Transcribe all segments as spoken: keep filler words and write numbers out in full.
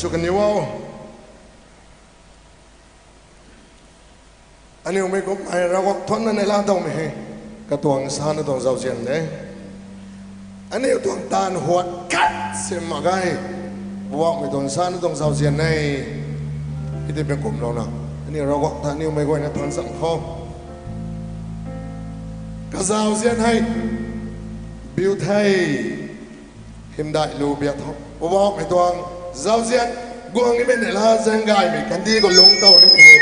sw kaniw o. Aniu mei kumhmei Ravguangc thuanna neihla dawmei hei katuang sana tuang zauzian de. Aniu tuang taanv huat khat sim mak ge. Poubauhmei tuang sana tuang zauzian e. Hei tei ping kumlouna aniu Ravguangc ta aniu mei guayna thuan cham khou kazauzian hei biu the. Hymdaih lu biak tho. Poubauhmei tuang zauzian guang nimei neihla zaeng gaymei kandih khou lungc tow nimei hei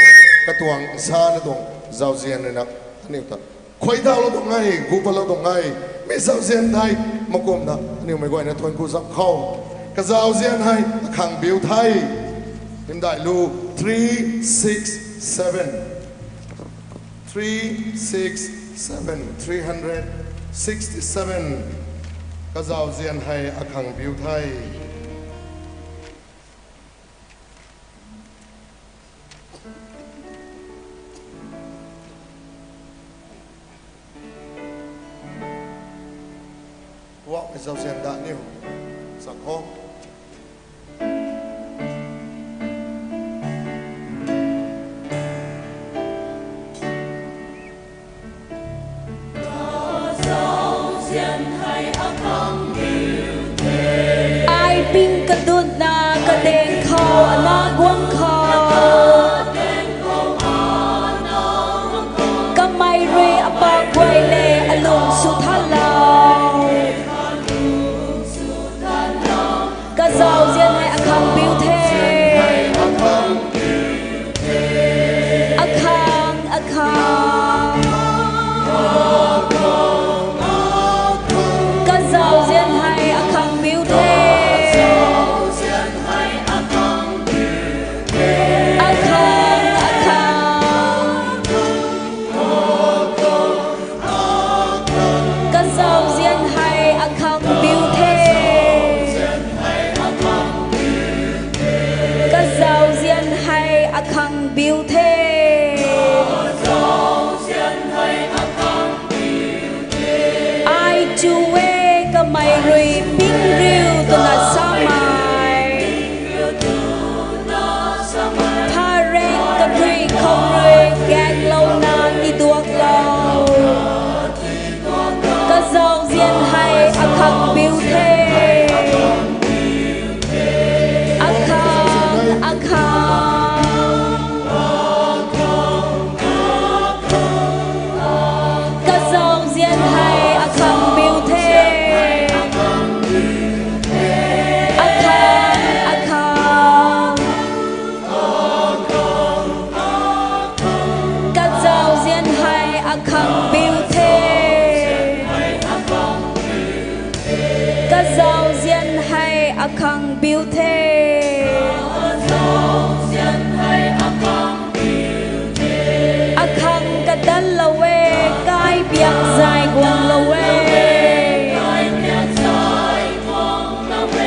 katuang sana tuang zauzian ruina aniu ta khuay taulou tuang e, gu patlou tuang e. Mi zauzian thei makumna aniu mei guayna thuan ku zam khou kazauzian hei akhang biu the. Hymdaih lu three six seven. Three six seven, three hundred sixty seven. Kazauzian hei akhang biu the. Poubauhmei zauzian da niw sa khou ai ping kadutna kadaeng khou ana guang khou kamei rui apak guay le alung sw thanlou. Kazauzian hei akhang biu the. Akhang, akhang. Kazauzian hei akhang biu the. Akhang, akhang. Kazauzian hei akhang biu the. Kazauzian hei akhang biu the. Ai chu e, kamei rui ping riu twna samei. Phareng kathui khou rui kaklouna tiduaklou. Kazauzian hei akhang biu the. Akhang, akhang. Kazauzian hei akhang biu the. Akhang, akhang. Kazauzian hei akhang biu the. Kazauzian hei akhang biu the. Akhang kadanlou e, kai biak zay guanglou e.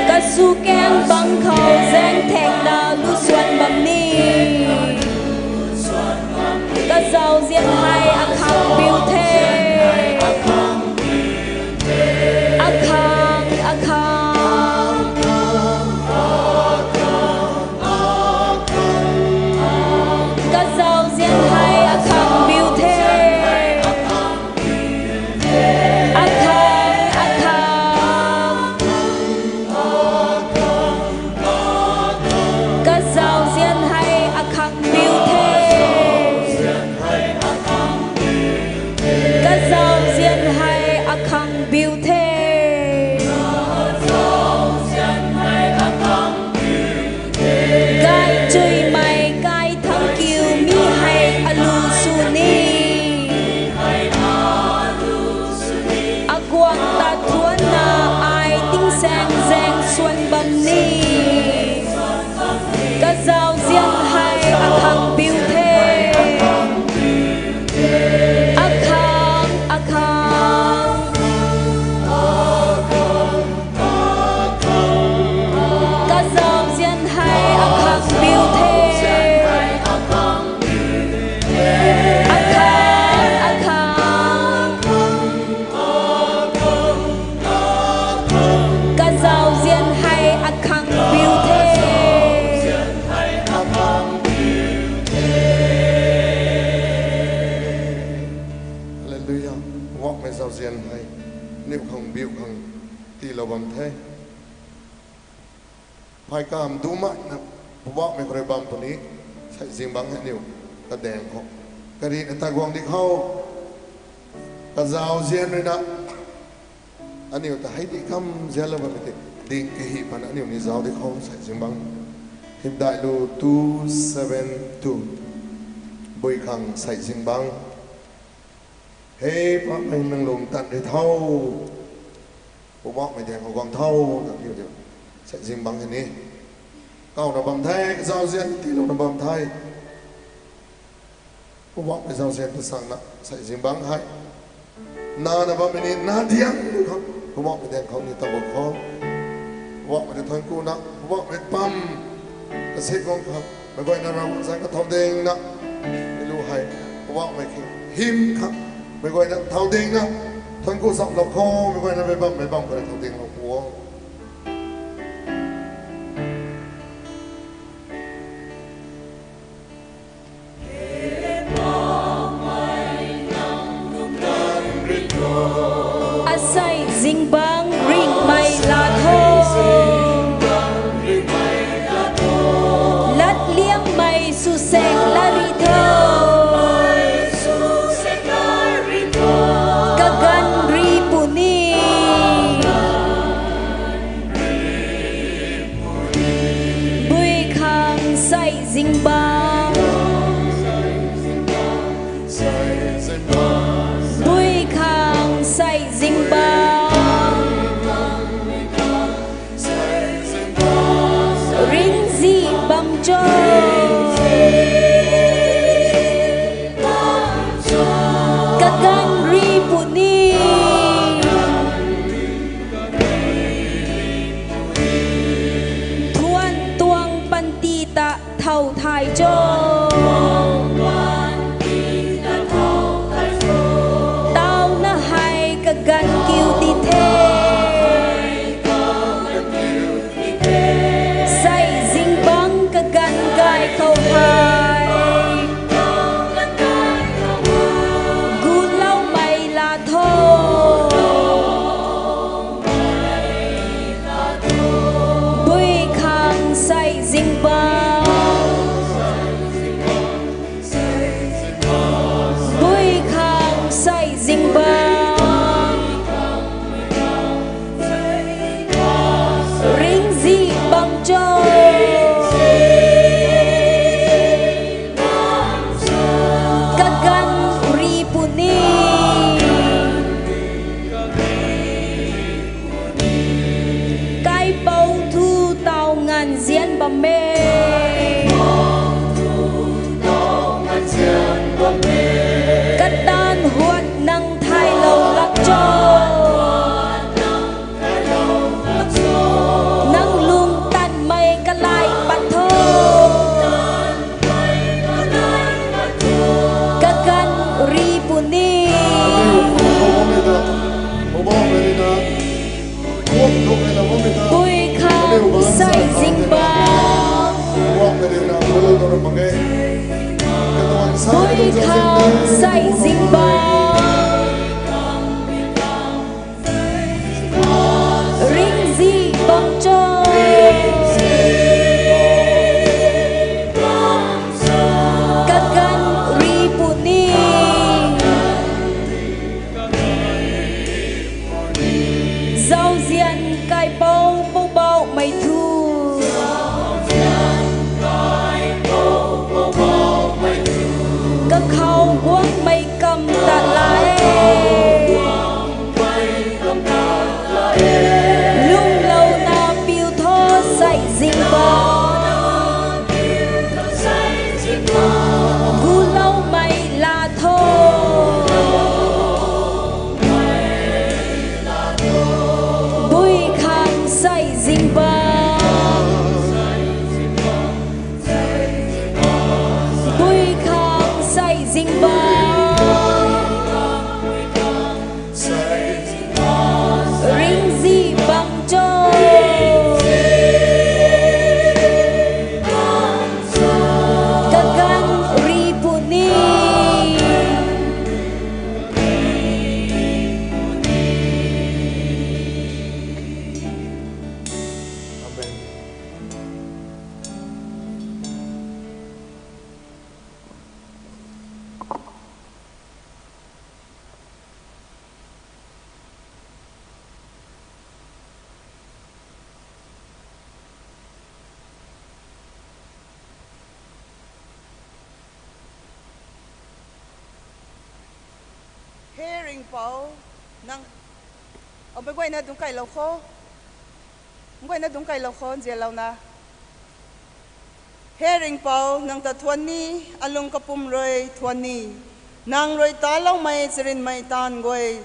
Kasukang bang khou zaeng thekna lu suan bam ni. Kazauzian hei akhang biu the. Akhang, akhang. Kazauzian hei akhang biu the. Akhang, akhang. Hallelujah. Poubauhmei zauzian hei aniu khang biu khang tiilou bam the. Phay kam dumaina Poubauhmei khou rui bam puni. Sei zingbangc hei aniu kadaeng khou karina ta guang di khou, kazauzian ruina aniu ta hei di kam zianlou bam tei, ding kahi pana aniu ni zauc di khou sei zingbangc. Hymdaihlu two seven two. Bui khang sei zingbangc. He Poubauhmei, nang lung tat ri tho. Poubauhmei daeng khou guang tho, na piu diu. Sei zingbangc hei ni kawna bam the, kazauzian tiilouna bam the. Poubauhmei zauzian ta sangna sei zingbangc hei nana bammei ni na diang khou, Poubauhmei daeng khou ni ta bam khou, Poubauhmei ta thuanc kuna, Poubauhmei pam kasi guang khang meic guayna Ravguangc zanc kathow dingna, lu hei Poubauhmei khang hym khang meic guayna thow dingna, thuanc ku chamlou khou meic guayna mei bammei bam khou rui thow dinglou pu o. Asei zingbangc ringhmei laa tho, latliangmei swsaeng laa ri tho, kaganv ri puni. Bui khang sei zingbangc. Bui khang sei zingbangc. Ringzih bam cho, kaganv ri puni. Thuan tuang panty ta thow thay cho, tauna hei kaganv kiu di the. Sei zingbangc kaganv gay khou hei guloumei laa tho. Bui khang sei zingbangc. Bui khang sei zingbangc. Ringzih bam cho, kaganv ri puni. Kaipouc thu taw nganv zian bam e, kataanv huat nang thaylou lak cho, nang lung tanmei kalai pat tho, kaganv ri puni. Bui khang sei zingbangc. Bui khang sei zingbangc. Ringzih bam cho, kaganv ri puni. Zauzian kaipouc Poubauhmei thu, kakhou guangmei He Ringhpouc, nang, o, meic guayna dungc kailou kho, meic guayna dungc kailou kho, nzianlouna. He Ringhpouc, nang ta thuan ni, alung kapwm rui thuan ni, nang rui taloumei charynmei taanv guay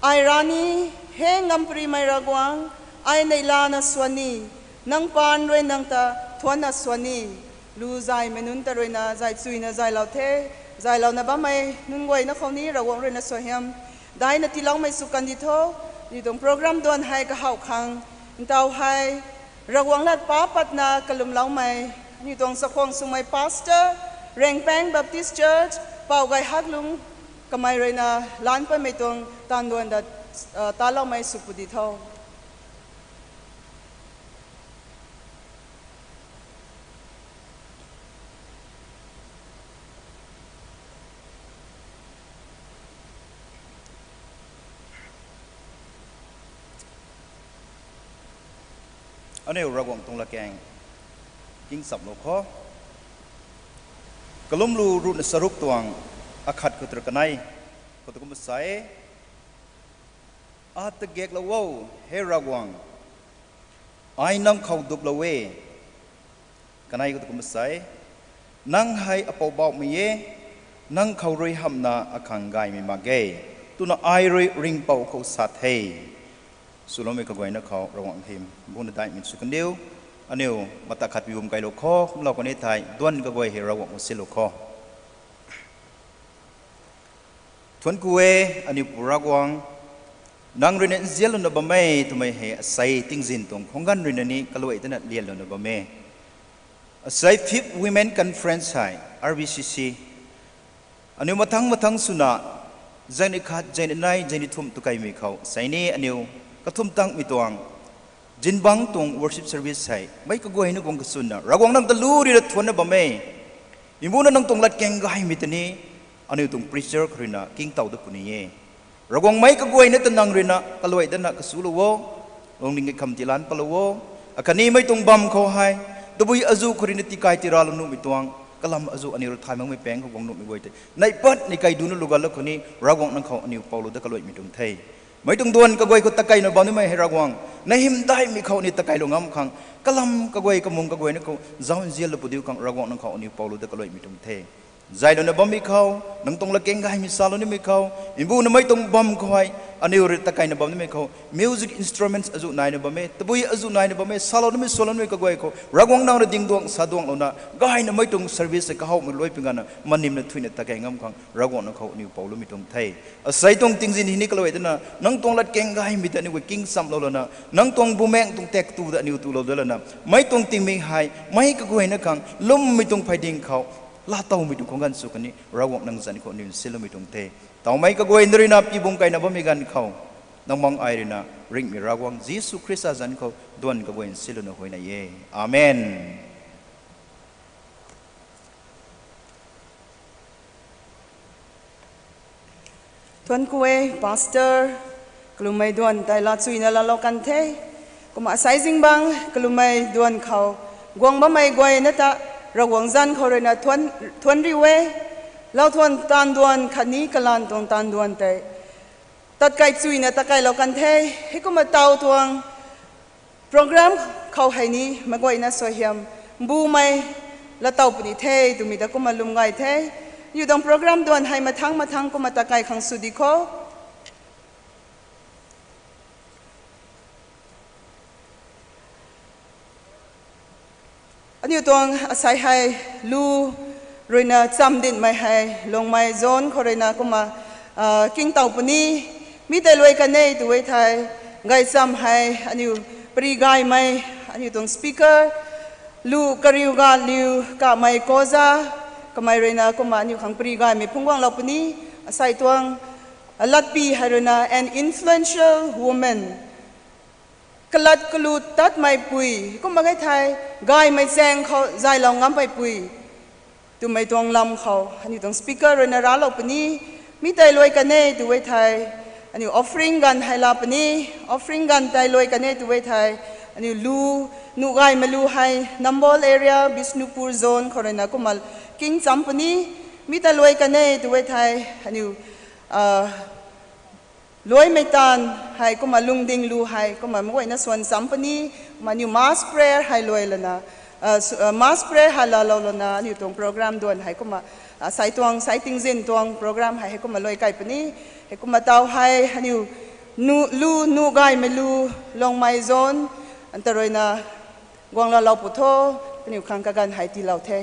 ai ra ni. He Ngamprimei Ravguangc, ai neihlana swan ni, nang paan rui nang ta thuanna swan ni. Lu zaymei nunc ta ruina zay chuyna zaylou the, zaylouna bammei nunc guayna khou ni Ravguangc ruina suaihiam daina tiiloumei sw kandi tho. Aniu tuang program duan hei kahowh khang, ntaw hei Ravguangc lat pa patna kalumloumei, aniu tuang chakhwang swmei pastor, Rengpeng Baptist Church, Pou Gayhaklung, kamei ruina lan patmei tuang taanv duan ta, taloumei sw pudi tho. Aniu Ravguangc tuang latkaeng kingchamlou kho. Kalumlu ruhna charuk tuang akhat khou tei kanei khou tu kumna sa e: Ata gaeklou o, he Ravguangc, ai nang khou duplou e. Kanei khou tu kumna sa e: Nang hei apoubauhmei e, nang khou rui hamhna akhang gaymei mak ge, twna ai rui Ringhpouc khou sa the. Swloumei kaguayna khou Ravguangc hym buna daihmei sw kandiu. Aniu mata khat pibum kailou kho, kumlou kani thei duan kaguay hei Ravguangc khou silou kho. Thuanc ku e, aniu Pu Ravguangc, nang ruina nzianlouna bam e twmei hei asei tingzin tuang khwang ganv ruina ni kaluai tana lianlouna bam e. Asei Fifth Women Conference hei R B C C aniu mathang mathang swna, zaini khat, zaini nai, zaini thumh tu kaimei khou sei ni aniu kathumh tangmei tuang zingbangc tuang worship service hei meic kaguayna guang kachwnna Ravguangc nang ta lu rina thuanna bam e. Mbuna nang tuang latkaeng gaymei ta ni aniu tuang preacher khou ruina kingtow dat puni e. Ravguangc, meic kaguayna ta nang ruina kaluai dana kasulou o, lungning kakham tiilan palou o. Akhatni mei tuang bam khou hei tabui azuh khou ruina tikai tiralou nuhmei tuang kalam azuh aniu rui thay makmei paeng khou guang nuhmei guay tei neih pat ni kai duna lugalou khou ni Ravguangc nang khou aniu poulou dat kaluaimei tuang the. Mei tuang duan kaguay khou takaina bam nimei hei Ravguangc, na hymdaihmei khou aniu takailou ngam khang, kalam kaguay kamung kaguayna khou zauc nzianlou pudiu khang Ravguangc nang khou aniu poulou dat kaluaimei tuang the. Zaylouna bammei khou, nang tuang latkaeng gaymei salou nimei khou, mbuna mei tuang bam khou hei aniu rui takaina bam nimei khou music instruments azuh naina bam e, tabui azuh naina bam e, salou nimei swlou nimei kaguay khou Ravguangc nang rui dingduang saduanglouna gayna mei tuang service hei kahowmei luai pingana manimna thuina takai ngam khang Ravguangc nang khou aniu poulou mei tuang the. Asei tuang tingzin hei ni kaluai dana nang tuang latkaeng gaymei ta aniu guay kingchamlou lana, nang tuang bumaengc tuang tak tu ta aniu tulou dat lana, mei tuang tingmik hei mei kaguayna khang lwmmei tuang phey ding khou laatowmei tuang khwang ganv sw khatni Ravguangc nang zanc khou aniu nsiloumei tuang the. Tawmei kaguay na ruina pibum kaina bammei ganv khou, nang mang ai ruina ringhmei Ravguangc Jisu Khrista zanc khou duan kaguay nsilouna huayney e. Amen. Thuanc ku e, Pastor, kalummei duan tei laa chuyna laalou kan the. Kumna asei zingbangc kalummei duan khou guang bammei guayna ta Ravguangc zanc khou ruina thuanc, thuanc riu e. Lauthuan taanv duan khatni kalanv tuang taanv duan tei tatkai chuyna takailou kan the. Heikumna taw tuang program khou hei ni meic guayna suaihiam mbumei laatow puni the twmei ta kumna lwm gay the. Aniu tuang program duan hei mathang mathang kumna takai khang sw di kho. Aniu tuang asei hei lu ruina chamv dinhmei hei Lungmei Zone khou ruina kumna, ah, kingtow puni. Mi tei luai kan e tw e thei, gaychamv hei aniu pary gaymei, aniu tuang speaker, lu kariu ga liu kamei Koza, kamei ruina kumna aniu khang pary gaymei phungc guanglou puni. Asei tuang latpi hei ruina an influential woman, kalat kalu tatmeipui, kumna e thei, gaymei chaeng khou zaylou ngammeipui twmei tuang lam khou aniu tuang speaker ruina raclou puni. Mi tei luai kan e tw e thei, aniu offering ganv hei laa puni. Offering ganv tei luai kan e tw e thei, aniu lu, nuh gaymei lu hei Nambol area, Bishnupur Zone khou ruina kumna kingchamv puni. Mi tei luai kan e tw e thei, aniu Luaimei taanv hei kumna lungding lu hei kumna meic guayna swan cham puni, kumna aniu mass prayer hei luai lana, mass prayer hei laalou lana aniu tuang program duan hei kumna, sai tuang, sai tingzin tuang program hei hei kumna luai kai puni. Hei kumna taw hei aniu lu, nu gaymei lu, Longmei zone, anta ruina guang laalou pu tho, kaniw khang kaganv hei tiilou the.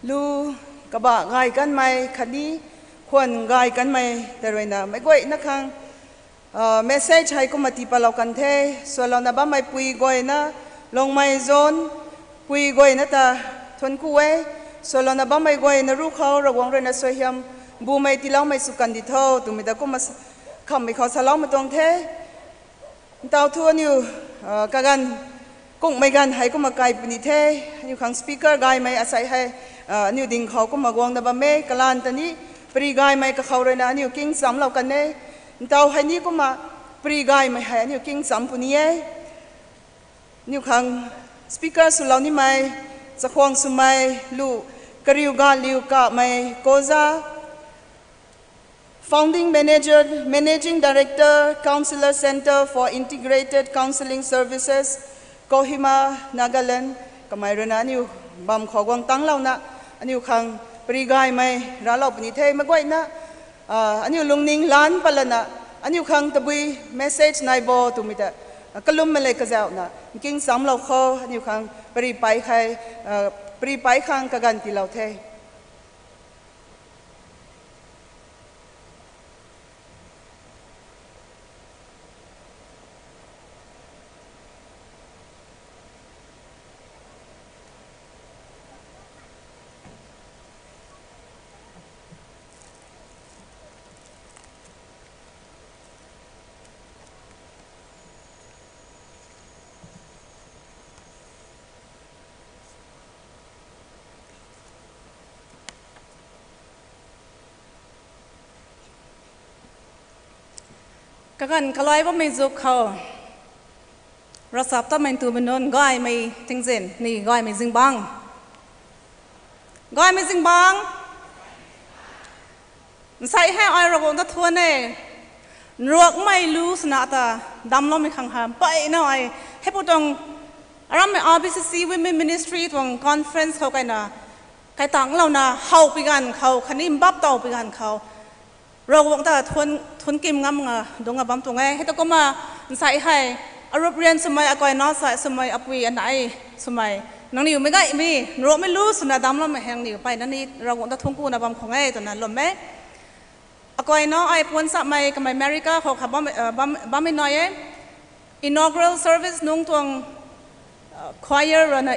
Lu kabah gay kanmei khatni khwan gay kanmei ta ruina meic guayna khang message hei kumna tii patlou kan the. Swlouna bammei pui guayna, Lungmei John pui guayna ta thuanc ku e. Swlouna bammei guayna ruc khou Ravguangc ruina suaihiam bumei tiiloumei sw kandi tho twmei ta kumna khammei khou saloumei tuang the. Ntaw thu aniu kaganv kungmei ganv hei kumna kai puni the. Aniu khang speaker gaymei asei hei aniu ding khou kumna guangna bam e. Kalanv ta ni pary gaymei kakhou ruina aniu kingchamlou kan e. Ntaw hei ni kumna pary gaymei hei aniu kingcham puni e. Aniu khang speaker swlou nimei, chakhwang swmei, lu kariu ganliu kamei Koza, Founding Manager, Managing Director, Counselor Centre for Integrated Counselling Services, Kohima, Nagaland, kamei ruina aniu bam khou guang tanglouna aniu khang pary gaymei raclou puni the. Meic guayna aniu lungning lan patlana aniu khang tabui message nai bo twmei ta kalummei le kazauhna kingchamlou khou aniu khang pary pay khang kaganv tiilou the. Kaganv kalai bammei zuk khou ravchaptatmei ntumei nunc, gaymei tingzin ni gaymei zingbangc, gaymei zingbangc, nsei hei ai Ravguangc ta thuan e. Nruakmei lu swna ta damcloumei khang ha mpeyna ai heipu tuang arammei R B C C Women Ministry tuang conference khou kaina kaitanglouna howpui ganv khou khatni mbap towpui ganv khou Ravguangc ta thuan kim ngam nga dungc a bam tuang e. Hei ta kumna nsei hei arup rian swmei, akai na sa swmei, apui anei swmei, nangniw meic gaymei nruakmei lu swna damcloumei hei nangniw mpeyna ni Ravguangc ta thuancku na bam khang e twna lwm e. Akai na ai puan samei kamei America khou kha bammei nai e. Inaugural service nungc tuang choir ruina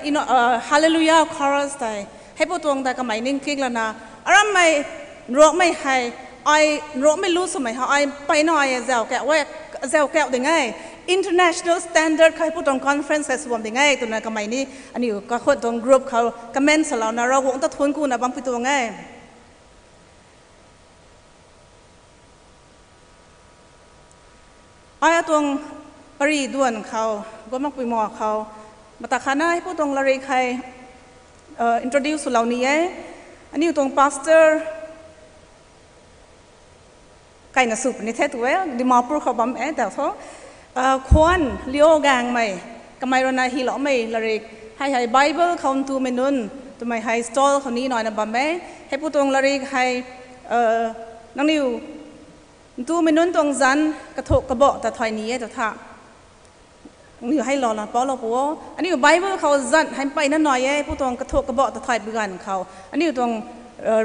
Hallelujah chorus tei heipu tuang ta kamei ningking lana arammei nruakmei hei, ai nruakmei lu swmei hei ai mpeyna ai zauc kauh ding e, international standard khou heipu tuang conference hei sw bam ding e twna kamei ni aniu kakhun tuang group khou comment salouna Ravguangc ta thuancku na bampui tuang e. Ai atuang pary duan khou guang makpui ma khou mata khatna heipu tuang latrik hei introduce swlou ni e. Aniu tuang pastor kaina sw puni the tu e, Dimapur khou bam e ta tho. Khwan Lio Gangmei, kamei ruina hyloumei latrik hei hei Bible khou ntumei nunc twmei hei stall khou ni naina bam e. Heipu tuang latrik hei nangniw ntumei nunc tuang zanc kathuk kabah ta thay ni e ta tha. Aniu hei lou lan paulou pu o. Aniu Bible khou zanc hei mpeyna nai e, pu tuang kathuk kabah ta thaypui ganv khou aniu tuang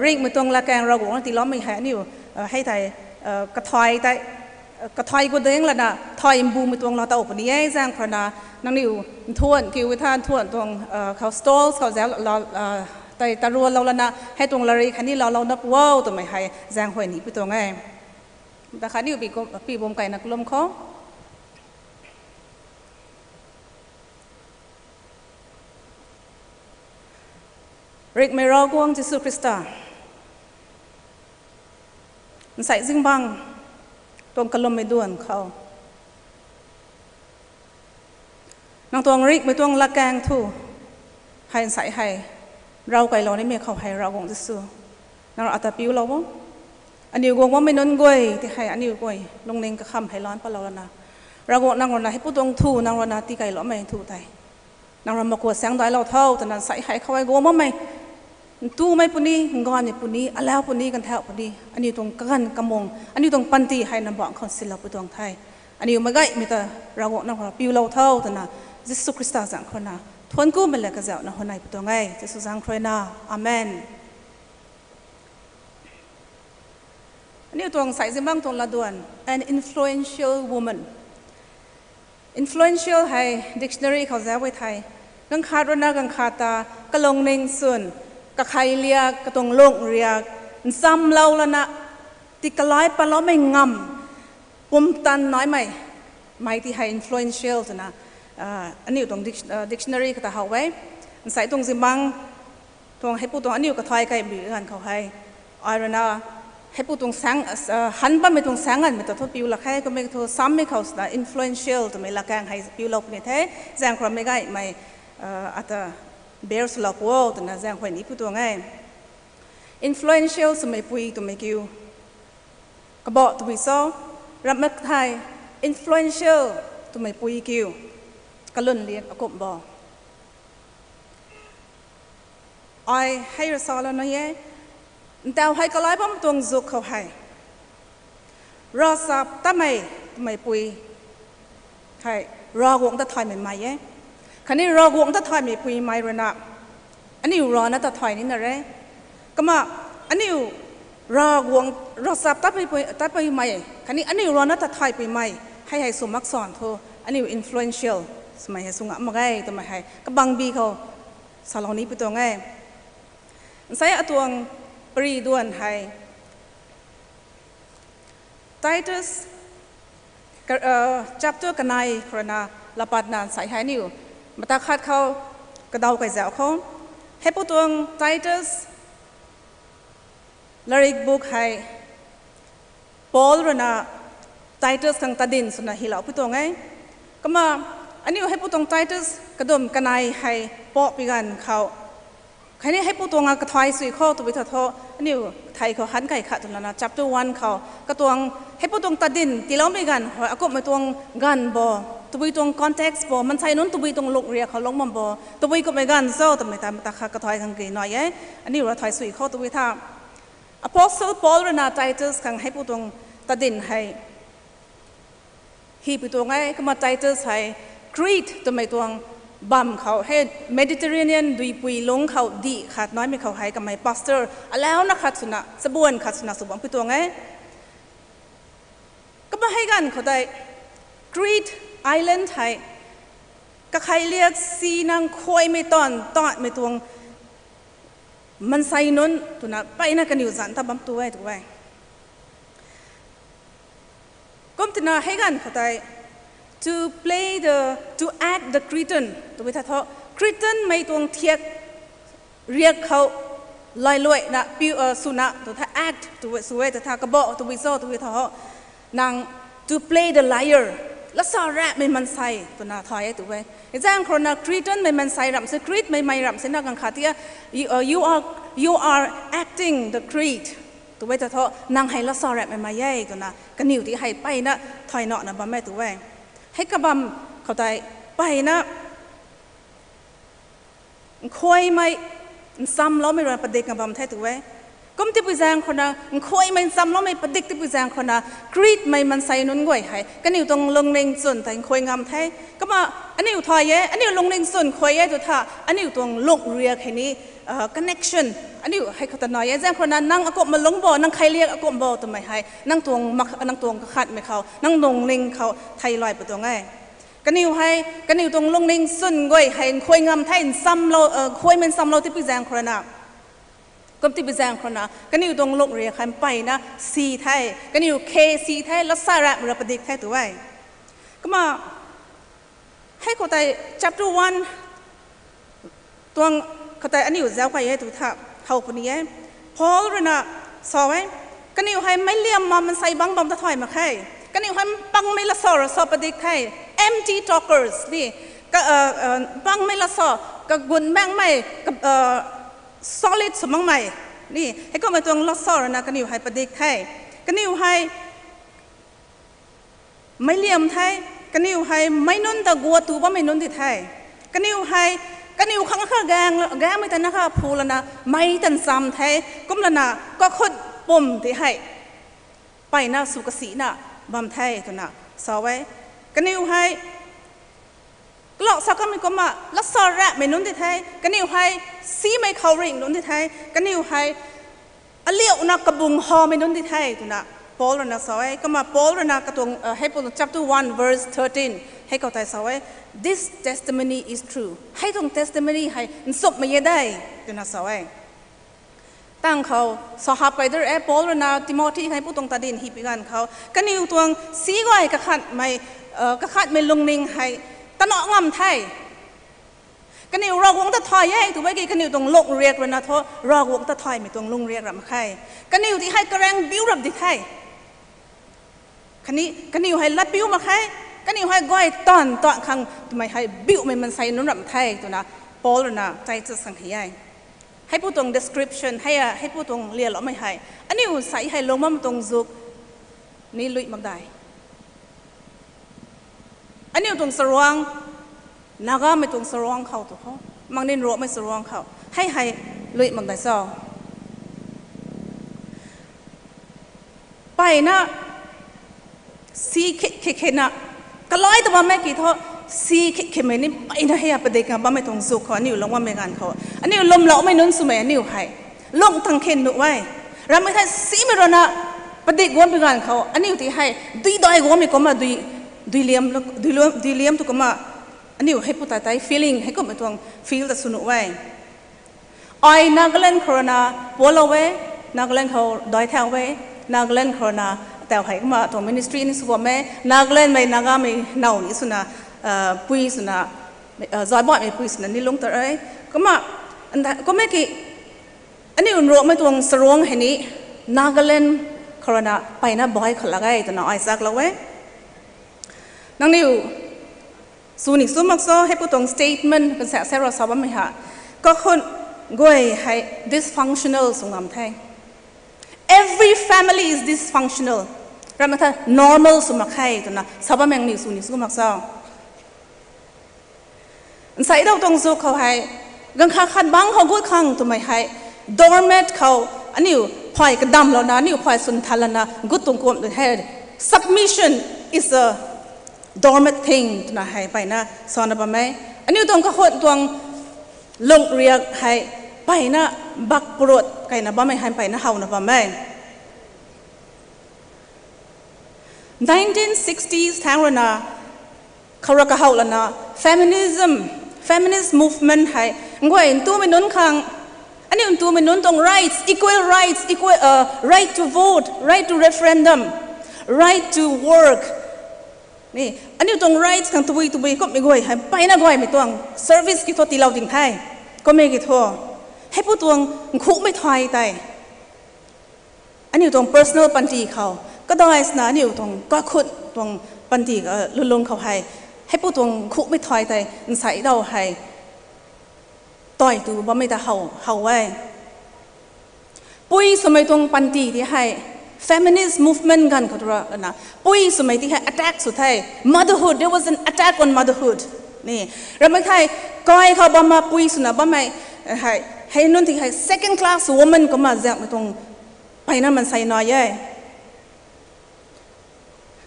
ringhmei tuang latkaeng Ravguangc na tiiloumei hei aniu hei thei kathay tei kathay gu ding lana thay mbumei tuang lou tow puni e. Zaeng khou ruina nangniw nthuan kiu tha nthuan tuang khou stalls khou zauc tei taruanlou lana hei tuang latrik khatni loulouna pu o twmei hei zaeng huay ni pi tuang e. Ta khatni pibum kaina kalum khou Ringhmei Ravguangc Jisu Khrista, nsei zingbangc tuang kalummei duan khou nang tuang ringhmei tuang latkaeng thu hei nsei hei rav kailou nimei khou hei Ravguangc Jisu, nang rui ata piulou o. Aniu guang bammei nunc guay ti hei aniu guay lungning kakham hei lan patlou lana Ravguangc nang ruina heipu tuang thu nang ruina tiikailoumei thu tei nang rui makuat saengdailou tho twna nsei hei khou hei guang bammei ntumei puni, nganvmei puni, alau puni, kanthau puni aniu tuang kaganv kamung aniu tuang panty hei nang bangc khou sinloupui tuang the. Aniu meic gaymei ta Ravguangc nang rui piulou tho twna Jisu Khrista zaeng khou ruina thuanc kumei le kazauhna huanei pu tuang e. Jisu zaeng khou rui na. Amen. Aniu tuang sai zimbang tuang latduan, an influential woman. Influential hei dictionary khou zauc e thei, ganv khat rui na ganv khat ta kalungning swn, kakhei liak, katuang lung riak, nchamlou lana, tikalai patloumei ngam, pumtan naimei, mei ti hei influential twna, aniu tuang dictionary khou ta how e. Nsei tuang zimbang tuang heipu tuang aniu kathay kaimei ganv khou hei, ai rui na heipu tuang saeng, han bammei tuang saeng nganvmei ta thu piu lak khe, kummei thu sammei khou swna influential twmei lakaeng hei piulou puni the. Zaeng khou rammei gaymei ata bear swlou pu o twna zaeng khou ni pu tuang e. Influential swmei pui twmei kiu, kabah twmei cho, ramh mak thei, influential twmei pui kiu, kalun liak akumh bo. Ai hei rui salou nai e, ntau hei kalai bam tuang zuk khou hei, ravchaptatmei twmei pui hei, Ravguangc ta thaymei mei e. Khatni Ravguangc ta thaymei pui mei rui na, aniu rana ta thay nina re. Kumna, aniu Ravguangc, ravchaptatpui, tatpui mei, khatni aniu rana ta thaypui mei, hei hei sw mak san thu, aniu influential swmei hei sw ngam mak ge twmei hei kabangbi khou salou ni pu tuang e. Nsei atuang pari duan hei, Titus, chapter kanei khou rui na lapatna nsei hei aniu mata khat khou kadaw kai zauc khou, heipu tuang Titus latrik buk hei Paul rui na Titus khang tadin swna hylou pu tuang e. Kumna, aniu heipu tuang Titus kadum kanei hei pahpui ganv khou, khatni heipu tuang a kathay sui khou twbi tha thu, aniu thei khou han kai khat twna chapter one khou katuang heipu tuang tadin tiiloumei ganv khou akumhmei tuang ganv bo, tabui tuang context bo, maansei nunc tabui tuang lungriak khou lungc bam bo, tabui kumhmei ganv cho twmei ta mata khat kathay khang key nai e. Aniu ra thay sui khou twbi tha, Apostle Paul rui na Titus khang heipu tuang tadin hei hypui tuang e. Kumna Titus hei Crete twmei tuang bam khou hei, Mediterranean duipui lungc khou dih khat naimei khou hei kamei pastor alauna khat swna, chabuan khat swna sw bam pu tuang e. Kumna hei ganv khou tei Crete island hei kakhei liak si nang khuaimei tan tanmei tuang maansei nunc twna mpeyna kaniw zanc ta bam tu e tu e. Kum twna hei ganv khou tei, to play the, to act the Cretan twbi tha thu, Cretanmei tuang thiak riak khou lailuaina piu swna tu tha act tu sw e tu tha, kabah twbi cho twbi tha ho, nang to play the lyre, lasa rapmei maansei twna thay e tu e. Hei zaeng khou rui na Cretanmei maansei ramh se, Cretemei mei ramh se na ganv khat tia, you, you are, you are acting the Cretan tw e ta thu, nang hei lasa rapmei mei e twna kaniw ti hei mpeyna thay nana bam e tu e. Hei kabam khou tei mpeyna nkhuaimei nchamloumei rui padik na bam the tu e. Kum tipui zaeng khou na, nkhuaimei nchamloumei padik tipui zaeng khou na, Cretemei maansei nunc guay hei kaniw tuang lungning chwn tei nkhuai ngam the. Kumna aniu thay e, aniu lungning chwn khuai e tu tha, aniu tuang lungriak hei ni connection aniu hei khou ta nai e. Zaeng khou na nang akumhmei lungc bo, nang kheiliak akumh bo twmei hei nang tuang, nang tuang kakhatmei khou, nang lungning khou thei lai pu tuang e. Kaniw hei kaniw tuang lungning chwn guay hei nkhuai ngam the, nkhuaimei nchamlou tipui zaeng khou na. Kum tipui zaeng khou na kaniw tuang lungriak hei mpeyna si the, kaniw khe si the, lasa rap ra padik the tu e. Kumna hei khou tei chapter one tuang khou tei aniu zauc kai e tu tha, how puni e. Paul rui na sa e, kaniw hei meic liam ma maansei bang bam ta thay mak khe. Kaniw hei mpangmei lasa ra sa padik the, empty talkers ni, mpangmei lasa, kagun makmei, solid sw makmei ni, heikummei tuang lasa rui na kaniw hei padik the. Kaniw hei meic liam the, kaniw hei meic nunc ta guat tu bammei nunc di the. Kaniw hei, kaniw khang kha gaeng, gaengmei ta na kha phu lana meic tan cham the, kum lana kakhut pum ti hei mpeyna sw kasina bam the twna sa e. Kaniw hei Kalou sa kamei kumna, lat sa rapmei nunc di the, kaniw hei, simei khou ringh nunc di the, kaniw hei, aliuna kabung hawmei nunc di the, twna Paul ruina sa e. Kumna Paul ruina katuang, uh, Hebrew chapter one verse thirteen, hei khou tei sa e, "This testimony is true." Hei tuang testimony hei, nchumhmei e de, twna sa e. Tang khou, sahap kai der e Paul ruina Timothy hei pu tuang tadin hi pi ganv khou. Kaniw tuang si guay kakhatmei, uh, kakhatmei lungning hei, tanoh ngam the. Kaniw Ravguangc ta thay e, tw e ki kaniw tuang lungriak ruina thu, Ravguangc ta thaymei tuang lungriak ram khe. Kaniw ti hei karang biu rap di the. Khatni, kaniw hei lat biu mak khe, kaniw hei guay tan tan khang twmei hei biumei mansei nunc ram the, twna Paul ruina Titus khang hei e. Hei pu tuang description, hei a, hei pu tuang lialoumei hei. Aniu sa hei lung bam tuang zuk ni lui mak dai. Aniu tuang saruang, Nagamei tuang saruang khou tu khou, mak nin Ruangmei saruang khou. Hei hei lui mak dai cho. Mpeyna si khit khit khitna, kalai ta bammei ki thu, si khit khitmei ni mpeyna hei a padik nga bammei tuang zuk khou, aniu lung bammei ganv khou. Aniu lwmloumei nunc swmei aniu hei. Lung tang khin nuh e. Ramhmei thei simei ruina padik guangmei ganv khou, aniu ti hei, dui dai guangmei kumna, dui, dui liam, dui liam, dui liam tu kumna, aniu hei pu ta tei feeling, hei kumhmei tuang feel ta sw nuh e. Ai Nagaland khou ruina pualou e, Nagaland khou dai thau e, Nagaland khou ruina tau hei kumna tuang ministry ni sw bam e, Nagalandmei, Nagamei now ni swna, uh, pui swna, uh, zaibaihmei pui swna ni lungc ta e. Kumna, anda, kumna ki, aniu Ruangmei tuang saruang hei ni Nagaland khou ruina mpeyna bai khat lak e twna ai zaklou e. Nangniw sw ni sw mak cho, hei pu tuang statement kan sa sa ra sa bammei ha. Kakhun guay hei dysfunctional sw ngam the. Every family is dysfunctional. Ramhmei thei normal sw mak khe twna sa bammei aniu sw ni sw mak cho. Nsai dau tuang zuk khou hei, ganv khat khat bangc khou gut khang twmei hei, doormat khou, aniu phay kadamlouna, aniu phay swn thatlana, gut tuang kumh dui hei, submission is a doormat thing twna hei mpeyna sana bam e. Aniu tuang kakhun tuang lungriak hei mpeyna bak parut kaina bammei hei mpeyna howna bam e. Nineteen sixties thangc ruina, khou ra kahowlana, feminism, feminist movement hei, nguay ntumei nunc khang, aniu ntumei nunc tuang rights, equal rights, equal, uh, right to vote, right to referendum, right to work. Ni, aniu tuang rights khang tabui tabui kumhmei guay hei, mpeyna guaymei tuang service ki thu tiilou ding the. Kummei ki thu, hei pu tuang nkhukmei thay tei. Aniu tuang personal panty khou, kadai swna aniu tuang kakhun tuang panty, uh, lulung khou hei, hei pu tuang nkhukmei thay tei, nsai dau hei, tei tu bammei ta how, how e. Pui swmei tuang panty ti hei, feminist movement ganv khou tu ra na, pui swmei ti hei attack sw the, motherhood, there was an attack on motherhood. Ni, ramhmei thei, kai khou bamna pui swna bammei, hei, hei nunc ti hei second class woman kumna ziangmei tuang mpeyna mansei nai e.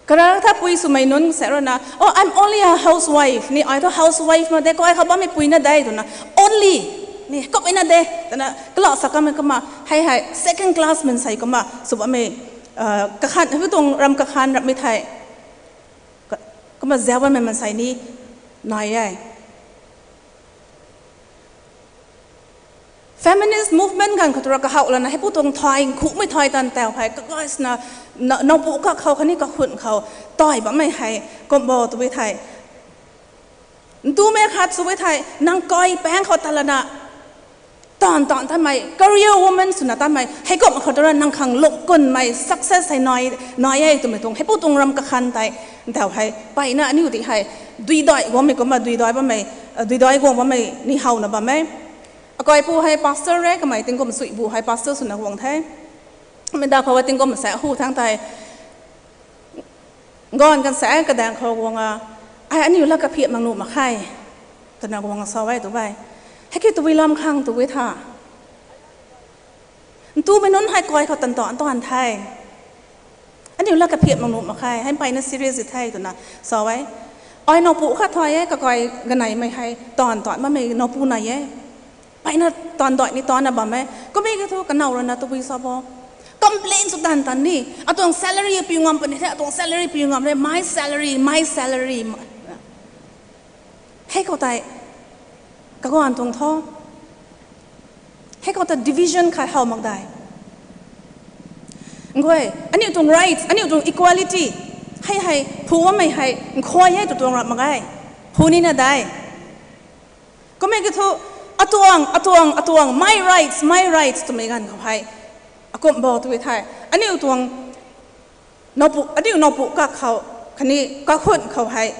Kara tha pui swmei nunc sa ruina, "Oh, I'm only a housewife." Ni, ai thu housewife na de, kai khou bammei pui na de, twna, only. Ni, kumhmei na de, twna, kalou sa kamei kumna, hei hei, second class mansei kumna, sw bammei, uh, kakhan, hei tuang ram kakhan ramhmei thei. Ka-, kumna ziau bammei mansei ni, nai e. Feminist movement ganv khou tu ra kahowlana, hei pu tuang thay, nkhukmei thay tan tau hei, kakasna, na, nowpu kakhou khatni kakhun khou, tei bammei hei, kumbo tw e thei. Ntumei khat sw e thei, nang kai paeng khou talana, tan tan tanmei, career woman swna tanmei, hei kum khou tu ra nang khang lungkunmei, success hei nai, nai e twmei tuang, hei pu tuang ram kakhan tei, tau hei, mpeyna aniu ti hei, dui dai guangmei kumna, dui dai bammei, uh, dui dai guang bammei ni howna bam e. Akaipu hei pastor e, kamei tingkum sui bu hei pastor swna guang the. Mei da khou tingkum sa hu thangc tei. Ganv kan sa kadaeng khou guang a, ai aniu lat kaphiap mak nuh mak khe. Twna guang a sa e tw e. Hei ki tabui lam khang tw e tha. Ntumei nunc hei kai khou tan tan tan the. Aniu lat kaphiap mak nuh mak khe, hei mpeyna serious di the twna sa e. Ai nowpu khat thay e, kakai ganeimei hei taanv taanv bammei nowpu nai e. Peyna taanv daih ni taanvna bam e. Kummei ki thu kanow rui na tabui sa bo, complain sw tan tan ni. Atuang salary piu ngam puni the, atuang salary piu ngam the, my salary, my salary. Hei khou tei kaganv tuang tho. Hei khou ta division khat how mak dai. Nguay, aniu tuang rights, aniu tuang equality hei hei phu bammei hei nkhuay e tw tuang rap mak ge. Phu nina dai. Kummei ki thu atuang, atuang, atuang, my rights, my rights twmei ganv khou hei akumh bo tw the. Aniu tuang nowpu, aniu nowpu kak khou, khatni kakhun khou hei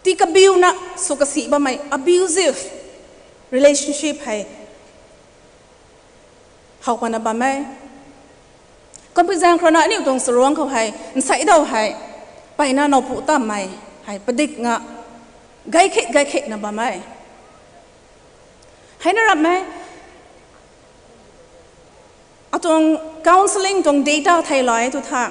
tii kabiuna sw kasi bammei abusive relationship hei how pana bam e. Kumpui zaeng khou rui na aniu tuang saruang khou hei nsei daw hei peyna nowpu tammei hei padik nga gay khit gay khitna bam e. Hei na rap e. Atuang counselling tuang data thei lai tu tha,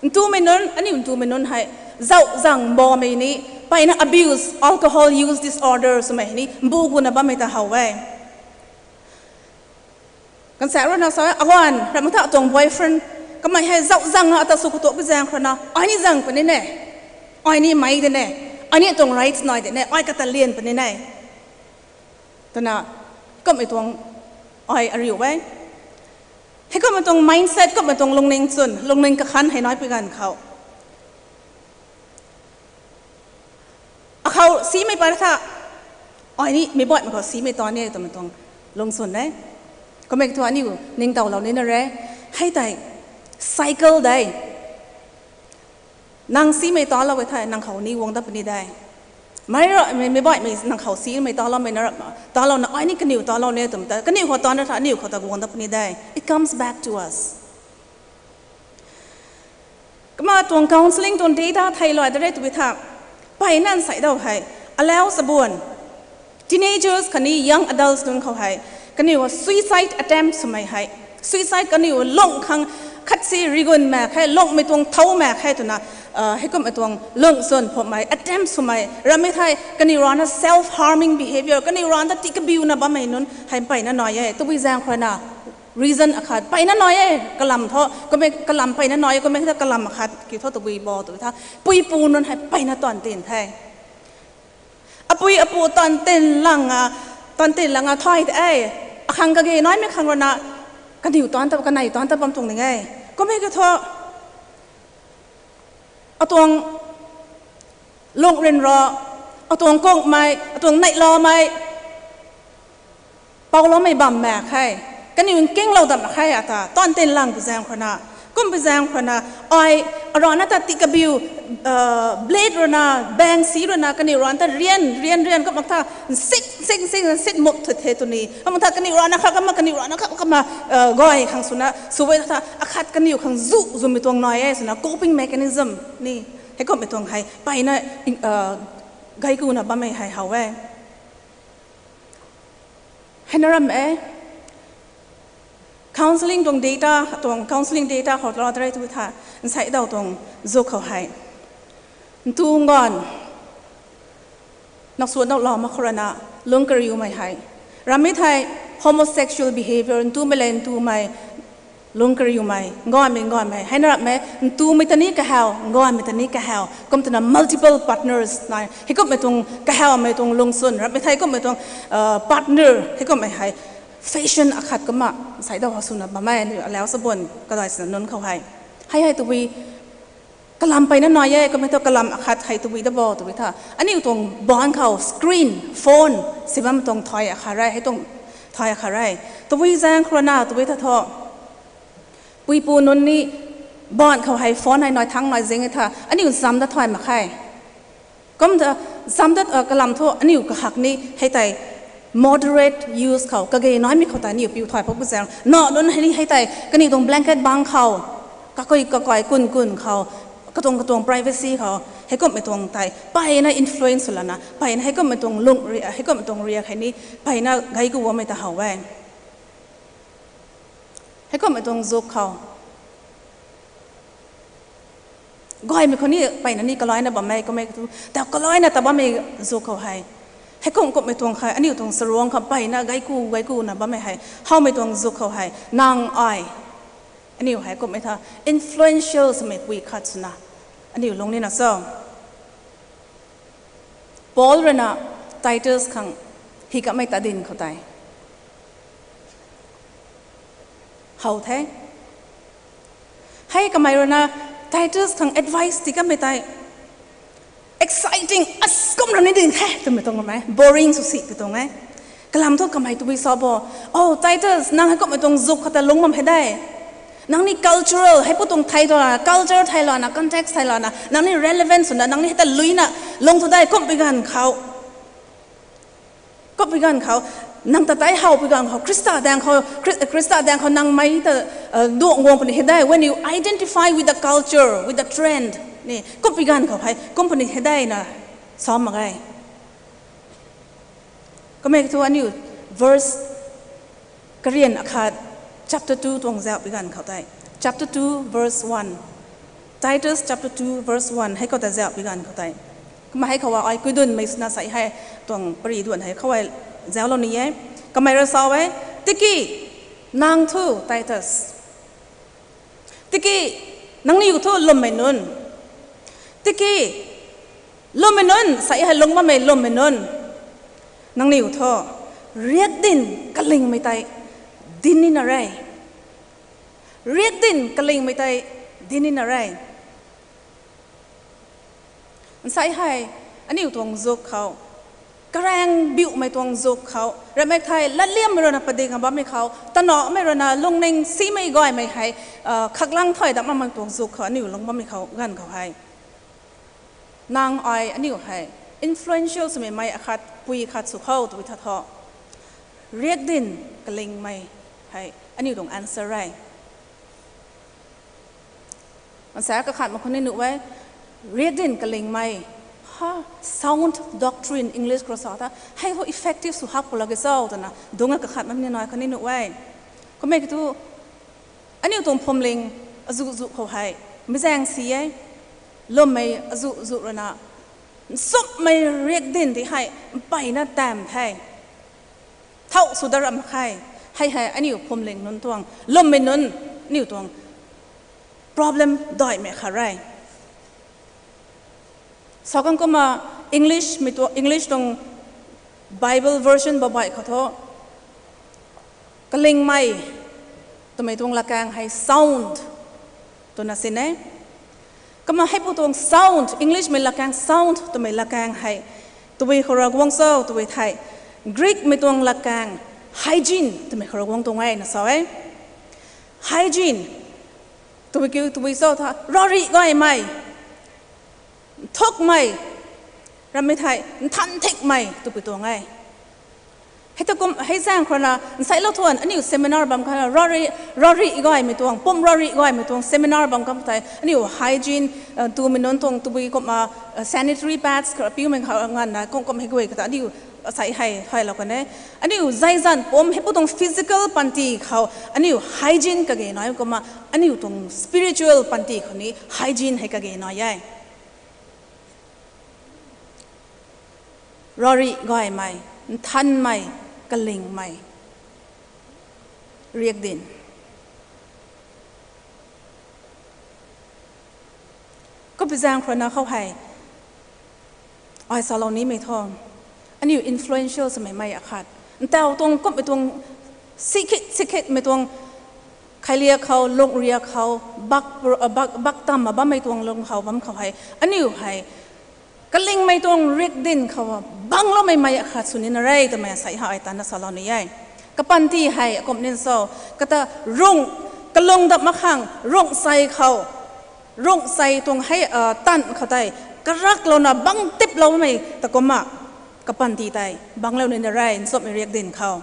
ntumei nunc, aniu ntumei nunc hei zauh zang bammei ni, peyna abuse, alcohol use disorder swmei ni mbu guna bammei ta how e. Kansaek rui na sa, aganv ramh tha atuang boyfriend kamei hei zauh zang ata sw katuakpui zaeng khou rui na, ai ni zang puni ne, ai ni mei de ne, ai ni atuang rights nai de ne, ai kata lian puni ne twna, kumhmei tuang ai ariu e. Heikumhmei tuang mindset, kumhmei tuang lungning chwn, lungning kakhan hei naipui ganv khou, akhou simei pat tha, ai ni mei baihmei khou simei ta ni twmei tuang lungchwn e. Kummei thu aniu ningtowlou nina re. Hei tei cycle de. Nang simei talou e thei nang khou ni guang dat puni de. Mei ra, mei, mei baihmei nang khou simei taloumei na, talouna ai ni kaniw talou ne twmei ta kaniw khou tan ra tha aniu khou ta guang dat puni de. It comes back to us. Kumna tuang counselling tuang data thei lai da re twbi tha, peyna nsei daw hei, alau sabuan, teenagers khatni young adults nunc khou hei, kaniw suicide attempt swmei hei, suicide kaniw lung khang khatsi rigun mak khe, lungmei tuang thau mak khe twna, heikumhmei tuang lungchwn phumei attempt swmei rammei thei kaniw rana self harming behaviour, kaniw rana tii kabiuna bammei nunc hei peyna nai e. Tabui zaeng khou rui na reason akhat peyna nai e, kalam thu, kummei kalam peyna nai e, kummei ta kalam akhat kiu thu tabui bo tw tha, puipu nunc hei peyna tuan tin the. Apui apu tuan tin lang a, tuan tin lang a thay te e, akhang kage naimei khang rui na, kaniw tuan ta, kanei tuan ta bam tuang ning e. Kummei kiu thu, atuang lungh ryanra, atuang kungmei, atuang neihloumei, pouloumei bam mak khe, kaniw nkinglou dam mak khe ata tuan tin lang pu zaeng khou rui na, kum pu zaeng khou rui na, ai, arana ta tii kabiu, blade rui na, bang si rui na, kaniw rana ta rian rian rian kum mak tha, nsik nsik nsik nsit muk thut the tw ni, kum mak tha kaniw rana kha kumna, kaniw rana kha kumna, gay khang swna sw e tha, akhat kaniw khang zu zumei tuang nai e swna coping mechanism ni, heikumhmei tuang hei peyna gay kuna bammei hei how e. Hei na ram e, counselling tuang data, tuang counselling data khou lou ta re tw tha, nsei daw tuang zuk khou hei, ntu nganv, nang sw nau lou mak khou rui na, lung kariumei hei, rammei thei homosexual behaviour, ntumei le ntumei, lung kariumei, nganvmei nganvmei, hei na ram e, ntumei ta ni kahaw, nganvmei ta ni kahaw, kum twna multiple partners nai, heikumhmei tuang kahawmei tuang lungchwn, rammei thei kumhmei tuang partner, heikumhmei hei fashion akhat kumna nsei daw hou swna bam e, aniu alau sabuan kadai swna nunc khou hei. Hei hei tabui kalam peyna nai e, kummei thu kalam akhat hei tabui da bo twbi tha, aniu tuang ban khou screen, phone, si bam tuang thay akhat re, hei tuang thay akhat re. Tabui zaeng khou rui na tabui tha thu, puipu nunc ni ban khou hei phone hei nai thangc nai zing e tha, aniu zam dat thay mak khe. Kum ta, zam dat kalam thu aniu kahak ni hei tei moderate use khou, kage naimei khou ta aniu piu thay phouk pu zaeng. Na nunc hei ni hei tei kaniw tuang blanket bang khou, kakui kakai kun kun khou, katuang katuang privacy khou, heikumhmei tuang tei peyna influence sw lana, peyna heikumhmei tuang lung ri, heikumhmei tuang riak hei ni peyna gay ku bammei ta how e. Heikumhmei tuang zuk khou, Gaymei khou ni peyna ni kaloina bammei, kummei thu, ta kaloina ta bammei zuk khou hei. Heikum kumhmei tuang hei, aniu tuang saruang khou peyna gaiku, gaikuna bammei hei. Howmei tuang zuk khou hei, nang ai. Aniu hei kumhmei tha, influential swmei pui khat swna. Aniu lung nina so. Paul rui na Titus khang hi kamei ta din khou tei. How the. Hei kamei rui na Titus khang advice ti kamei tei. Exciting, as kum rui ni ding the, twmei tuang kamei. Boring sw si pi tuang e. Kalam thu kamei tabui sa bo. Oh, Titus, nang hei kumhmei tuang zuk khou ta lung bam hei de. Nang ni cultural, hei pu tuang thei tuang, culture thei lana, context thei lana, nang ni relevant swna, nang ni hei ta luina, lung thu de, kumhpui ganv khou. Kumhpui ganv khou, nang ta tei howpui ganv khou, Khrista daeng khou, Khri-, Khrista daeng khou nang mei ta, uh, duang guang puni hei de, when you identify with the culture, with the trend, ni, kumhpui ganv khou hei, kum puni hei de na, sa mak ge. Kamei thu aniu, verse, karian akhat, chapter two tuang zauh pi ganv khou tei. Chapter two, verse one. Titus chapter two, verse one, hei khou ta zauh pi ganv khou tei. Kumna hei khou a ai kuidunmei swna sa hei tuang pari duan hei khou ai zauhlou ni e. Kamei rui sa e, tiki, nang thu, Titus. Tiki, nangniw thu lwmmei nunc. Tiki, lwmmei nunc, sa hei lung bammei lwmmei nunc. Nangniw thu, riak din kalingmei tei, din nina re. Riak din kalingmei tei, din nina re. Nsai hei, aniu tuang zuk khou. Karaeng biumei tuang zuk khou. Ramei thei, latliammei rui na pading a bammei khou. Tanamei rui na lungning simei gaymei hei, ah, khaklang thay dam makmei tuang zuk khou. Aniu lung bammei khou, ganv khou hei. Nang ai aniu hei. Influential swmei mei akhat, pui khat sw khou, twbi tha tho. Riak din kalingmei hei. Aniu tuang answer re. Asa kakhat mak khou ni nuh e, riak din kalingmei, ha, sound doctrine, English khou sa ta, hei ho effective sw hak pula ke cho, twna, dung a kakhat mak ni nai khou ni nuh e. Kummei kiu thu, aniu tuang phuamling, azuh zuh khou hei, mi zaeng si e, lwmmei azuh zuh rui na, nchumhmei riak din ti hei, mpeyna tam the. Thau sw dat ram khe, hei hei aniu phuamling nunc tuang, lwmmei nunc, aniu tuang problem daihmei khat re. Sa khang kumna English mei tuang, English tuang Bible version babai khou thu, kalingmei twmei tuang latkaeng hei sound twna sin e. Kumna hei pu tuang sound, English mei latkaeng sound twmei latkaeng hei, twbui khou Ravguangc cho twbui thei, Greek mei tuang latkaeng hygiene twmei khou Ravguangc tuang e na sa e. Hygiene twbui kiu twbui cho tha, ravri gaymei, nthukmei, ramei thei, nthan thikmei twpui tuang e. Hei ta kum, hei zaeng khou rui na, nsailou thuan, aniu seminar bam kha, ravri, ravri gaymei tuang, pum ravri gaymei tuang, seminar bam kam thei, aniu hygiene, uh, twmei nunc tuang twbui kumna, uh, sanitary pads khou piumei khou nganvna, kum kum hei guay kata, aniu, uh, sai hei, hei lou kan e. Aniu zaizan pum, hei pu tuang physical panty khou, aniu hygiene kage nai kumna, aniu tuang spiritual panty khou ni hygiene hei kage nai e. Ravri gaymei, nthanmei, kalingmei, riak din. Kumpi zaeng khou rui na khou hei, ai salou nimei thu, aniu influential swmei mei akhat. Ntau tuang kummei tuang sikhit sikhitmei tuang khailiak khou, lungriak khou, bak, bak, bak tam a bammei tuang lung khou bam khou hei, aniu hei, kalingmei tuang riak din khou, bangloumei mei akhat sw nina re twmei sai hei ai tanna salou ni e. Kapanty hei akum nin cho, kata rung, kalung dap mak khang, rung sai khou, rung sai tuang hei, uh, tan khou tei, karaklouna bang tiploumei ta kumna, kapanty tei, banglou nina re, nchumhmei riak din khou.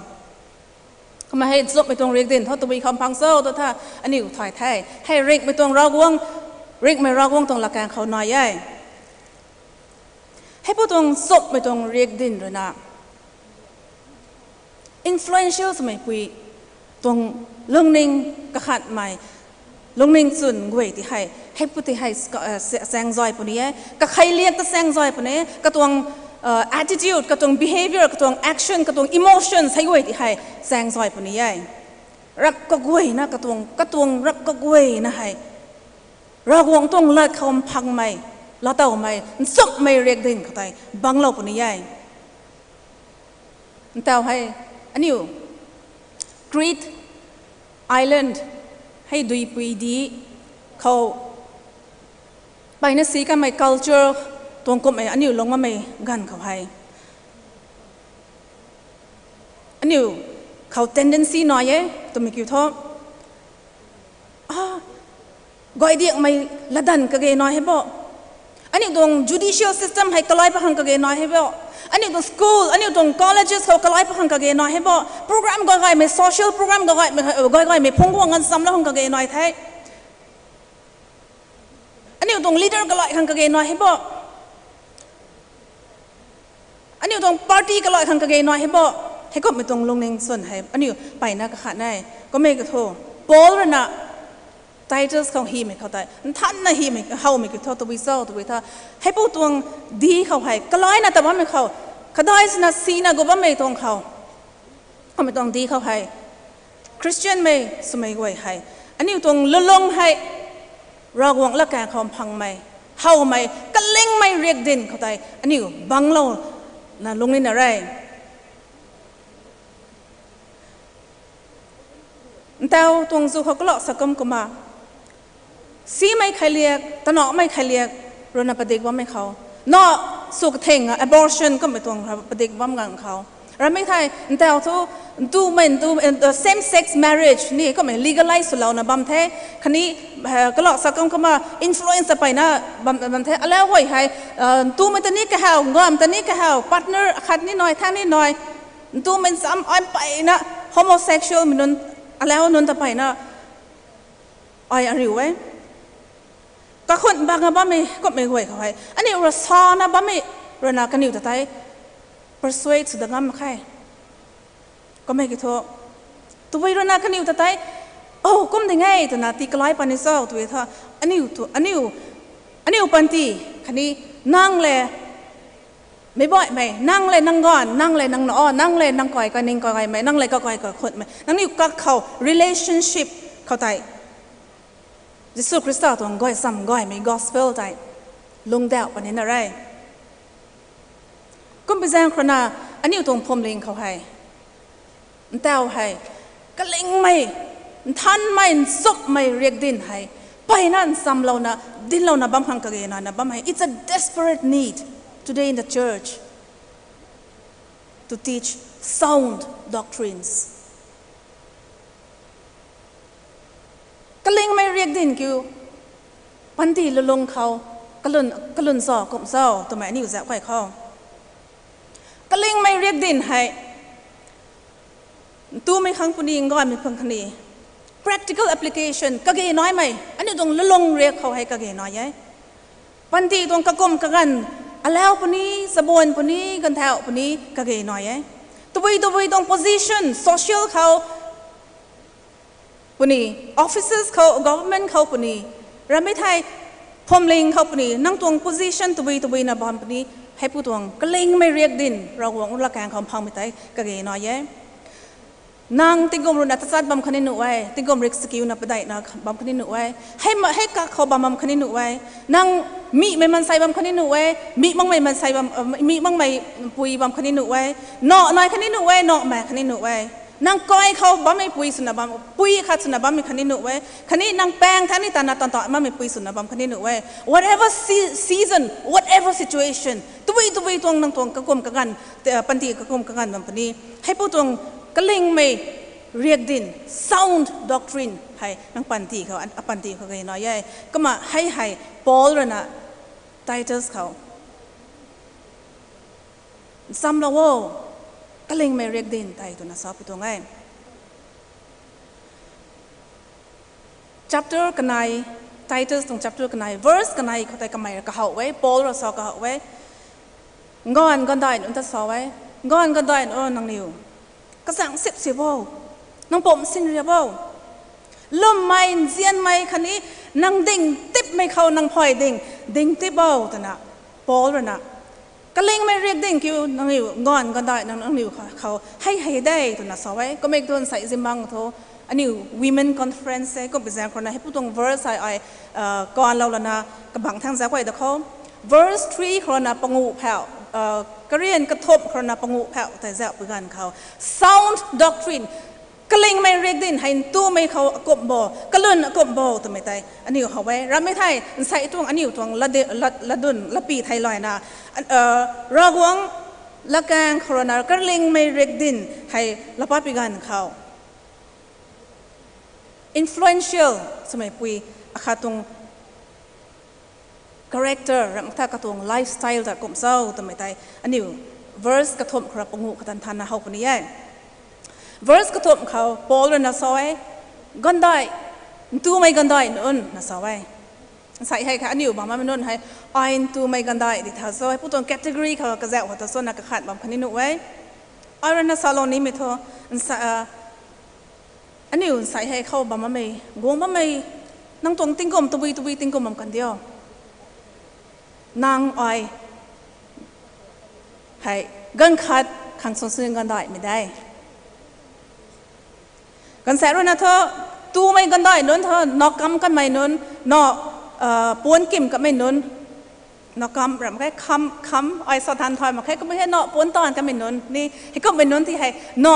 Kumna hei nchumhmei tuang riak din thu twbui khou mpang cho tu tha, aniu thay the. Hei ringhmei tuang Ravguangc, ringhmei Ravguangc tuang latkaeng khou nai e. Hei pu tuang nchumhmei tuang riak din rui na, influential swmei pui tuang lungning kakhatmei, lungning chwn guay ti hei, Hei pu ti hei chaeng zay puni e. Kakhei liak ta chaeng zay puni e. Katuang attitude, katuang behavior, katuang action, katuang emotion hei guay ti hei chaeng zay puni e. Rap kaguayna katuang, katuang rap kaguayna hei Ravguangc tuang lat khou mphangmei, laatowmei, nchumhmei riakdanv khou tei banglou puni e. Ntaw hei, aniu Crete Island hei duipui di khou mpeyna si kamei culture tuang kumhmei aniu lungc bammei ganv khou hei aniu khou tendency nai e twmei kiu thu, gaydiakmei latdanv kage nai hei bo. Aniu tuang judicial system hei kalai pat khang kage nai hei bo. Aniu tuang school, aniu tuang colleges khou kalai pat khang kage nai hei bo. Program gaygaymei, social program gaygaymei phungc guang nganv chamlou khang kage nai the. Aniu tuang leader kalai khang kage nai hei bo. Aniu tuang party kalai khang kage nai hei bo. Heikumhmei tuang lungning swn hei aniu mpeyna kakhat e. Kummei kiu thu, Paul rui na Titus khou hymei khou tei nthanna hymei howmei kiu thu tabui cho, tabui tha, heipu tuang di khou hei kalaina ta bammei khou, kadai sina sina gu bammei tuang khou, kummei tuang di khou hei Christianmei swmei guay hei aniu tuang lulung hei Ravguangc latkaeng khou mphangmei, howmei, kalingmei riakdanv khou tei aniu banglou na lungning na re. Ntaw tuang zu khou kalou sa kum kumna, simei kheiliak, tanamei kheiliak rui na padik bammei khou, na sw katheng abortion kummei tuang padik bam ganv khou, ramei thei ntaw thu ntumei ntu, same sex marriage ni kummei legalize swlouna bam the. Khatni kalou sa kum kumna influence ta mpeyna bam the. Alau guay hei ntumei ta ni kahaw, ngam ta ni kahaw, partner akhat ni nai, thang ni nai, ntumei cham ai mpeyna homosexualmei nunc, alau nunc ta mpeyna ai ariu e. Kakhun bangna bammei kummei guay khou hei aniu rui sana bammei rui na kaniw ta tei persuade sw dat ngam mak khe. Kummei kiu thu, tabui rui na kaniw ta tei, o, kum ding e twna tii kalai pat ni cho tw e tha, aniu, aniu panty khatni nang le meic baihmei, nang le nang ganv, nang le nang na, nang le nang kai kaning kagaymei, nang le kakai kakhunmei, nangniw kak khou relationship khou tei Jisu Khrista tuang gaychamv gaymei gospel tei lungdauh puni na re. Kumbi zaeng khou rui na aniu tuang phuamling khou hei, ntaw hei, kalingmei, nthanmei, nchumhmei riakdanv hei mpeyna nchamlouna, dinclouna bam khang kage naina bam hei. It's a desperate need today in the church to teach sound doctrines. Kalingmei riakdanv kiu, panty lulung khou kalun, kalun cho, kum cho twmei aniu zauc kay khou, kalingmei riakdanv hei ntumei khang puni, nggaymei khang khatni practical application kage naimei, aniu tuang lulung riak khou hei kage nai e. Panty tuang kakum kaganv, alau puni, chabuan puni, ganvthau puni kage nai e. Tabui tabui tuang position, social khou puni, offices khou, government khou puni, ramei thei phuamling khou puni, nang tuang position tabui tabuina bam puni, heipu tuang kalingmei riakdanv Ravguangc latkaeng khou mphangmei tei kage nai e. Nang tingkum rui na tachat bam khatni nuh e, tingkum rik sakiuna padeihna bam khatni nuh e, hei ma, hei kak khou bam bam khatni nuh e, nang mihmei mansei bam khatni nuh e, mih makmei mansei bam, mih makmei pui bam khatni nuh e, naw nai khatni nuh e, naw mei khatni nuh e. Nang kai khou bammei pui swna bam, pui khat swna bammei khatni nuh e, khatni nang paeng thangc ni tana tan ta bammei pui swna bam khatni nuh e. Whatever se-, season, whatever situation, tabui tabui tuang nang tuang kakum kaganv, panty kakum kaganv bam puni, heipu tuang kalingmei riakdanv, sound doctrine hei nang panty khou, apanty khou kage nai e. Kumna hei hei Paul rui na Titus khou nchamlou o, kalingmei riakdanv tei twna sa pi tuang e. Chapter kanei, Titus tuang chapter kanei, verse kanei khou tei kamei rui kahow e, Paul rui sa kahow e. Nganv gandai nunc ta sa e, nganv gandai nunc o, nangniw kazang sip sip o, nang pumh sinriap o. Lwmmei, nzianmei khatni nang ding tipmei khou nang phay ding, ding tip bo twna Paul rui na, kalingmei rik ding kiu nangniw ganv gandai nang nangniw khou hei hei de twna sa e. Kumei tuang sai zimbang thu, aniu women conference e, kumbi zaeng khou rui na hei pu tuang verse ai ai kanlou lana kabang thang zak guay da khou. Verse three khou rui na pangu phau, Korean kathumh khou rui na pangu phau tei zak pui ganv khou, sound doctrine, kalingmei rik ding hei ntumei khou akumh bo, kalun akumh bo twmei tei aniu how e. Rammei thei nsei tuang aniu tuang ladi- lad- ladun lapi thei luaina, Ravguangc lakaeng khou rui na kalingmei rik ding hei lapa pi ganv khou influential swmei pui akhat tuang character, ramh tha katuang lifestyle ta kum cho twmei tei aniu verse kathumh khou rui pangu khatan thanna how puni e. Verse kathumh khou Paul rui na sa e, gandai, ntumei gandai nunc na sa e. Nsei hei kha aniu bam bammei nunc hei, ai ntumei gandai di tha cho, hei pu tuang category khou kazauh khou ta cho na kakhat bam khatni nuh e. Ai rui na salou nimei thu, nsei, aniu nsei hei khou bam bammei, guang bammei, nang tuang tingkum tabui tabui tingkum bam kan dio. Nang ai hei ganv khat khang swn swn gandaimei de. Ganvsaekc rui na thu, ntumei gandai nunc thu, na kam kanmei nunc, na puanc kim kanmei nunc, na kam ram khe, kham, kham, ai sa than thay mak khe, kummei hei na puanc taanv kanmei nunc ni, heikumhmei nunc ti hei, na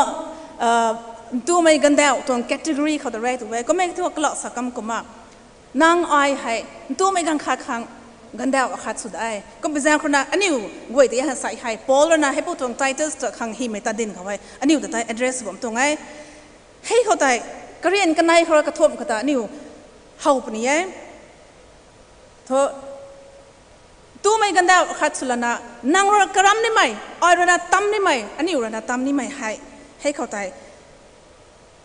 ntumei gandauh tuang category khou ta rei tu e, kummei thu kalou sa kam kumna. Nang ai hei ntumei ganv khat khang gandauh akhat sw de. Kumbi zaeng khou rui na aniu guay tei hei nsei hei Paul rui na hei pu tuang Titus ta khang hymei ta ding khou hei aniu ta tei address bam tuang e. Hei khou tei, Korean kanei khou rui kathumh khou ta aniu how puni e. Thu, ntumei gandauh akhat sw lana, nang rui karam nimei, ai rui na tam nimei, aniu rui na tam nimei hei, hei khou tei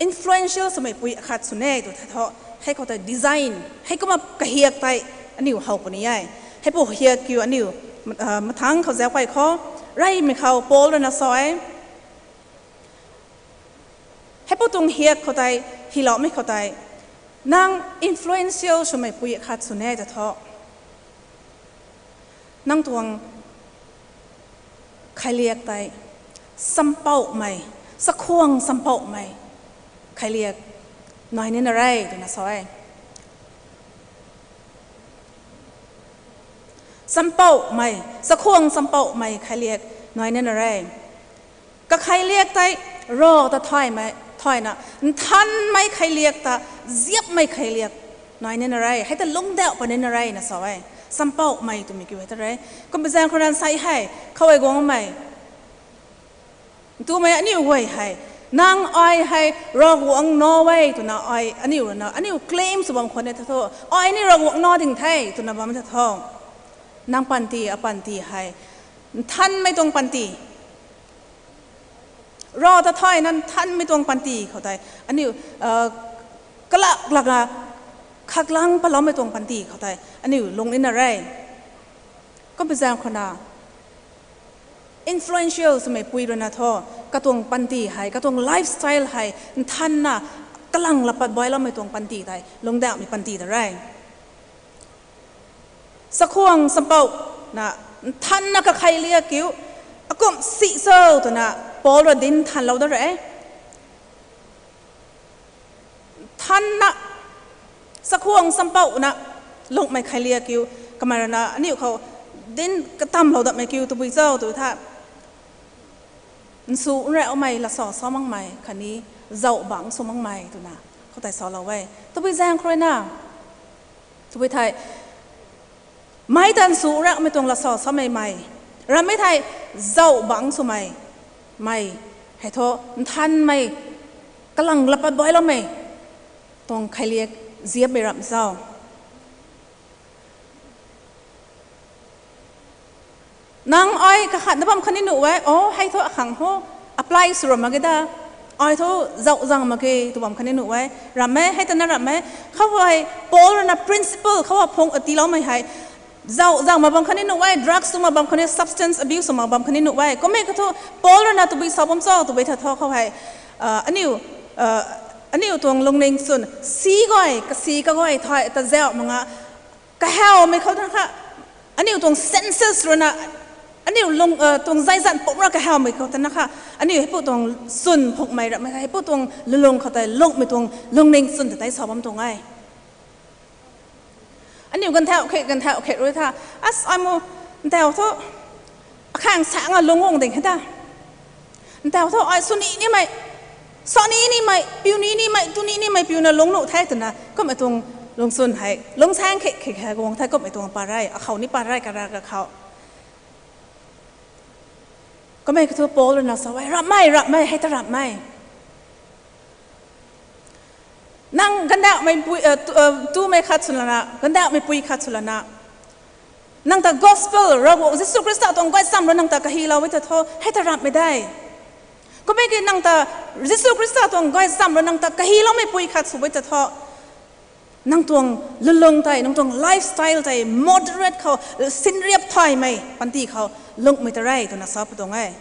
influential swmei pui akhat sw ne tw the thu, hei khou tei design, hei kumna kahiak tei aniu how puni e. Hei pu hiak kiu aniu mathangc khou zauc kai khou, reymei khou Paul rui na sa e. Hei pu tuang hiak khou tei, hyloumei khou tei, nang influential swmei pui akhat sw ne ta thu, nang tuang khailiak tei sampouhmei, sakhwang sampouhmei khailiak nai nina re twna sa e. Sampouhmei, sakhwang sampouhmei khailiak nai nina re. Kakhailiak tei Rav ta thaymei thayna, nthanmei khailiak ta ziapmei khailiak nai nina re, hei ta lungcdauh puni na re na sa e. Sampouhmei twmei kiu hei ta re. Kumbi zaeng khou rui na nsei hei khou hei guangmei, ntumei aniu guay hei, nang ai hei Ravguangc nac e twna ai aniu rui na aniu claim sw bam khwan e ta thu, ai ni Ravguangc nac ding the twna bam ta thu, nang panty, apanty hei nthanmei tuang panty, Rav ta thayna nthanmei tuang panty khou tei aniu kalak lak a khaklang patloumei tuang panty khou tei aniu lung nina re. Kumbi zaeng khou na influential swmei pui rui na thu, katuang panty hei, katuang lifestyle hei nthanna kalang laa pat bailoumei tuang panty tei lungcdauhmei panty ta re. Sakhwang sampouhna, nthanna kakhailiak kiu akumh si cho twna Paul rui dinc nthanlou da re. Nthanna, sakhwang sampouhna lungmei khailiak kiu, kamei rui na aniu khou dinc katamlou datmei kiu tabui cho tw tha, nsu nraumei, lasa sa makmei khatni zauh bangc sw makmei twna khou tei salou e. Tabui zaeng khou rui na, tabui thei, mei ta nsu nraumei tuang lasa samei mei, rammei thei zauh bangc swmei mei, hei thu nthanmei, kalang laa pat bailoumei tuang khailiak ziapmei ramh cho. Nang ai kakhatna bam khatni nuh e, o hei thu akhang ho, apply sw ram mak ge da, ai thu zauh zang mak ge tw bam khatni nuh e, ram e, hei ta na ram e. Khou hei Paul rui na principle khou phung atiiloumei hei, zauh zang mak bam khatni nuh e, drugs sw mak bam khatni, substance abuse sw mak bam khatni nuh e. Kummei khou thu Paul rui na tabui sa bam cho tabui tha thu khou hei, aniu, aniu tuang lungning chwn, si guay, kasi kaguay thai ta zauh mak nga, kahawmei khou tana kha, aniu tuang senses ruina, aniu lung, tuang zaizan pumra kahawmei khou tana kha, aniu heipu tuang chwn phukmei ramei, heipu tuang lulung khou tei lungmei tuang lungning chwn ta tei sa bam tuang e. Aniu ganthau khe, ganthau khe rui tha, as ai mu, ntau thu, akhang sa nga lung guang ding he ta. Ntau thu ai sw ni nimei, sa ni nimei, piu ni nimei, tu ni nimei piuna lung nuh the twna kummei tuang lungchwn hei lungsaeng khe khe khe guang the, kummei tuang pa rei, akhou ni pa rei kara kakhou. Kummei kathu Paul ruina sa e, rapmei, rapmei, hei ta rapmei. Nang gandauhmei pui, tumei khat swlana, gandauhmei pui khat swlana, nang ta gospel, Ravguangc Jisu Khrista tuang gaychamv rui nang ta kahilou e ta thu, hei ta rapmei de. Kummei ki nang ta Jisu Khrista tuang gaychamv rui nang ta kahiloumei pui khat sw e ta thu, nang tuang lulung tei, nang tuang lifestyle tei moderate khou, sinriap thaymei panty khou lungmei ta rei twna sa pu tuang e.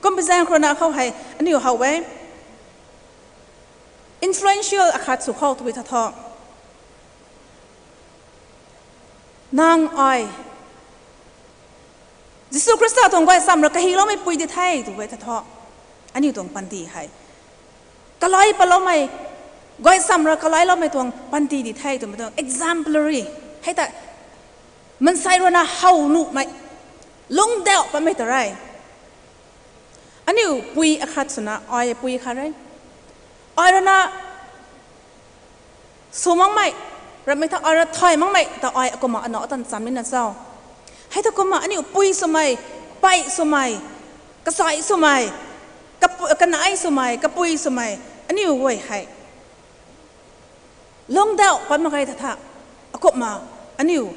Kumbi zaeng khou rui na khou hei aniu how e, influential akhat sw khou tw e ta thu, nang ai Jisu Khrista tuang gaychamv rui kahiloumei pui di the tw e ta thu, aniu tuang panty hei kalai paloumei, gaychamv rui kalailoumei tuang panty di the twmei tuang exemplary, hei ta mansei ruina how nuhmei, lungdauh patmei ta rei. Aniu pui akhat swna ai pui khat rei, ai ruina sw makmei, ramei ta ai rui thay makmei ta ai akumna anac atan cham nina cho. Hei ta kumna aniu pui swmei, pei swmei, kasai swmei, kanei swmei, kapui swmei, aniu guay hei lungdauh pat mak ge ta tha, akumna aniu,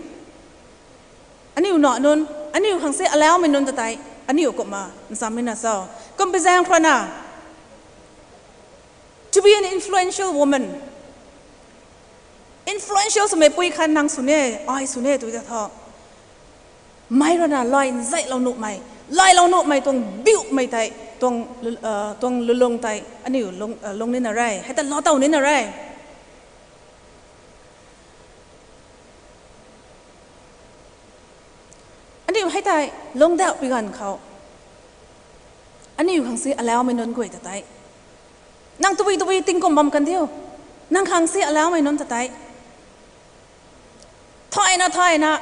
aniu na nunc, aniu khang si alaumei nunc ta tei, aniu kumna nchammei na cho. Kumbi zaeng khou rui na, to be an influential woman, influential swmei pui khat nang sw ne, ai sw ne tw ta thu, mei ruina lai nzaylou nuhmei, lailou nuhmei tuang biumei tei, tuang lulung tei aniu lung nina rei, hei ta lou tow nina rei. Aniu hei tei lungdauh pui ganv khou, aniu khang si alaumei nunc guay ta tei, nang tabui tabui tingkum bam kan diu, nang khang si alaumei nunc ta tei thayna thayna,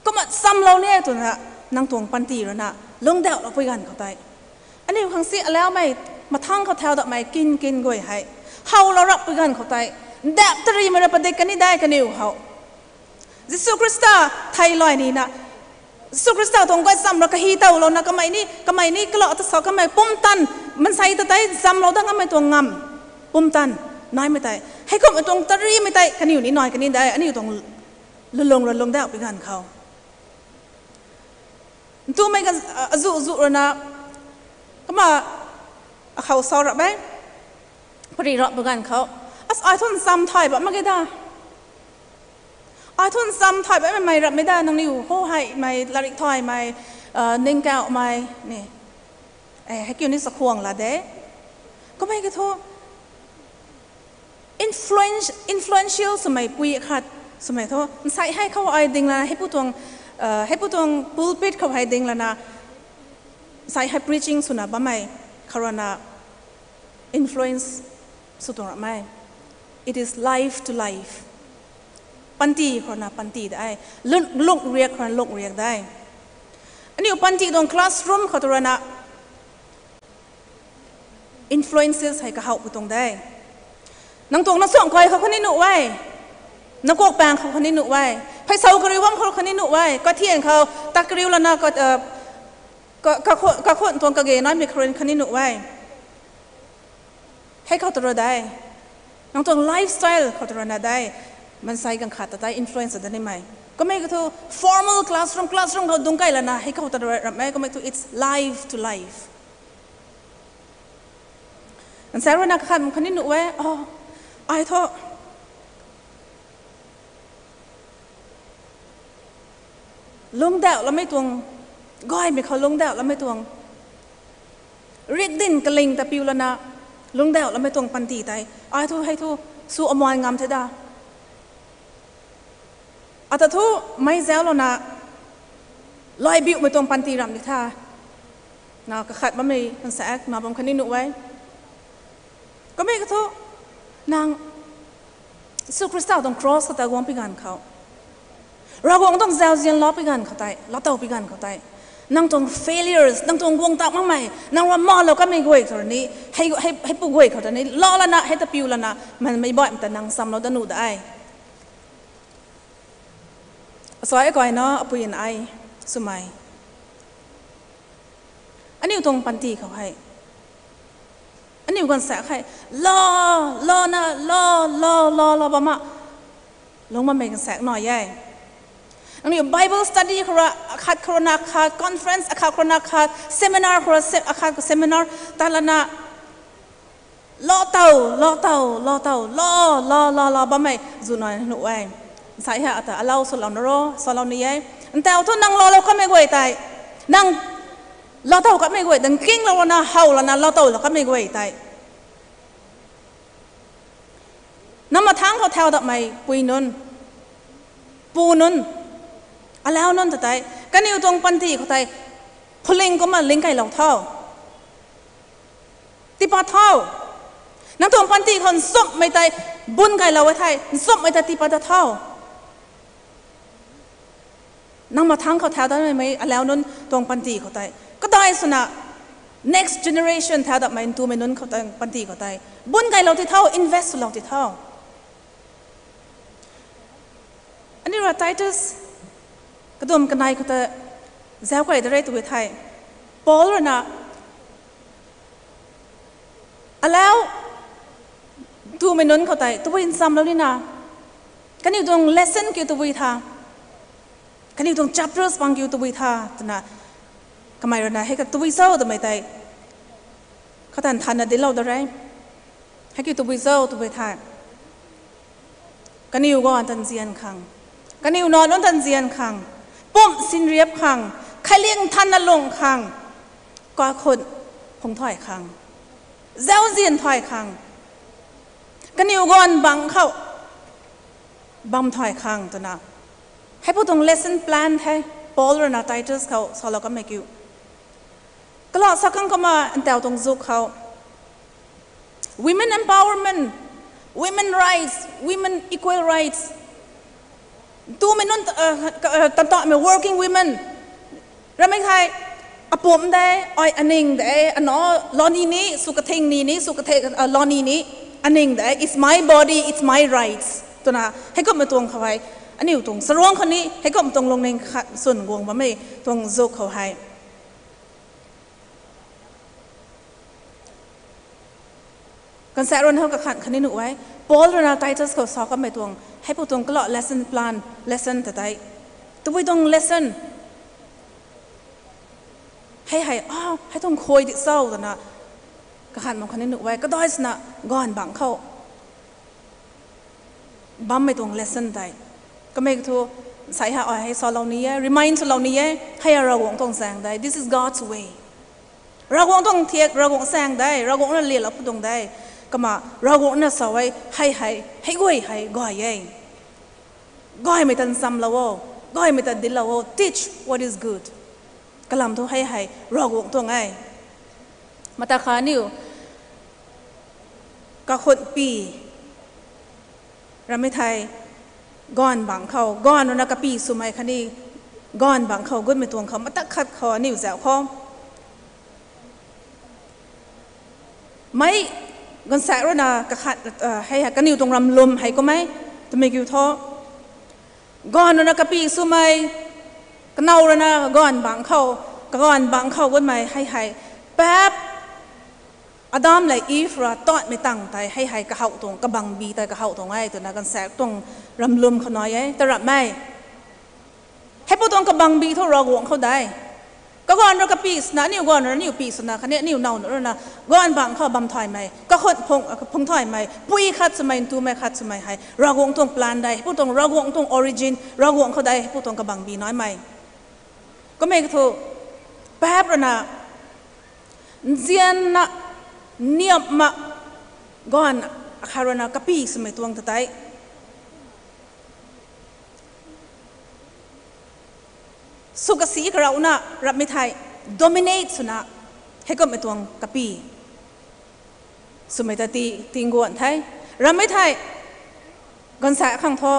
kumna chamlou ni e twna, nang tuang panty ruina lungdauhlou pui ganv khou tei, aniu khang si alaumei, mathang khou thau datmei kin kin guay hei howlou rap pui ganv khou tei, ndap tarimei rui padik kan ni dai kaniw how. Jisu Khrista thei lay nina, Jisu Khrista tuang gaychamv rui kahi towlouna kamei ni, kamei ni kalau ta sa kamei pumtan, mansei ta tei chamlou dat ngammei tuang ngam, pumtan naimei tei, heikumhmei tuang tarimei tei kaniw ni nai kan ni dai, aniu tuang lulung rui lungdauh pui ganv khou. Ntumei azuh zuh ruina, kumna akhou sa rap e, pari rap pui ganv khou, as ai thu ncham thay bam mak ge da, ai thu ncham thay bammei rapmei da, nangniw ho heimei, latrik thaymei, ningkauhmei ni, heikiu ni chakhwang la de. Kummei ki thu influential swmei pui khat swmei thu, nsei hei khou ai ding lana, heipu tuang pulpit khou hei ding lana, nsei hei preaching swna bammei khou ruina influence sw tuang ramei. It is life to life. Panty khou ruina panty de, lungriak khou ruina lungriak de. Aniu panty tuang classroom khou tu ruina influences hei kahowpui tuang de. Nang tuang na suang kai khou khatni nuh e, na kuak pang khou khatni nuh e, pheysaw kariu bam khou khatni nuh e, kathian khou tak kariu lana, kakhun tuang kage naimei khou rui khatni nuh e. Hei khou tu rui de, nang tuang lifestyle khou tu ruina de, mansei ganv khat ta tei influence dat nimei. Kummei ki thu formal classroom, classroom khou dungc kai lana hei khou ta rui ramei, kummei thu it's life to life. Nsei ruina kakhat khatni nuh e, ai thu lungdauh lamei tuang, gaymei khou lungdauh lamei tuang, rikdin kaling ta piu lana, Lungdauh lamei tuang panty tei, ai thu hei thu, sw amuan ngam the da. Ata thu, mei zauclouna, laibiuhmei tuang panty ramh di tha. Na kakhat bammei kansaek na bam khatni nuh e. Kamei kathu, nang Jisu Khrista tuang cross khou ta guang pi ganv khou, Ravguangc tuang zauzian lou pi ganv khou tei, latow pi ganv khou tei, nang tuang failures, nang tuang guang tak makmei, nang rui malou kamei guay khou ni, hei, hei, hei pu guay khou ta ni, lou lana, hei ta piu lana, manmei baihmei ta nang chamlou da nuh de. Asai kaina apui n ai, swmei. Aniu tuang panty khou hei, aniu ganvsaekc hei, lou, louna, lou, lou, lou, lou bam a. Lung bammei ganvsaekc nai e. Nangniw Bible study khou rui akhat khou rui na khat, conference akhat khou rui na khat, seminar khou rui se-, akhat khou seminar ta lana, lou tow, lou tow, lou tow, lou, lou, lou, lou bammei zu nai nuh e. Nsai hei ata alou swlou na ro, salou ni e. Ntau thu nang loulou kamei guay tei, nang lou tow kamei guay, nang kinglou lana, how lana, lou tow lou kamei guay tei, nang mathangc khou thau datmei pui nunc, pu nunc, alau nunc ta tei, kaniw tuang panty khou tei, phuling kumna ling kailou tho. Tiipat tho. Nang tuang panty khou nchumhmei tei, bun kailou e thei, nchumhmei tei tiipat ta tho. Nang mathangc khou thau datmei mei alau nunc tuang panty khou tei, kadai swna next generation thau datmei ntumei nunc khou tei, panty khou tei, bun kailou ti tho, invest swlou ti tho. Aniu rui Titus kadum kanei khou ta zauc kai da re tw e thei, Paul rui na, alau, ntumei nunc khou tei tabui nchamlou nina, kaniw tuang lesson kiu tabui tha, kaniw tuang chapters pang kiu tabui tha twna, kamei rui na hei ka tabui cho twmei tei, katan thanna dinclou da re. Hei kiu tabui cho tw e thei, kaniw ganv tanzian khang, kaniw nac nunc tanzian khang, pumh sinriap khang, khailiang thanna lung khang, kakhun phung thay khang, zauzian thay khang, kaniw ganv bangc khou bam thay khang twna, hei pu tuang lesson plan the, Paul rui na Titus khou salou kamei kiu. Kalau sa khang kumna ntau tuang zuk khou, women empowerment, women rights, women equal rights, ntumei nunc, uh, ka-, uh, tantamei working women ramei thei, apumc de, ai aning de, anac lou ni ni, sw kathing ni ni, sw kathe, uh, lou ni ni, aning de, it's my body, it's my rights twna, heikumhmei tuang khou hei, aniu tuang saruangc khou ni heikumhmei tuang lungning khat swn guang bammei tuang zuk khou hei, kansaek rui na kakhat khatni nuh e, Paul rui na Titus khou sa kamei tuang, hei pu tuang kalau lesson plan, lesson ta tei, tabui tuang lesson, hei hei, ah, hei tuang khuay di cho twna, kakhat mak khatni nuh e, kadai swna, ganv bangc khou bammei tuang lesson tei, kamei kathu, nsai hei ai hei salou ni e, remind swlou ni e, hei a Ravguangc tuang zaeng de, this is God's way. Ravguangc tuang thiak, Ravguangc zaeng de, Ravguangc na lialou pu tuang de, kumna Ravguangc na sa e, hei hei, hei guay hei gay e, gaymei tan chamlou o, gaymei tan dinclou o, teach what is good. Kalam thu hei hei Ravguangc tuang e. Mata kha aniu kakhunhpy ramei thei, ganv bangc khou, ganv rui na kapy swmei khatni, ganv bangc khou gutmei tuang khou, mata khat khou aniu zauc khou, mei, ganvsaekc rui na kakhat, uh, hei hei kaniw tuang ramlum hei kum e, twmei kiu thu, ganv rui na kapy swmei, kanow rui na ganv bangc khou, kaganv bangc khou gutmei hei hei, paap, Adam lev Eve rui tatmei tangv tei hei hei kahouh tuang, kabangbi tei kahouh tuang e twna ganvsaekc tuang ramlum khou nai e, ta ramh e. Heipu tuang kabangbi thu Ravguangc khou de. Kaganv rui kapy swna, aniu ganv rui aniu py swna, khatni aniu now rui na, ganv bangc khou bam thaymei, kakhunhpy phung, phung thaymei, pui khat swmei, ntumei khat swmei hei Ravguangc tuang plan de. Heipu tuang Ravguangc tuang origin, Ravguangc khou de, heipu tuang kabangbi naimei. Kummei kathu, paap rui na, nzianna, niamna, Ganv akhat ruina kapy swmei tuang ta tei, sw kasi karauna rammei thei dominate swna, heikumhmei tuang kapy swmei ta ti, tingguan the. Rammei thei, ganvsaekc khang thu,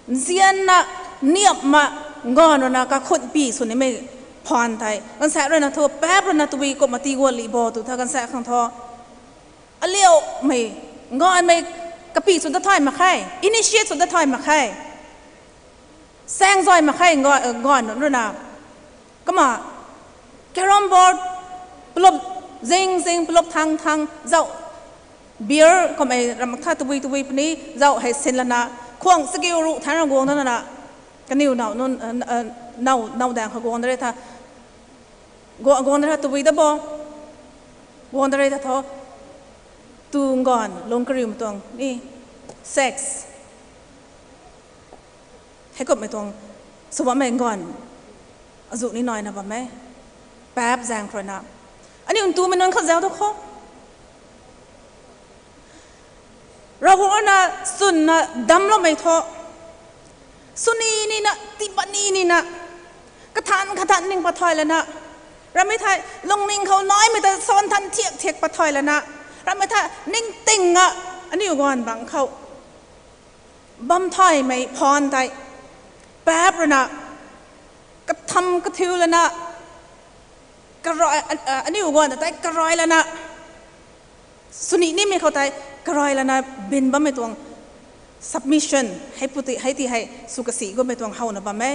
nzianna, niamna, ganv ruina kakhunhpy sw nimei phaan tei, ganvsaekc ruina thu, paap ruina tabui kumna tii guat li bo tu tha ganvsaekc khang thu, aliumei, ganvmei kapy sw dat thay mak khe, initiate sw dat thay mak khe, saengzay mak khe, ganv, ganv nunc ruina. Kumna, carrom board, plup, zing zing, plup thang thang, zauh, beer, kummei ram mak tha tabui tabui puni, zauh hei sin lana, khuang sakiu ruh tharan guang da lana, kaniw now, nunc, now, now daeng khou guang da re tha, guang, guang da re tha tabui da bo, guang da re tha thu, tu ganv, lung kariumei tuang ni, sex. Heikumhmei tuang, sw bammei ganv, azuh ni naina bam e. Paap zaeng khou ruina. Aniu ntumei nunc khat zauh tu khou, Ravguangc ruina chwnna damcloumei thu, swni nina, tiipat ni nina, kathan kathan ning pat thay lana, rammei thei lungning khou naimei ta san than thiak thiak pat thay lana, rammei thei ningting a, aniu ganv bangc khou bam thaymei phaan tei, paap ruina, katham kathiu lana, karai, a, a, aniu ganv ta tei karai lana, swni nimei khou tei karai lana bin bammei tuang submission, hei pu ti, hei ti hei sw kasi gummei tuang howna bam e.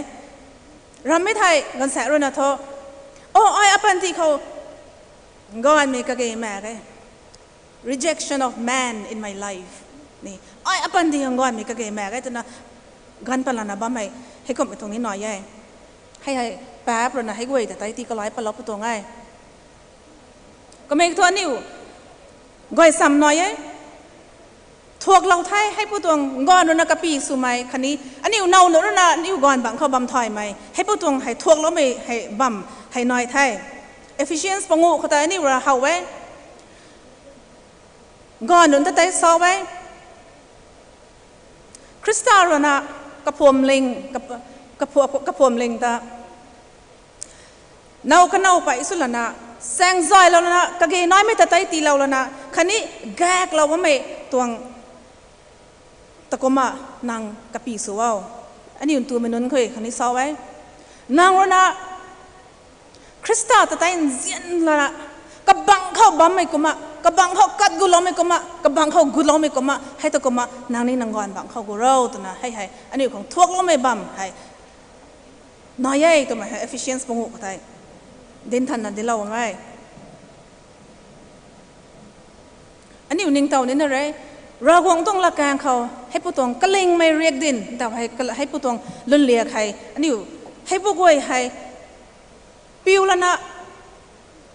Rammei thei ganvsaekc ruina thu, o, ai apanty khou ganvmei kage mak ge. Rejection of man in my life. Ni, ai apanty khang ganvmei kage mak ge twna, ganv pat lana bam hei, heikumhmei tuang ni nai e. Hei hei, paap ruina hei guay ta tei tii kalai patlou pu tuang e. Kamei thu aniu, guay sam nai e. Thuaklou the, hei pu tuang ganv ruina kapy swmei khatni, aniu now nunc ruina aniu ganv bangc khou bam thaymei, hei pu tuang hei thuakloumei hei bam, hei nai the. Ephesians panguh khou tei aniu rui how e. Ganv nunc ta tei sa e. Khrista ruina kaphuamling, kap-, kaphu-, kaphuamling ta, now kanow pei sw lana, saengzaylou lana, kage naimei ta tei tiilou lana, khatni gaeklou bammei tuang ta kumna nang kapy sw o. Aniu ntumei nunc khou khatni sa e. Nang ruina Khrista ta tei nzian lana, kabangc khou bammei kumna, kabangc khou kat guloumei kumna, kabangc khou guloumei kumna, hei ta kumna nang ni nang ganv bangc khou gu ro twna hei hei aniu khang thuakloumei bam hei nai e twmei hei Ephesians panguh khou tei dinc thanna dinclou e. Aniu ningtow nina re, Ravguangc tuang latkaeng khou hei pu tuang kalingmei riakdanv ta hei, kal-, hei pu tuang lwnliak hei aniu, hei pu guay hei piu lana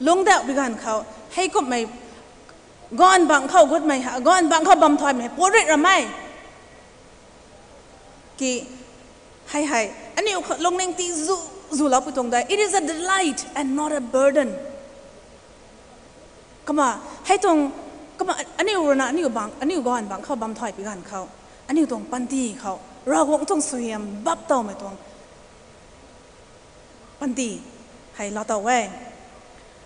lungcdauh bi ganv khou, heikumhmei ganv bangc khou gutmei, ganv bangc khou bam thaymei hei puat rit ram e. Ki, hei hei aniu kha lungning ti zu, zuloupui tuang de, it is a delight and not a burden. Kumna, hei tuang, kumna aniu ruina aniu bangc, aniu ganv bangc khou bam thaypui ganv khou, aniu tuang panty khou Ravguangc tuang suaihiam bap towmei tuang panty hei laatow e.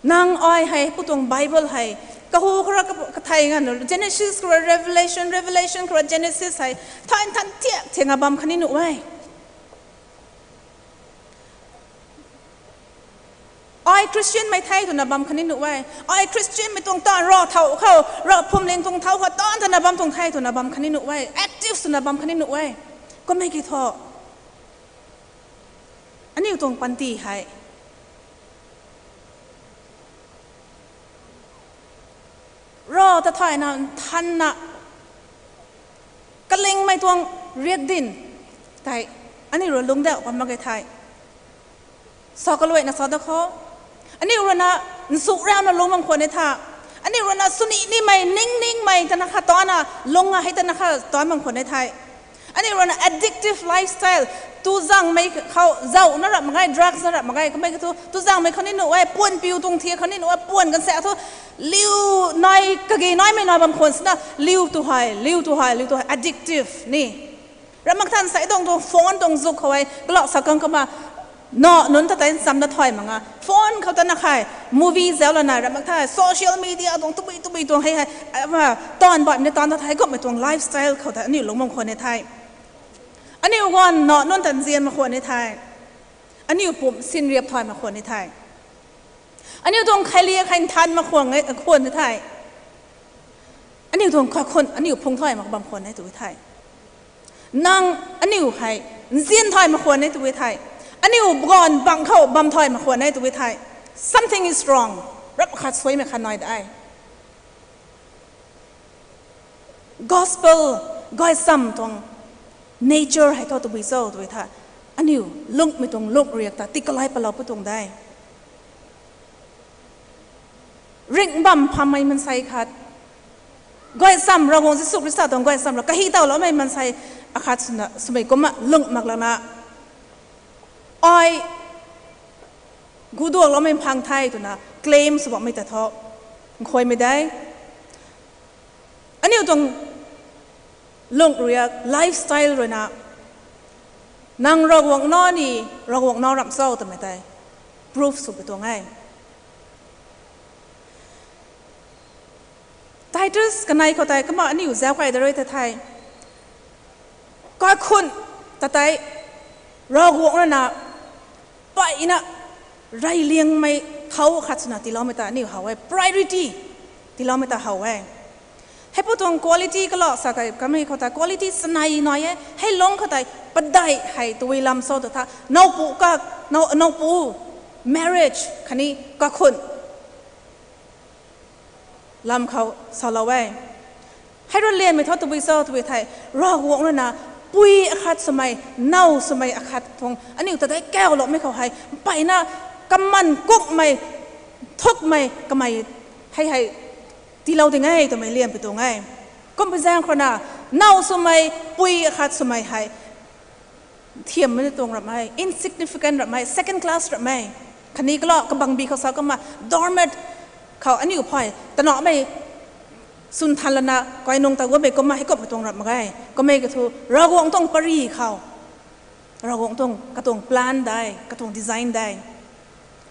Nang ai hei pu tuang Bible hei, kahu khou rui ka, kathei nganv, Genesis khou rui Revelation, Revelation khou rui Genesis hei, thay nthan thiak thiakna bam khatni nuh e. Ai Christianmei the twna bam khatni nuh e. Ai Christianmei tuang taanv Rav thow khou, Rav phuamling tuang thow khou taanv tana bam tuang the twna bam khatni nuh e. Active swna bam khatni nuh e. Kummei kiu thu, aniu tuang panty hei Rav ta thayna nthanna, kalingmei tuang riakdanv tei aniu rui lungcdauh bam mak ge the. Sa kaluaina sa da khou, aniu ruina nsu rauna lung bam khwan e tha, aniu ruina suni nimei, ning ningmei tana kha tana lung a hei tana kha tan bam khwan e the. Aniu ruina addictive lifestyle, tuzangmei khou zauh na rap mak ge, drugs na rap mak ge, kummei kiu thu tuzangmei khou ni nuh e, puan piu tuang thiak khou ni nuh e, puan kan sa thu liu nai Kage naimei nai bam khwan sina, liu tu hei, liu tu hei, liu tu hei, addictive ni. Ramh mak than sei tuang tuang phone tuang zuk khou hei, kalou sa kang kama, na nunc ta tei nchamna thay mak nga. Phone khou ta na khai, movie zau lana, ramh mak tha, social media tuang tabui tabui tuang hei hei, ama, taanv baihmei na taanv ta thei, kummei tuang lifestyle khou ta, aniu lungc bam khwan e the. Aniu guan na nunc ta nzian mak khwan e the. Aniu pum sin riap thay mak khwan e the. Aniu tuang khailiak khainthan mak khwan e, khwan e the. Aniu tuang kakhun, aniu phung thay mak bam khwan e tu the. Nang aniu hei, nzian thay mak khwan e tu the. Aniu guan bang khou bam thay mak khwan e tu the. Something is wrong. Rap khat suaimei khat nai de. Gospel, gaychamv tuang nature hei thu tabui cho tu the. Aniu lungmei tuang lungriak ta tikalai palou pu tuang de. Ringh bam phammei mansei khat, gaychamv Ravguangc Jisu Khrista tuang gaychamv ra kahi tawloumei mansei akhat swna, swmei kumna lung mak lana, ai guduakloumei phang the twna claim sw bammei ta thu, nkhuaymei de. Aniu tuang lungriak, lifestyle ruina, nang Ravguangc nac ni, Ravguangc nac ramh cho twmei tei proof sw pu tuang e. Titus kanei khou tei kumna aniu zauc kai da rui ta the. Kaikhun ta tei Ravguangc ruina mpeyna reyliangmei thow khat swna tiiloumei ta aniu how e, priority tiiloumei ta how e. Heipu tuang quality kalou sa kai kamei khou ta quality sanei nai e, hei lungc khou tei padeih hei tui lam cho tu tha, nowpu ka, now, nowpu, marriage khatni kaikhun lam khou salou e. Hei rui lianmei thu tabui cho tu thei, Ravguangc ruina pui akhat swmei, now swmei akhat tuang aniu ta tei kauloumei khou hei, mpeyna kaman kukmei, thukmei kamei hei hei tiilou ding e twmei lian pi tuang e. Kumpi zaeng khou na, now swmei, pui akhat swmei hei thiammei na tuang ramh e, insignificant ramh e, second class ramh e. Khatni kalou kabangbi khou sa kumna, doormat khou aniu phay tanamei swn than lana kainung ta guammei kumna hei kumhmei tuang ramh mak ge. Kummei kathu Ravguangc tuang pary khou, Ravguangc tuang katuang plan dei, katuang design dei.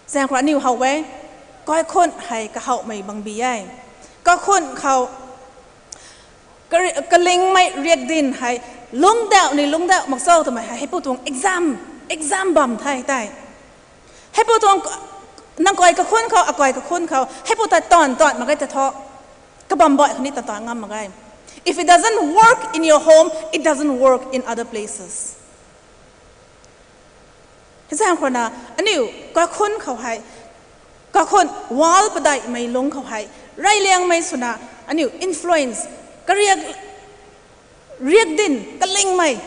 Zaeng khou aniu how e, kaikhun hei kahawmei bangbi e. Kaikhun khou kalingmei riakdin hei lungcdauh ni lungcdauh mak cho twmei hei heipu tuang exam, exam bam the tei. Heipu tuang, nang kai kakhun khou, akai kakhun khou heipu ta taanv taanv mak ge ta thu, kabam baih khou ni taanv taanv ngam mak ge. If it doesn't work in your home, it doesn't work in other places. Hei zaeng khou na, aniu kaikhun khou hei, kaikhun wall padeihmei lungc khou hei reyliangmei swna, aniu influence, kariak, riakdin kalingmei,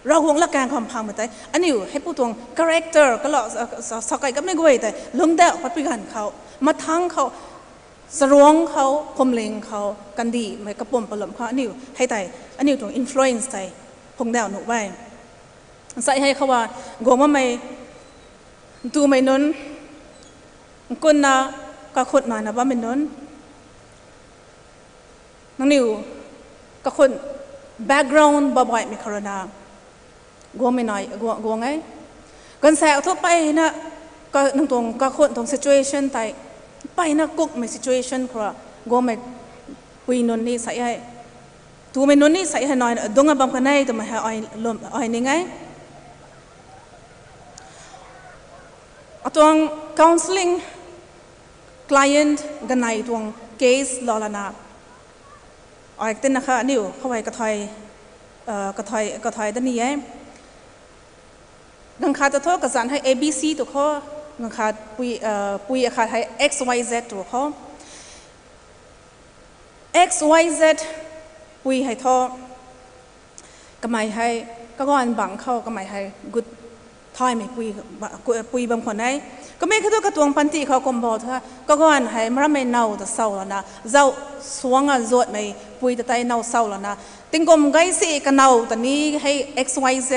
Ravguangc latkaeng khou mphangmei tei aniu heipu tuang character kalou, sa, sa, sakai kamei guay tei lungcdauh patpui ganv khou, mathangc khou, charuangc khou, phuamling khou, kandihmei kapumc palumc khou aniu hei tei, aniu tuang influence tei phungcdauh nuh e. Sai hei khou a, guang bammei, ntumei nunc, nkunna, kaikhun naina bammei nunc, nangniw kaikhun background babaihmei khou rui na guangmei nai, guang, guang e. Ganvsaekc thu mpeyna, ka, nang tuang kaikhun tuang situation tei, mpeyna kukmei situation khou rui guangmei pui nunc ni sai hei, tumei nunc ni sai hei naina dungc a bam kan e twmei hei ai lwm, ai ning e. Atuang counselling client ganei tuang case lou lana, ai tina kha aniu khou hei kathay, kathay, kathay da ni e. Ganv khat ta thu kazanc hei A B C tu khou, ganv khat pui, pui akhat hei X Y Z tu khou. X Y Z pui hei thu, kamei hei, kaganv bangc khou kamei hei gut thaymei pui, pui bam khwan e. Kummei khou tu katuang panty khou kum bo thu, kaganv hei marammei now ta sau lana, zauh suang a zuatmei pui ta tei now sau lana, tingkum gaysi kanow ta ni hei X Y Z,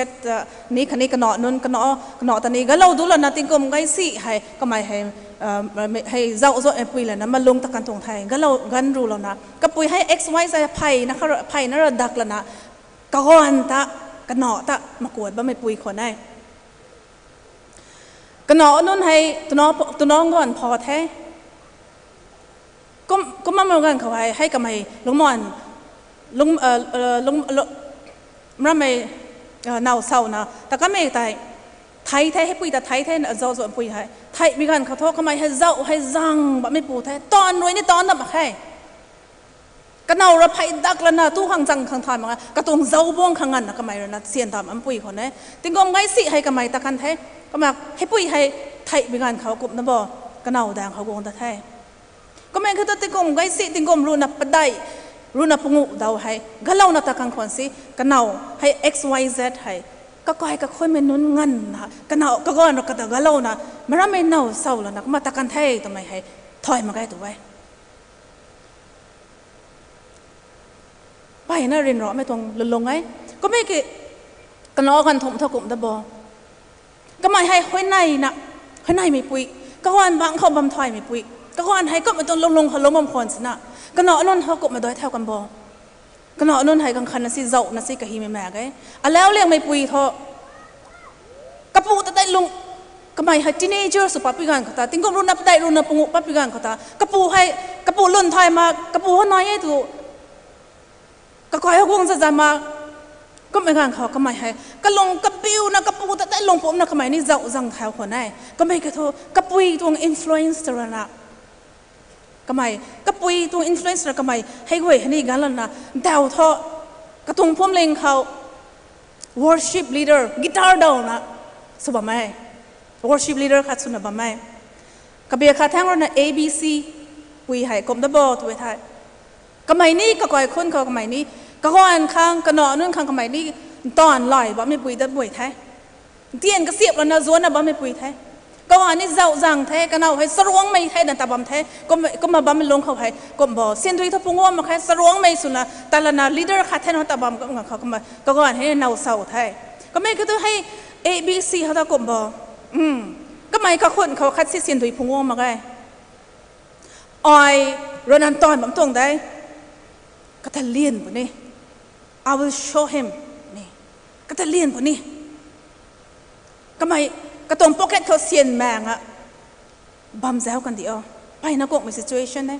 ni khatni kanow nunc, kanow ta ni galou du lana tingkum gaysi hei kamei hei, hei zauh zuatmei pui lana malung ta kan tuang the, galou ganv ru lana kapui hei X Y Z pheyna ra dak lana, kaganv ta, kanow ta makuat bammei pui khwan e. Kanow nunc hei twna ganv pha the. Kumna mei ganv khou hei, hei kamei lungman, marammei now sauna ta kamei tei thei the, hei pui ta thei the, zauh zuatmei pui hei theihmei ganv khou thu kamei hei zauh hei zang bammei pu the, taanv rui ni taanv dam mak khe. Kanow ra phey dak lana tu khang zang khang thay mak e, katuang zauc buang khang nganvna kamei rui na syan ta bampui khwan e. Tingkum gaysi hei kamei ta kan the, kumna hei pui hei theihmei ganv khou kumna bo, kanow daeng khou guang ta the. Kummei khou tu tingkum gaysi, tingkum ruhna padeih, ruhna panguh daw hei galouna ta kan khwan si, kanow hei X Y Z hei kakai kakhuanmei nunc nganvna kanow kaganv ra kata galouna, marammei now sau lana kumna ta kan the twmei hei thay mak ge tu e. Mpeyna ryanramei tuang lulung e. Kummei ki kanow ganv thumh thu kum da bo, kamei hei huayneyna, huayneymeipui, kaganv bangc khou bam thaymei pui, kaganv hei kumhmei tuang lulung khou lungc bam khwan sina, kanow nunc hou kumhmei dui thau kan bo. Kanow nunc hei ganv khatna si zauhna si kahimei mak e. Alauc liangmeipui thu kapu ta tei lung, kamei hei teenager sw patpui ganv khou ta, tingkum ruhna padeih ruhna panguh patpui ganv khou ta kapu hei, kapu lun thay mak, kapu hou nai e tu, kakai hou guang zazan mak. Kummei ganv khou kamei hei kalung kabiuna kapu ta tei lung pumcna kamei ni zauh zang thau khwan e. Kummei khou thu kapui tuang influence ta rana, kamei, kapui tuang influence na kamei hei guay hei ni ganv lana, ntau thu katuang phuamling khou worship leader guitar dawna sw bam e. Worship leader khat swna bam e. Kabia khat thaeng rana A B C pui hei kum da bo tu e the. Kamei ni kakai khun khou kamei ni kaganv khang, kanow nunc khang kamei ni ntaanv lay bammei pui dat bui the. Ntian kasiap lana zuanna bammeipui the. Kaganv ni zauh zang the, kanow hei saruangmei the na ta bam the. Kumna bammei lungc khou hei kum bo, syan dui thu phungc guang mak khe, saruangmei swna ta lana leader khat the na ta bam kum ganv khou kumna kaganv hei now sau the. Kummei khou tu hei A B C hou ta kum bo, kamei kakhun khou khat si syan dui phungc guang mak ge. Ai rui ntaanv bam tuang de. Kata lian puni. I will show him ni. Kata lian puni. Kamei katuang pocket khou syan maeng a bam zauh kan di o. Mpeyna kuakmei situation e.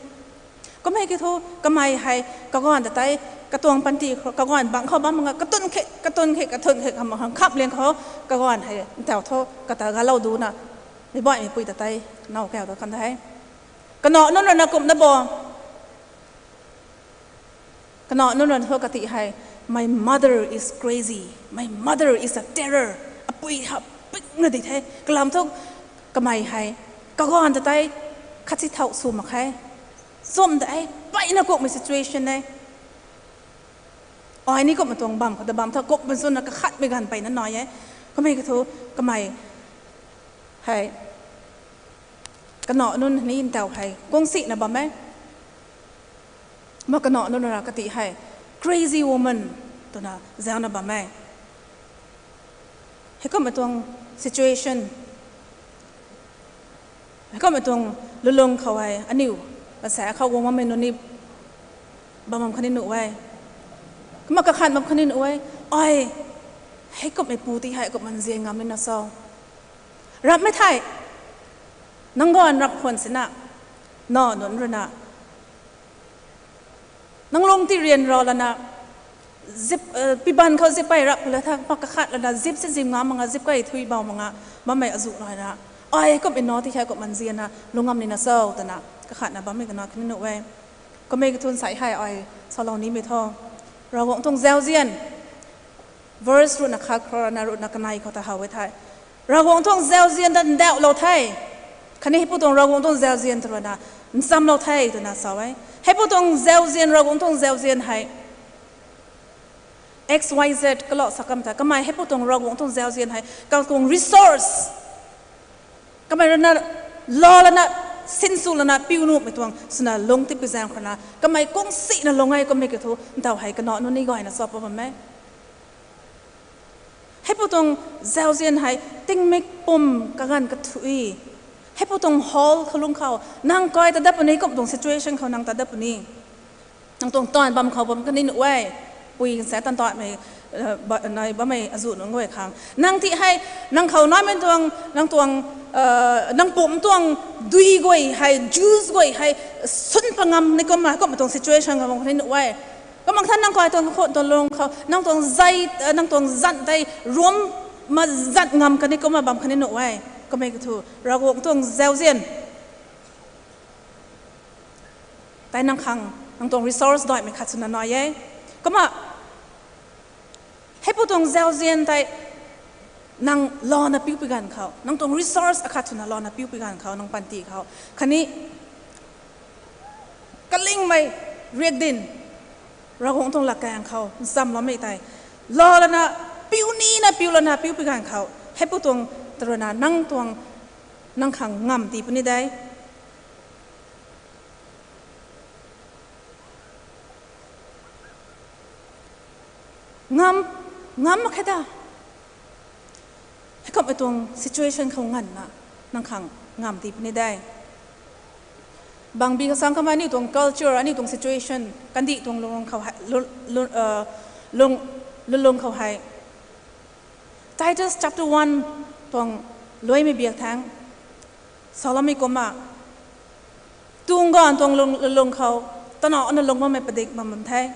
Kummei ki thu kamei hei kaganv ta tei, katuang panty khou, kaganv bangc khou bam mak nga, katun khe, katun khe, katun khe, kham kham kham liang khou, kaganv hei ntau thu kata galou duna, meic baihmeipui ta tei now kau ta kan the. Kanow nunc rui na kum na bo. Kanow nunc rui na thu kati hei, my mother is crazy, my mother is a terror. Apui ha pingna di the. Kalam thu kamei hei kaganv ta tei khat si thau sw mak khe. Chum de, mpeyna kuakmei situation e. Ai ni kumna tuang bam khou ta bam tha, kuakmei swna kakhatmei ganv mpeyna nai e. Kummei ki thu kamei hei kanow nunc ni ntau hei kungsina bam e. Ma kanow nunc rui na kati hei crazy woman twna zauna bam e. Heikummei tuang situation, heikummei tuang lulung khou hei aniu kasa khou guang bammei nunc ni bam bam khatni nuh e. Kumna kakhat bam khatni nuh e. Ai, heikummei pu ti hei kumna nzian ngam nina cho? Rapmei thei, nang ganv rap khwan sina, naw nunc rui na nang lung ti rian ra lana, zip, piban khou zip kai rap la tha, pa kakhat lana zip si zim nga mak nga, zip kai thui bau mak nga, bammei azuh nai na, ai kummei naw ti hei kumna nzianna lung ngam nina cho twna kakhatna bammei kanac khatni nuh e. Kummei ki thu nsei hei ai salou nimei thu, Ravguangc tuang zauzian, verse ruhna khat khou rana ruhna kanei khou ta how e thei, Ravguangc tuang zauzian ta ndauhlou the, khatni heipu tuang Ravguangc tuang zauzian ta rui na nchamlou the twna sa e. Heipu tuang zauzian, Ravguangc tuang zauzian hei X Y Z kalou sa kam ta, kamei heipu tuang Ravguangc tuang zauzian hei katuang resource Kamei ruina lou lana, sinsw lana piu nuhmei tuang swna lung tipui zaeng khou na kamei kung sina lung e kummei kiu thu, ntaw hei kanac nunc ni gayna sa pa bam e. Heipu tuang zauzian hei tingmik pum kaganv kathui. Heipu tuang hall khou lung khou nang kai ta dat puni, kum tuang situation khou nang ta dat puni. Nang tuang taanv bam khou bam kani nuh e. Pui sa tan taanmei, nai bammei azuh nunc guay khang nang ti hei, nang khou naimei tuang, nang tuang, nang pum tuang dui guay hei, juice guay hei, sun pa ngam ni kumna, kum tuang situation khou bam kani nuh e. Kumna tha nang kai tuang khou tuang lung khou, nang tuang zai, nang tuang zan tei ruam ma zan ngam kani kumna bam kani nuh e. Kummei kiu thu, Ravguangc tuang zauzian tei nang khang, nang tuang resource daihmei khat swna nai e. Kumna, heipu tuang zauzian tei nang lana piupui ganv khou, nang tuang resource akhat swna lana piupui ganv khou, nang panty khou, khatni kalingmei riakdyn, Ravguangc tuang latkaeng khou nchamloumei tei lou lana, piu nina piu lana piupui ganv khou, heipu tuang ta ruina nang tuang, nang khang ngam tii puni de. Ngam, ngam mak khe ta. Heikummei tuang situation khou nganvna nang khang ngam tii puni de. Bangbi khou sang kamei aniu tuang culture, aniu tuang situation, kandih tuang lung khou hei, lu-, lu-, lung, lulung khou hei. Titus chapter one tuang luaimei biak thangc saloumei kumna, tuang ganv tuang lung, lulung khou tana na lung bammei padik bam bam the.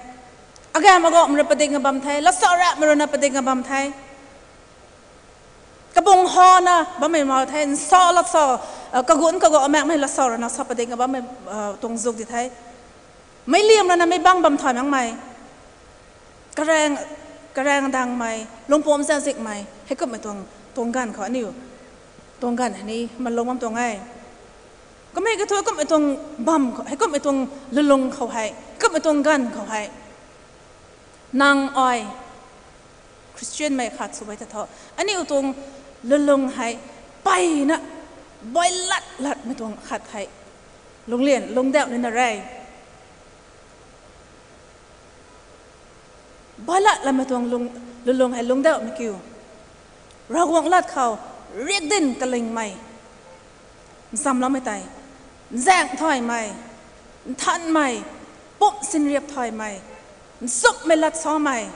Agammei agam rui padikna bam the, latsa rapmei ruina padikna bam the. Kabung hana bammei ma the, nsa latsa, kagun kago amakmei latsa ruina sa padikna bammei tuang zuk di the. Meic liam ruina meic bang bam thay makmei, karaeng, karaeng dangmei, lungpumc zazikmei, heikummei tuang, tuang ganv khou aniu, tuang ganv hei ni malung bam tuang e. Kummei kiu thu, heikummei tuang bam khou, heikummei tuang lulung khou hei, heikummei tuang ganv khou hei, nang ai Christianmei khat sw e ta thu, aniu tuang lulung hei mpeyna, bailat latmei tuang khat hei lungclian, lungcdauh nina re. Bailat latmei tuang lung, lulung hei lungcdauhmei kiu, Ravguangc lat khou riakdyn kalingmei, nchamloumei tei, nzaeng thaymei, nthanmei, pumh sinriap thaymei, nchumhmei lat samei,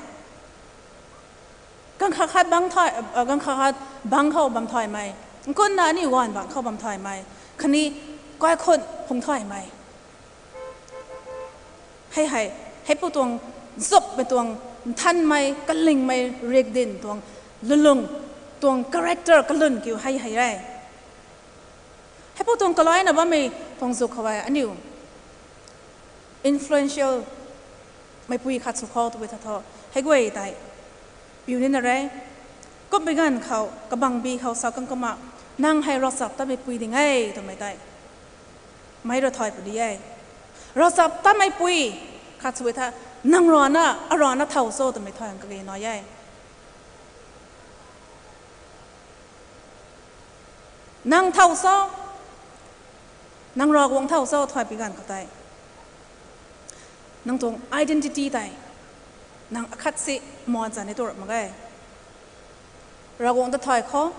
ganv khat khat bangc thay, ganv khat khat bangc khou bam thaymei, nkunna aniu ganv bangc khou bam thaymei, khatni kaikhun phung thaymei. Hei hei, heipu tuang, nchumhmei tuang, nthanmei, kalingmei, riakdyn tuang, lulung, tuang character kalun kiu hei hei re. Heipu tuang kalaina bammei tuang zuk khou e aniu influential meipui khat sw khou twbui ta thu, hei guay tei piu nina re. Kummei ganv khou kabangbi khou sa kang kumna, nang hei ravchaptatmeipui ding e twmei tei meic rui thay puni e. Ravchaptatmeipui khat sw e tha, nang rana, arana thow cho twmei thay kage nai e. Nang thow cho, nang Ravguangc thow cho thay pi ganv khou tei, nang tuang identity tei, nang akhat si man cha ni tu rap mak ge. Ravguangc ta thay khou,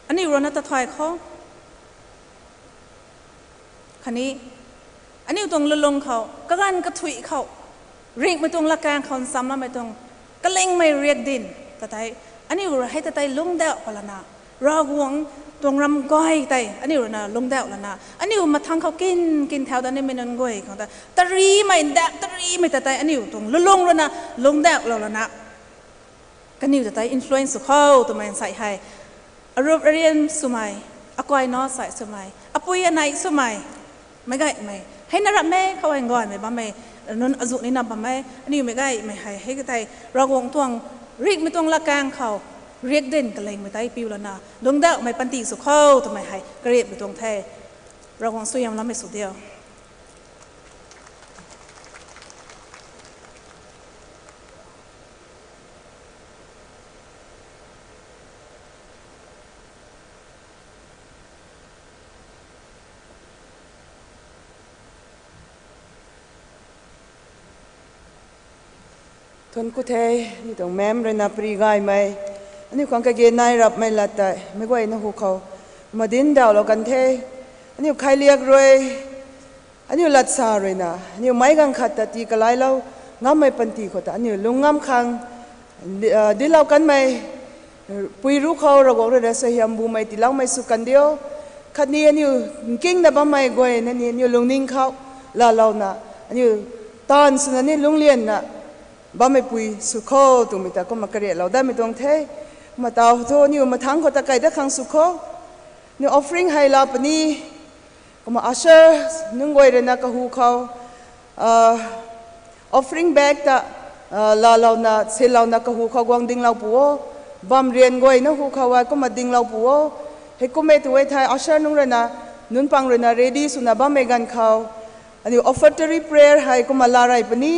aniu rana ta thay khou, khatni aniu tuang lulung khou, kaganv kathui khou, ringhmei tuang latkaeng khou nchamloumei tuang kalingmei riakdyn ta tei, aniu rui hei ta tei lungcdauh pa lana, Ravguangc tuang ram gay tei aniu ruina lungcdauh lana, aniu mathangc khou kin kin thau dat nimei nunc guay khang ta, tarimei ndak tarimei ta tei aniu tuang lulung ruina lungcdauhlou lana, kaniw ta tei influence sw khou twmei nsei hei, arup arian swmei, akai na sai swmei, apui anei swmei, meic gaymei hei na rammei khou hei gaymei bammei nunc azuh nina bam e. Aniu meic gaymei hei hei ka tei, Ravguangc tuang ringhmei tuang latkaeng khou riakdyn kalingmei tei piu lana, lungcdauhmei panty sw khou twmei hei kariammei tuang the. Ravguangc suaihiamloumei sw diu. Thuanc ku the, aniu tuang mem ruina pary gaymei, aniu khang kage nai rapmei lat tei meic guayna hu khou kumna dinc ndauhlou kan the. Aniu khailiak rui, aniu lat sa ruina aniu meic ganv khat ta tii kalailou ngammei panty khou ta aniu lung ngam khang, dinclou kanmei pui ru khou Ravguangc ruina suaihiam bumei tiiloumei sw kan diu. Khatni aniu nkingna bammei guayna ni aniu lungning khou laalouna, aniu taanv swna ni lunglianna bammei pui sw kho twmei ta kumna kariatlou datmei tuang the. Kumna tau thu aniu mathangc khou ta kai dat khang sw kho. Aniu offering hei laa puni. Kumna usher nunc guay ruina kahu khou offering bag ta laalouna sinlouna kahu khou guang dinglou pu o. Bam rian guayna hu khou e kumna dinglou pu o. Heikum e tu e thei usher nunc ruina, nunc pang ruina ready swna bammei ganv khou aniu offertory prayer hei kumna laa rey puni.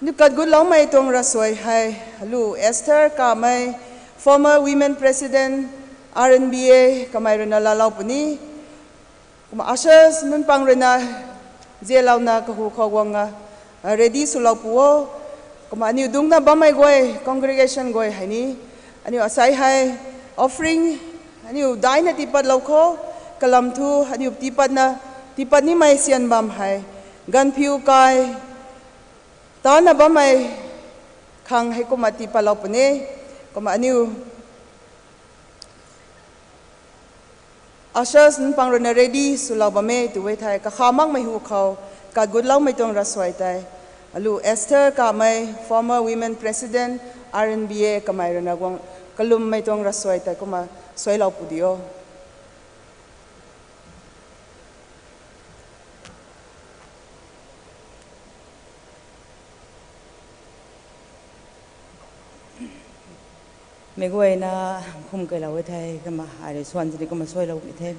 Aniu katgutloumei tuang ravsuai hei, alu Esther Kamei, former women president, R N B A, kamei ruina laalou puni. Kumna ushers nunc pang ruina zialouna kahu khou guang a ready swlou pu o. Kumna aniu dungcna bammei guay, congregation guay hei ni, aniu asei hei offering aniu daina tiipatlou kho. Kalam thu aniu tiipatna, tiipat nimei syan bam hei ganvphiu kai tana bammei khang heikumna tiipatlou puni. Kumna aniu ushers nunc pang ruina ready swlou bam e tu e thei kakha makmei hu khou katgutloumei tuang ravsuai tei, alu Esther Kamei, former women president, R N B A, kamei ruina guang kalummei tuang ravsuai tei kumna suailou pu di o. Meic guayna khum keylou e thei kumna ai rui swan sini kumna suailou ni the.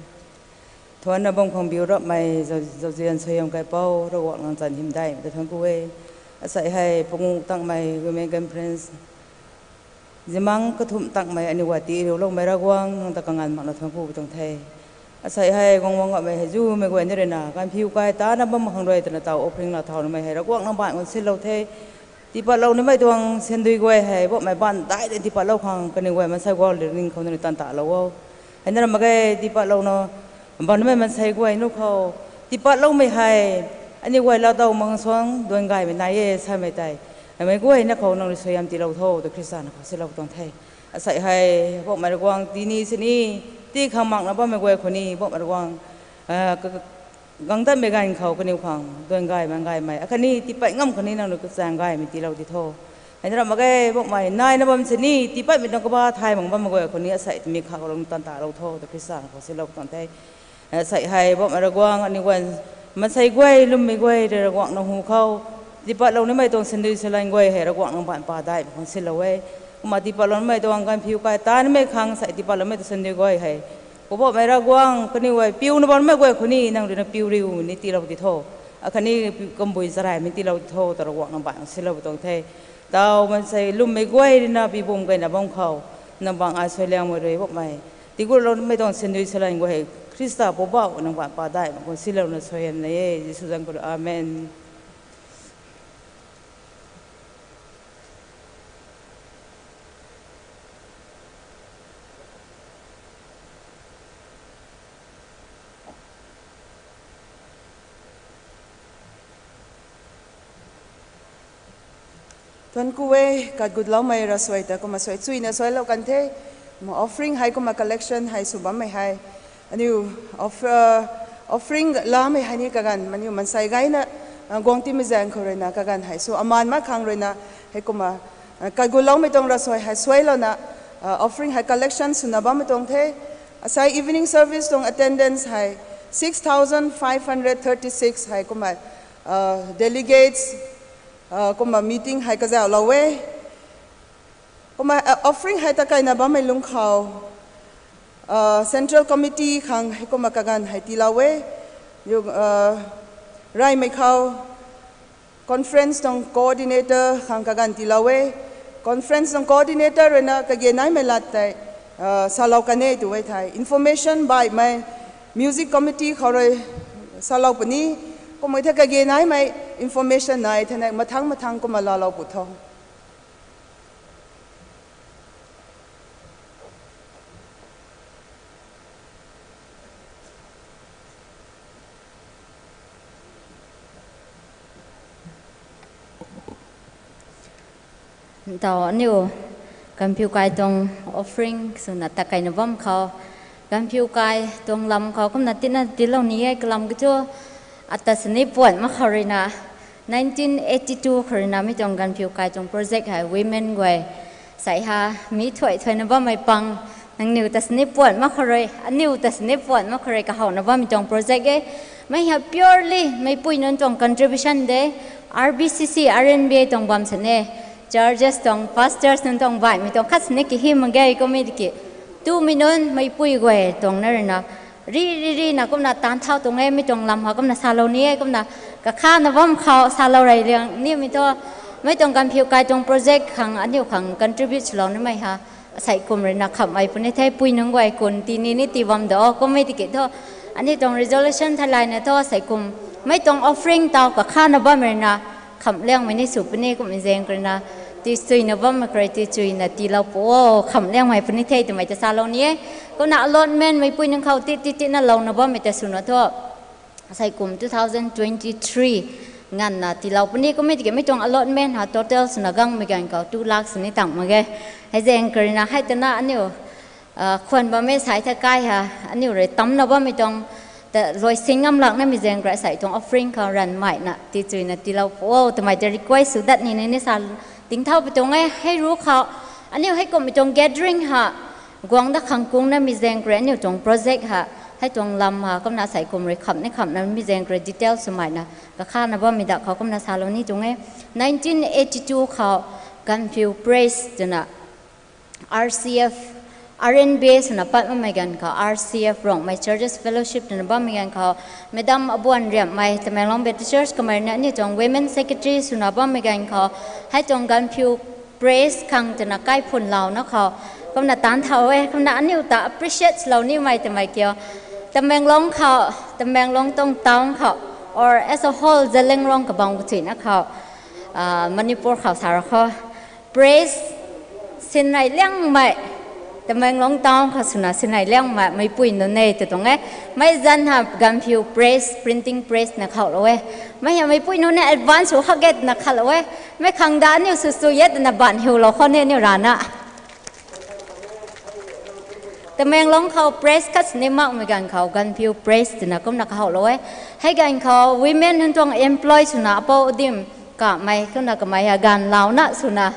Thuanna bam khang biu rapmei zauzian suaihiam kaipouc Ravguangc nang chan hymdaihmei ta thuanc ku e. Asei hei panguh tangmei Women Conference zimang kathumh tangmei aniu guay tii riuloumei Ravguangc nang ta kanganv makna thuanc ku tuang the. Asei hei guang guang gaymei hei zumei guay ni ruina ganvphiu kai tana bam khang rui twna taw offering laa thau namei hei Ravguangc nang baanc khou sinlou the. Tiipatlou nimei tuang sandui guay hei bammei baanc dai de tiipatlou khang kaniw guay maansei guay ling khou nani tan talou o. Hei na ra mak ge tiipatlouna bam nimei maansei guay nu khou tiipatloumei hei aniu guay laa taw mak suang duan gaymei nai e samei tei, meic guayna khou nang rui suaihiam tiilou tho ta Khrista na khou silou tuang the. Asei hei bammei Ravguangc tii ni sini tii khang makna bammei guay khou ni bammei Ravguangc gang datmei ganv khou kaniw khang duan gaymei gaymei akhatni tiipat ngam khou ni nang rui kachaeng gaymei tiilou di tho. Hei na ra mak ge bammei naina bam sini tiipatmei tuang kaba thay mak bammei guay khou ni asei twmei khou lung tan talou tho ta Khrista na khou silou tuang the. Asei hei bammei Ravguangc aniu guay maansei guay lwmmei guay rui Ravguangc nang hu khou tiipatlou nimei tuang sandui salan guay hei Ravguangc nang baanc pa daihmei khang silou e. Kumna tiipatlou nimei tuang ganvphiu kai ta nimei khang sei tiipatloumei tuang sandui guay hei Poubauhmei Ravguangc kaniw guay piuna bam nimei guay khou ni nang rui na piu riu ni tiilou di tho. Akhatni kambui charaymei tiilou di tho ta Ravguangc nang baanc silou tuang the. Taw maansei lwmmei guay rui na pibum kayna bam khou nang baanc ai suaihiamloumei rui bammei tiigutlou nimei tuang sandui salan guay hei Khrista Poubauh nang baanc pa daihmei khang silouna suaihiam na e Jisu zanc khou rui. Amen. Thuanc ku e, katgutloumei ravsuai ta kumna suai chuyna suailou kan the. Kumna offering hei kumna collection hei sw bammei hei aniu offering laamei hei ni kaganv aniu maansei gayna guang tiimei zaeng khou rui na kaganv hei sw amaan mak khang rui na heikumna katgutloumei tuang ravsuai hei suailouna offering hei collection swna bammei tuang the. Asei evening service tuang attendance hei six thousand five hundred thirty six hei kumna delegates kumna meeting hei kazauhlou e. Kumna offering hei ta kayna bammei lungc khou central committee khang heikumna kaganv hei tiilou e. Reymei khou conference tuang coordinator khang kaganv tiilou e. Conference tuang coordinator rui na kage naimei lat tei salou kan e tu e thei information baihmei music committee khou rui salou puni. Kummei thei kage naimei Information nai thena mathang mathang kumna laalou pu tho. Ntaw aniu Gaanphiu kai tuang offering swna tat kaina bam khou, Gaanphiu kai tuang lam khou kumna tina tiilou ni e kalam ki thu, ata sini puan mak khou ruina, nineteen eighty two khou ruina mi tuang Gaanphiu kai tuang project hei women guay sei ha, mi thuai thuaina bammei pang, nangniw ta sini puan mak khou rui, aniu ta sini puan mak khou rui kahowna bammei tuang project e. Mei ha purely meipui nunc tuang contribution de, R B C C, R N B A tuang bam sini, churches tuang pastors nunc tuang baihmei tuang khat sini kahi mak ge kummei tiki, tumei nunc meipui guay tuang na ruina, ri ri rina kumna taanc thau tuang e, mi tuang lam ha kumna salou ni e, kumna kakhana bam khou salou rey liang nimei thu, mei tuang Gaanphiu kai tuang project khang aniu khang contribute swlou nimei ha, asei kum ruina khamhmei puni the, pui nunc guay kun ti ni ni tii bam do, kummei tiki thu, aniu tuang resolution theilayna thu asei kum, mei tuang offering taw kakhana bam ruina, khamh liangmei ni sw puni kummei zaeng khou ruina, tichuina bammei khou rui tichuina tiilou pu o, khamh liangmei puni the twmei ta salou ni e. Kumna allotment meipui nunc khou ti ti tina louna bammei ta swna thu, asei kum two thousand twenty three nganvna tiilou puni, kummei tiki mei tuang allotment ha total swna gangmei ganv khou two lakh sini tang mak ge. Hei zaeng khou ruina hei tana aniu khwan bammei sei the kai ha, aniu rui tamna bammei tuang ta luai sing ngam lak namei zaeng khou rui asei tuang offering khou ranvmeina tichuina tiilou pu o twmei ta request sw dat ni ni ni sa tingthau pu tuang e. Hei ru khou aniu hei kummei tuang gathering ha guang dat khang kung namei zaeng khou rui aniu tuang project ha, hei tuang lam ha kumna asei kum rui khamh ni khamhna mi zaeng khou rui detail swmeina kakhana bammei da khou kumna salou ni tuang e. Nineteen eighty two khou Gaanphiu Press twna R C F, R N B A swna pat makmei ganv khou R C F Rongmei Churches Fellowship twna bammei ganv khou, Madam Abuan Riamhmei, Tamenglong Baptist Church kamei ruina aniu tuang Women Secretary swna bammei ganv khou, hei tuang Gaanphiu Press khang twna kaiphun louna khou, kumna taanc thau e, kumna aniu ta appreciate swlou nimei twmei kiu, Tamenglong khou, Tamenglong tuang town khou, or as a whole Zeliangrong kabang kathuina khou, Manipur khou sa ra khou, press sinei liangmei, Tamenglong town khou swna sinei liangmei meipui nunc e tw tuang e. Mei zanc ha Gaanphiu Press, printing press na khou lou e. Mei ha meipui nunc e advance sw hak e twna khat lou e. Mei khang da aniu sw sw e twna ban hiulou khou ni aniu rana Tamenglong khou press khat sini makmei ganv khou Gaanphiu Press twna kumna kahowlou e. Hei ganv khou women nunc tuang employ swna apou dim kamei kumna kamei ha ganv louna swna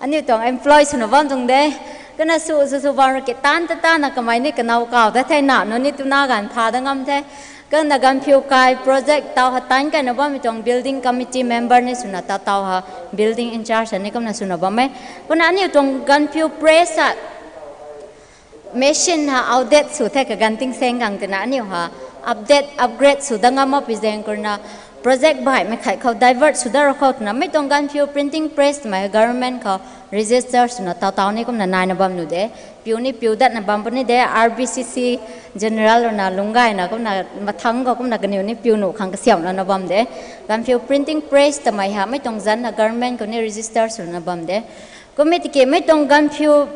aniu tuang employ swna bam tuang de. Kumna sw sw sw bam rui ki taanc ta taanna kamei ni kanow kaw ta thena nunc ni tuna ganv pha dat ngam the. Kumna Gaanphiu kai project taw ha taanc kaina bammei tuang building committee member ni swna ta taw ha building in charge ni kumna swna bam e. Kumna aniu tuang Gaanphiu Press a machine ha outdate sw the kaganv tingsaeng khang twna aniu ha update, upgrade sw dat ngam makpui zaeng khou ruina project baihmei khat khou divert sw dat ra khou twna mei tuang Gaanphiu printing press twmei government khou register swna taw taw ni kumna naina bam nuh de. Piu ni piu datna bam puni de, R B C C general ruina lungc gayna kumna mathangc khou kumna kaniw ni piu nuh khang kasiamhlouna bam de. Gaanphiu printing press twmei ha mei tuang zanc na government khou ni register swna bam de. Kummei tiki mei tuang Gaanphiu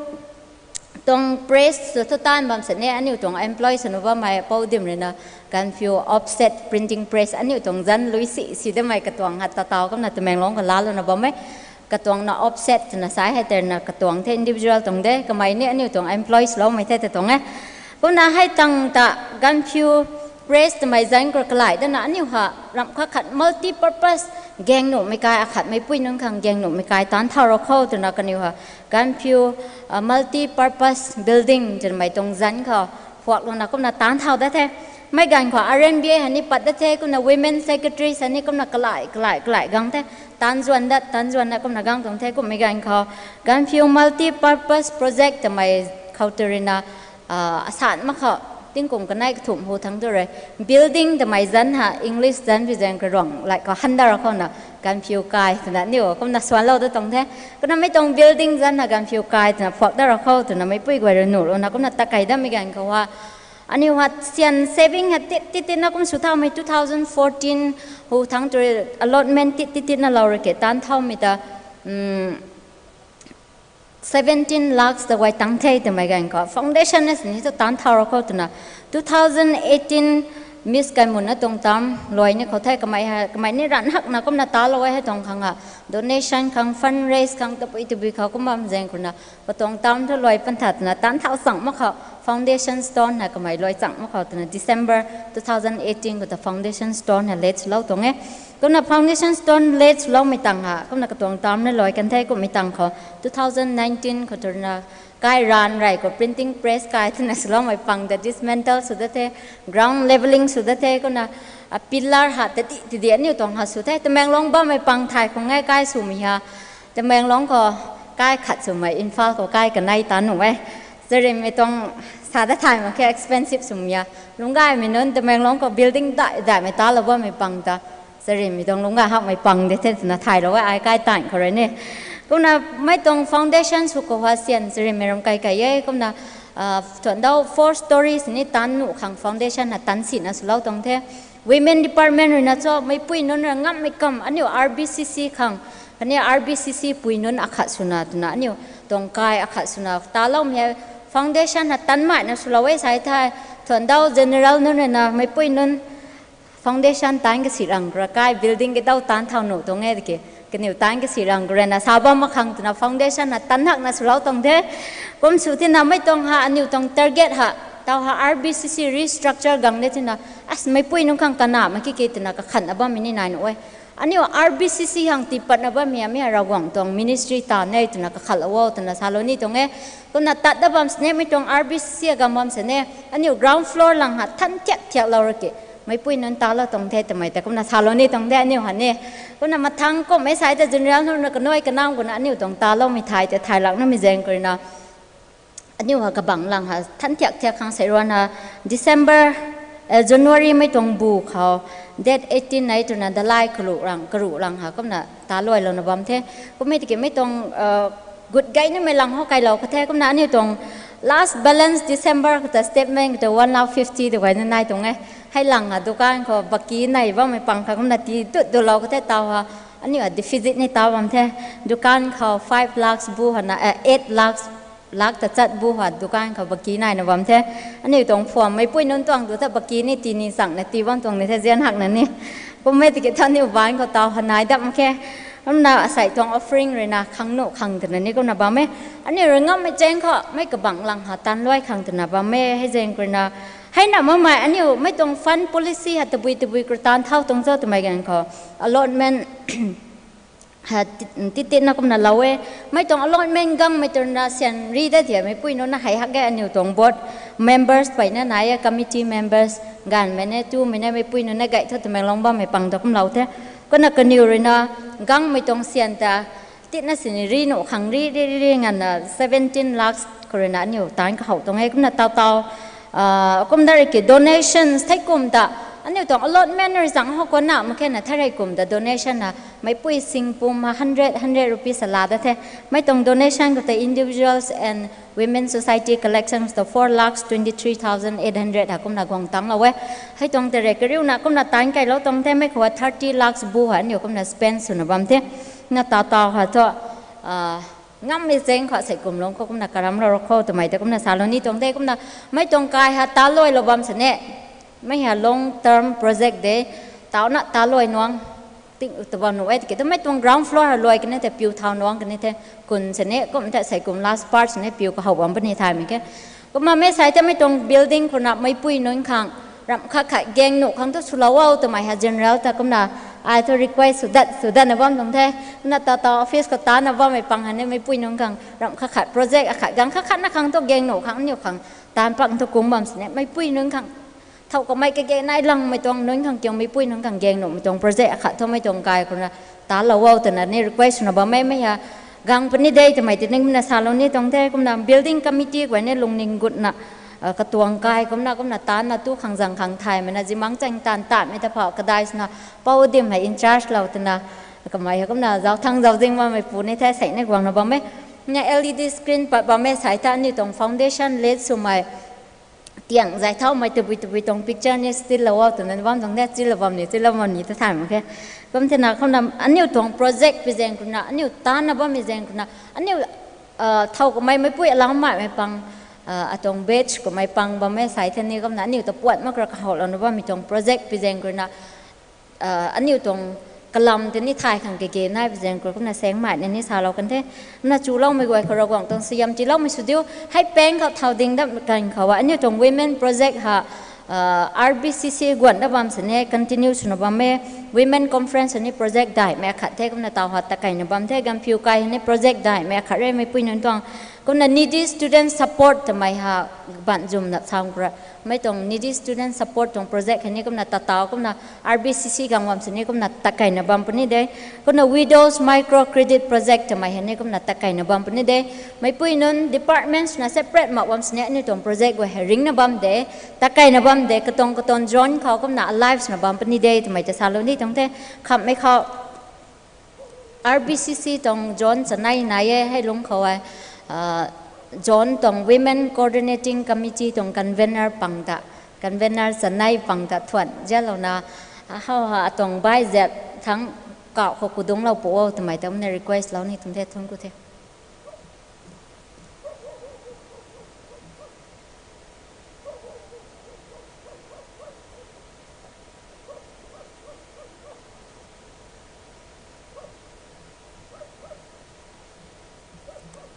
tuang press sw thu taanc bam sini aniu tuang employ swna bammei pou dim ruina Gaanphiu offset printing press aniu tuang zanc lui si si damei katuang ha ta taw kumna Tamenglong khou laalouna bam e. Katuang na offset twna sa e, hei tei ruina katuang the individual tuang de, kamei ni aniu tuang employ swloumei the ta tuang e. Kumna hei tang ta Gaanphiu press twmei zanc khou kalai dana aniu ha ramh khat khat multi purpose gaeng nuhmei kai akhat meipui nunc khang gaeng nuhmei kai taanc thau ra khou twna kaniw ha Gaanphiu multi purpose building twmei tuang zanc khou phuaklouna kumna taanc thau dat the. Mei ganv khou R N B A hei ni pat dat the, kumna women secretary hei ni kumna kalai kalai kalai gang the. Taanc zuan dat, taanc zuan dat kumna gang tuang the. Kummei ganv khou Gaanphiu multi purpose project twmei khou tw ruina asan mak khou tingkum kanei kathumh hu thangc tu rui building twmei zanc ha English zanc pui zaeng khou ruang lai khou han dat ra khouna Gaanphiu kai twna aniu kumna swanlou dat tuang the. Kumna mei tuang building zanc ha Gaanphiu kai twna phuak dat ra khou twna meipui guay rui nuhlouna kumna ta kei datmei ganv khou ha Aniu ha syan saving ha tit tit tit na kum sw thaumei two thousand fourteen hu thangc tu rui allotment tit tit tit na lou rui ke taanc thaumei ta, seventeen lakhs ta guay tang the twmei ganv khou foundation na sini tu taanc thau ra khou twna two thousand eighteen Miss Kaimunna tuang term luai ni khou the, kamei ha, kamei ni ranv hakna kumna talou e hei tuang khang ha, donation khang, fundraise khang, tabui tabui khou kum bam zaeng khou na, katuang term thu luai pan tha twna taanc thau chang mak khou foundation stone ha kamei luai chang mak khou twna December two thousand eighteen khou ta foundation stone ha laid swlou tuang e. Kumna foundation stone laid swloumei tang ha kumna katuang term na luai kan the kummei tang khou two thousand nineteen khou tu rui na kai ranv rey khou printing press kai twna swloumei pang ta dismantle sw da the, ground levelling sw da the, kumna pillar ha tadi tidi aniu tuang ha sw the, Tamenglong bammei pang thay khou ngai kai swmei ha, Tamenglong khou kai khat swmei Imphal khou kai kanei ta nuh e. Zarimei tuang sa da thay mak khe, expensive swmei a, lungc gaymei nunc Tamenglong khou building dai daihmei talou bammei pang ta zarimei tuang lungc gay hakmei pang de the twna thaylou e ai kai tan khou rui ni. Kumna mei tuang foundation sw khou ha syan zarimei ram kai kai e, kumna thuandau four stories ni taanc nuh khang foundation na taanc sina swlou tuang the. Women department rui na cho meipui nunc ra ngammei kam aniu R B C C khang, khatni R B C C pui nunc akhat swna twna aniu tuang kai akhat swna taloumei hei foundation na taanc maina swlou e sa the. Thuandau general nunc rui na meipui nunc foundation taanc kasi rang khou ra kai building kadau taanc thau nuh tuang e tiki, kaniw taanc kasi rang khou rui na sa bam mak khang twna foundation na taanc hakna swlou tuang the. Kum sw thina mei tuang ha aniu tuang target ha, tau ha R B C C restructure gang de thina, as meipui nunc khang kana mak ki ki twna kakhanna bammei ni nai nuh e. Aniu R B C C hang tii patna bammei a mi ha Ravguangc tuang ministry ta ne twna kakhatlou o twna salou ni tuang e. Kumna tat da bam sini mei tuang R B C C a gam bam sini, aniu ground floor lang ha than thiak thiaklou ra ki meipui nunc talou tuang the twmei ta kumna salou ni tuang the aniu ha ni. Kumna mathang kummei sa ta general nunc na kanui kanam kumna aniu tuang taloumei thay ta thay lak namei zaeng khou rui na aniu ha kabang lang ha than thiak thiak khang sei ruan ha December, January mei tuang bu khou date eighteen nei twna dalai karuh lang karuh lang ha kumna taluailouna bam the. Kummei tiki mei tuang gut gay namei lang khou kailou kha the, kumna aniu tuang last balance December khou ta statement khou ta one lakh fifty tu guayna nai tuang e. Hei lang ha dukan khou baki nei bammei pang kha kumna tii tut dulou kha the tau ha. Aniu ha deficit ni tau bam the. Dukan khou five lakhs bu hana, eight lakhs, lakh tachat bu ha dukan khou baki naina bam the. Aniu tuang phuam meipui nunc tuang tu tha baki ni tii ni changna tii bam tuang ni the zian hakna ni. Kummei tiki tha aniu bank khou tau ha nai dam khe. Kumna asei tuang offering rui na khang nuh khang twna ni kumna bam e. Aniu rui ngammei cheng khou mei kabang lang ha taanc luai khang twna bam e hei zaeng khou rui na. Heina makmei aniu mei tuang fund policy ha tabui tabui khou taanc thau tuang cho twmei ganv khou allotment tit tit na kumna lou e. Mei tuang allotment gangmei tu rui na syan ri da thia meipui nunc na hei hak ge aniu tuang board members peyna nai e, committee members ganvmei ne tumei ne meipui nunc na gay thu twmei long bammei pang ta kumlou the. Kumna kaniw rui na gangmei tuang syan ta titna sini ri nuh khang ri ri ri ri nganvna seventeen lakhs khou rui na aniu taanc kahou tuang e kumna tau tau kumna rui ki donations thei kum ta aniu tuang allotment rui zang hou kuanna mak khe na tharei kum ta donation na meipui sing pum ha hundred hundred rupees ala da the. Mei tuang donation khou ta individuals and women society collections ta four lakhs twenty three thousand eight hundred ha kumna guang tanglou e. Hei tuang ta rui kariuna kumna taanc kailou tuang the, mei khou thirty lakhs bu ha aniu kumna spend swna bam the. Na tau tau ha thu ngammei cheng khou sei kum lung khou kumna karamlou ra khou twmei ta kumna salou ni tuang the. Kumna mei tuang kai ha taluailou bam sini mei ha long term project de, tauna taluai nuang ting ta bam nuh e tiki tu mei tuang ground floor ha luai kani the piu thau nuang kani the, kun sini kum the sei kum last part sini piu kahou bam puni thaymei khe. Kumna mei sai ta mei tuang building khou na meipui nunc khang ramh khat khat gaeng nuh khang thu swlou o twmei ha general ta kumna ai thu request sw dat sw datna bam tuang the. Kumna tau tau office khou tana bammei pang ha ni meipui nunc khang ramh khat khat project akhat gang khat khatna khang thu gaeng nuh khang aniu khang taanc pang thu kung bam sini meipui nunc khang thow kamei kage nai langmei tuang nunc khang kiang meipui nunc khang gaeng nuhmei tuang project akhat thu mei tuang kai khou na talou o twna ni request swna bam e. Mei ha gang puni de twmei ti ning kumna salou ni tuang the. Kumna building committee guay ni lungning gutna katuang kai kumna kumna taanna tu khang zang khang thaymei na zimang chang taanv tatmei ta phau kadai swna pou dim hei in charge lou twna kamei ha kumna zauthang zau zing bammei pu ni the sei ni guangna bam e. Na L E D screen pat bam e sai ta aniu tuang foundation led swmei tiang zay thaumei tabui tabui tuang picture ni still lou o twna bam tuang de, chilou bam ni, chilou bam ni ta thay mak khe. Kum thena kumna aniu tuang project pi zaeng khou na, aniu tanna bammei zaeng khou na, aniu thow kamei meipui alau maimei pang, atuang batch kamei pang bam e sai the ni kumna aniu ta puat mak ra kahoulouna bammei tuang project pi zaeng khou na, aniu tuang kalam tei ni thay khang kage nai pi zaeng khou kumna sengmei na ni salou kan the. Kumna chuloumei guay khou Ravguangc tuang suaihiam tiiloumei sw diu. Hei pang khou thow ding dat kan khou aniu tuang women project ha, RBCC guan da bam sini continue swna bam e. Women conference ni project daihmei akhat the kumna taw ha takeina bam the. Gaanphiu kai ni project daihmei akhat re meipui nunc tuang. Kumna needy student support twmei ha ban zumna sam kura. Mei tuang needy student support tuang project hei ni kumna tataw kumna RBCC gang bam sini kumna takeina bam puni de. Kumna widows micro credit project twmei hei ni kumna takeina bam puni de. Meipui nunc departments na separate mak bam sini aniu tuang project guay hei ringna bam de, takeina bam de, katuang katuang zone khou kumna alive swna bam puni de twmei ta salou ni tuang the. Khamhmei khou RBCC tuang zone chanei nai e, hei lungc khou e, zone tuang women coordinating committee tuang convener pang ta, convener chanei pang ta thuan zialouna, how ha atuang bai zat thangc kauh khou kudungclou pu o twmei ta kumna request lou ni tuang the, thun ku the.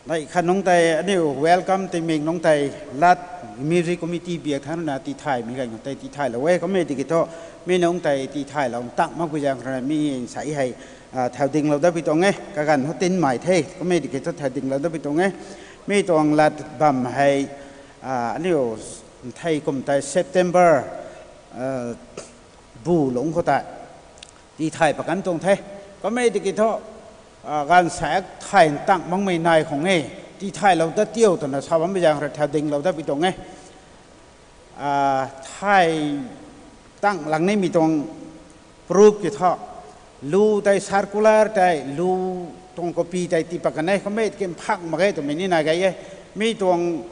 Neih khat nungc tei aniu welcome tingmik nungc tei lat music committee biak thangc na tithaymei ganv khou tei tithaylou e. Kummei tiki thu mi nungc tei tithaylou ntang makpui zaeng khou rui mi nsei hei thau dinglou dat pui tuang e. Kaganv thu tinmei the, kummei tiki thu thau dinglou dat pui tuang e. Mi tuang lat bam hei aniu nthei kum tei September bu lungc khou tei tithay pat kan tuang the. Kummei tiki thu gaanvsaekc thay ntang makmei nai khang e, tithaylou dat tiu twna sa bammei zaeng khou rui thau dinglou dat pui tuang e. Thay tang lang nimei tuang proof ki thu lu tei circular tei lu tuang copy tei tii pat kan e. Kummei tiki mphak mak ge twmei ni nai gay e. Mi tuang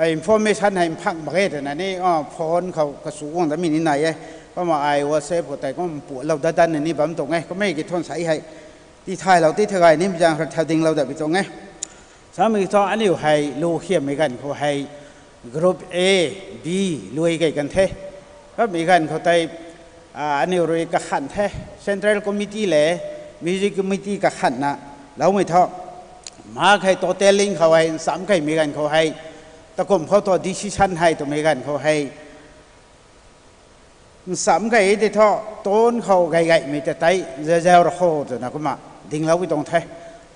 information hei mphak mak ge twna ni phone khou kachu guang datmei ni nai e. Kumna ai WhatsApp khou tei kum puatlou dat dat na ni bam tuang e. Kummei ki thu nsei hei tithaylou ti thagay nimei zaeng khou rui thau dinglou dat pui tuang e. Samei thu aniu hei lu khiammei ganv khou hei group A, B, lui key kan the. Kummei ganv khou tei aniu rui kakhan the, central committee le music committee kakhanna loumei thu, mak hei totaling khou hei nchamc keymei ganv khou hei, takum khou thu decision hei twmei ganv khou hei nchamc key tei thu, ton khou gay gaymei ta tei zau zau ra kho twna kumna dinglou pui tuang the.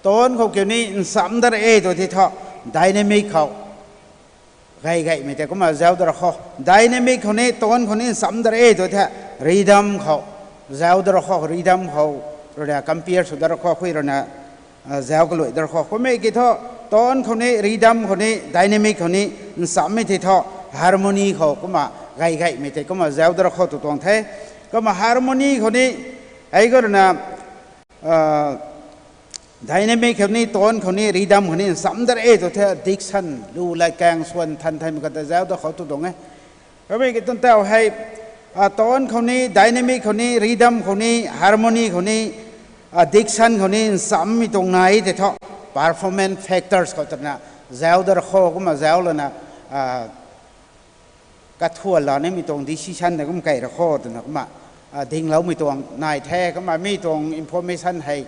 Ton khou kiu ni nchamc dat e tw tei thu, dynamic khou gay gaymei tei kumna zau dat ra kho. Dynamic khou ni ton khou ni nchamc dat e tw the, rhythm khou zau dat ra kho, rhythm khou ruina compare sw dat ra kho, khui ruina zau kaluai dat ra kho. Kummei ki thu ton khou ni, rhythm khou ni, dynamic khou ni nchamcmei tei thu, harmony khou kumna gay gaymei tei kumna zau dat ra kho tw tuang the. Kumna harmony khou ni, hei khou ruina dynamic khou ni, ton khou ni, rhythm khou ni nchamc dat e tw the, diction lu lat kaeng swan than thaymei kata zau dat khou tw tuang e. Kummei ki tun tau hei ton khou ni, dynamic khou ni, rhythm khou ni, harmony khou ni, diction khou ni nchamcmei tuang nai tei thu, performance factors khou twna zau dat ra kho kumna zau lana kathuan la nimei tuang decision tei kum key ra kho twna kumna dingloumei tuang nai the. Kumna mi tuang information hei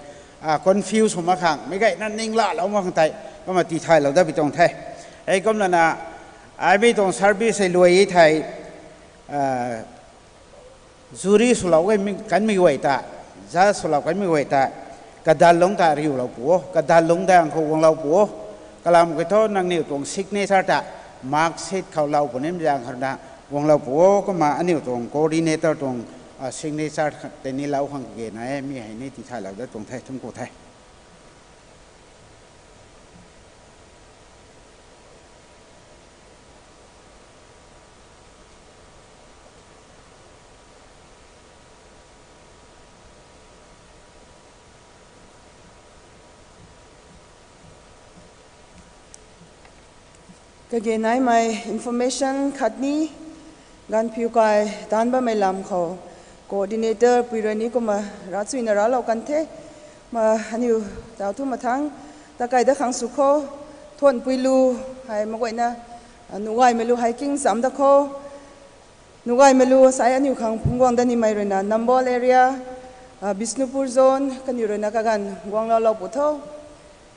confuse sw mak khang, meic gayna ninglalou mak khang tei kumna tithaylou dat pui tuang the. Hei kumlana ai mi tuang service hei luai thei, jury swlou kanmei guay ta, judge swlou kanmei guay ta, kadal lungc ta riulou pu o, kadal lungc daeng khou guanglou pu o. Kalam ki thu nangniw tuang signature ta mark sheet khou lou puni zaeng khou ruina guanglou pu o. Kumna aniu tuang coordinator tuang signature tei ni lou khang kage na e, mi hei ni tithaylou dat tuang the, thun ku the. Kage naimei information khatni Ganvphiu kai taanc bammei lam khou coordinator pui rui ni kumna ravchuina raclou kan the. Ma aniu taw thu mathang takai dat khang sw kho, Thuanpui lu hei maguayna, nuh gaymei lu hei king cham dat kho. Nuh gaymei lu sai aniu khang phungc guang dat nimei ruina Nambol area, Bishnupur zone kaniw ruina kaganv guangloulou pu tho.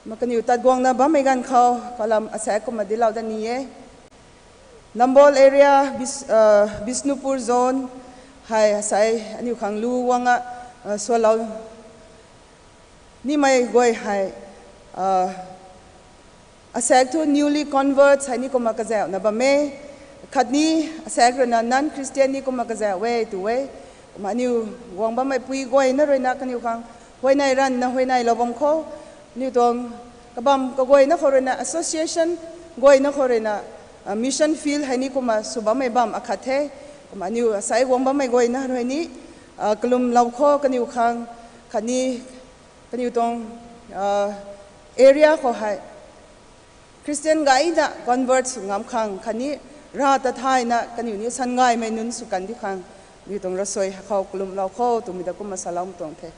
Ma kaniw tat guangna bammei ganv khou kalam asaekc kumna dilou dat ni e. Nambol area, Bishnupur zone hei sai aniu khang lu guang a swlou nimei guay hei, asaekc thu newly converts hei ni kumna kazauhna bam e. Khatni asaekc ruina non-Christian ni kumna kazauh e tu e. Kumna aniu guang bammei pui guayna ruina kaniw khang huayney ranvna huayneylou bam khou, aniu tuang kabam kaguayna khou ruina association guayna khou ruina mission field hei ni kumna sw bammei bam akhat the. Kumna aniu asai guang bammei guayna rui ni kalumlou kho kaniw khang, khatni kaniw tuang area khou hei Christian gayna convert sw ngam khang khatni Rav ta thayna kaniw ni sangaymei nunc sw kan di khang, aniu tuang ravsuai khou kalumlou kho twmei ta kumna saloumei tuang the.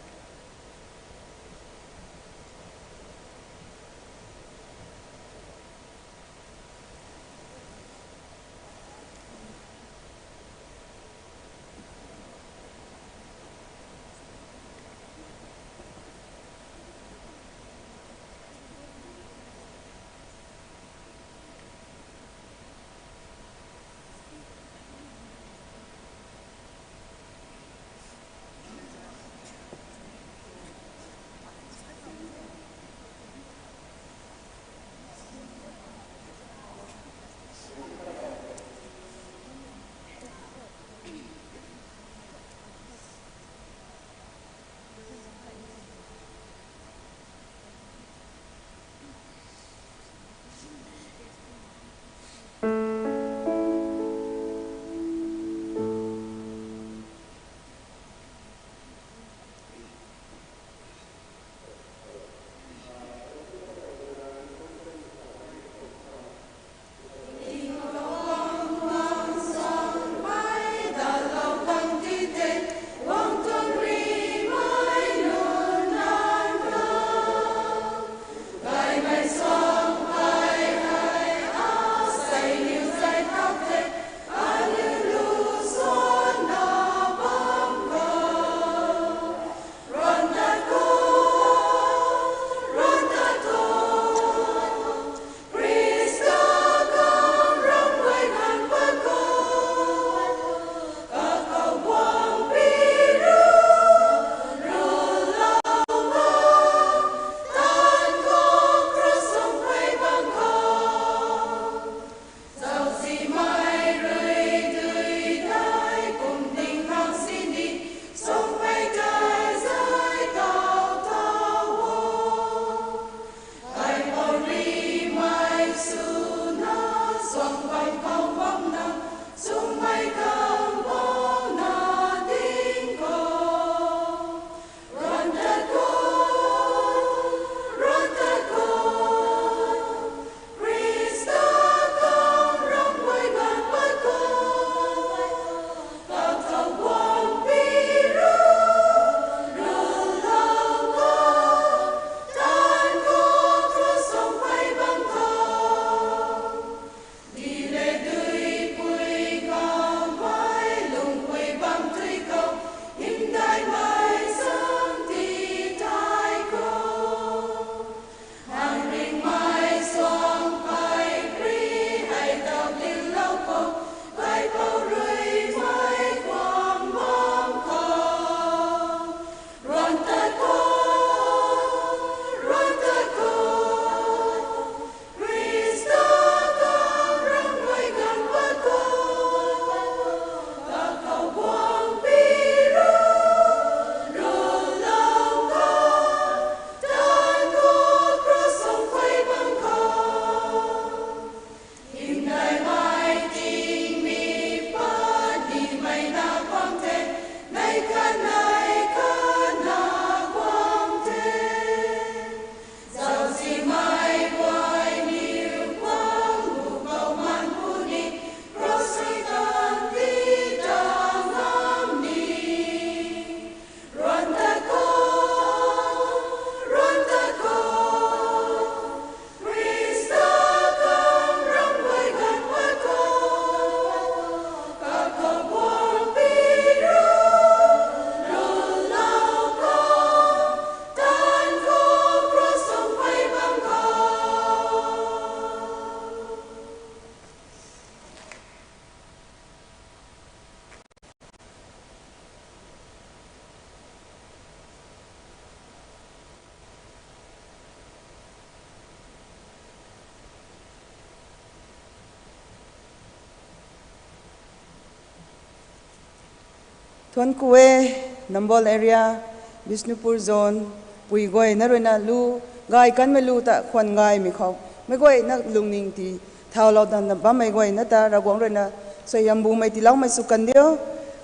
Thuancku e, Nambol area, Bishnupur zone, pui guayna ruina lu, gay kanmei lu ta khwan gaymei khou, meic guayna lungning ti thaulou dan bammei guayna ta Ravguangc ruina suaihiam bumei tiiloumei sw kan diu.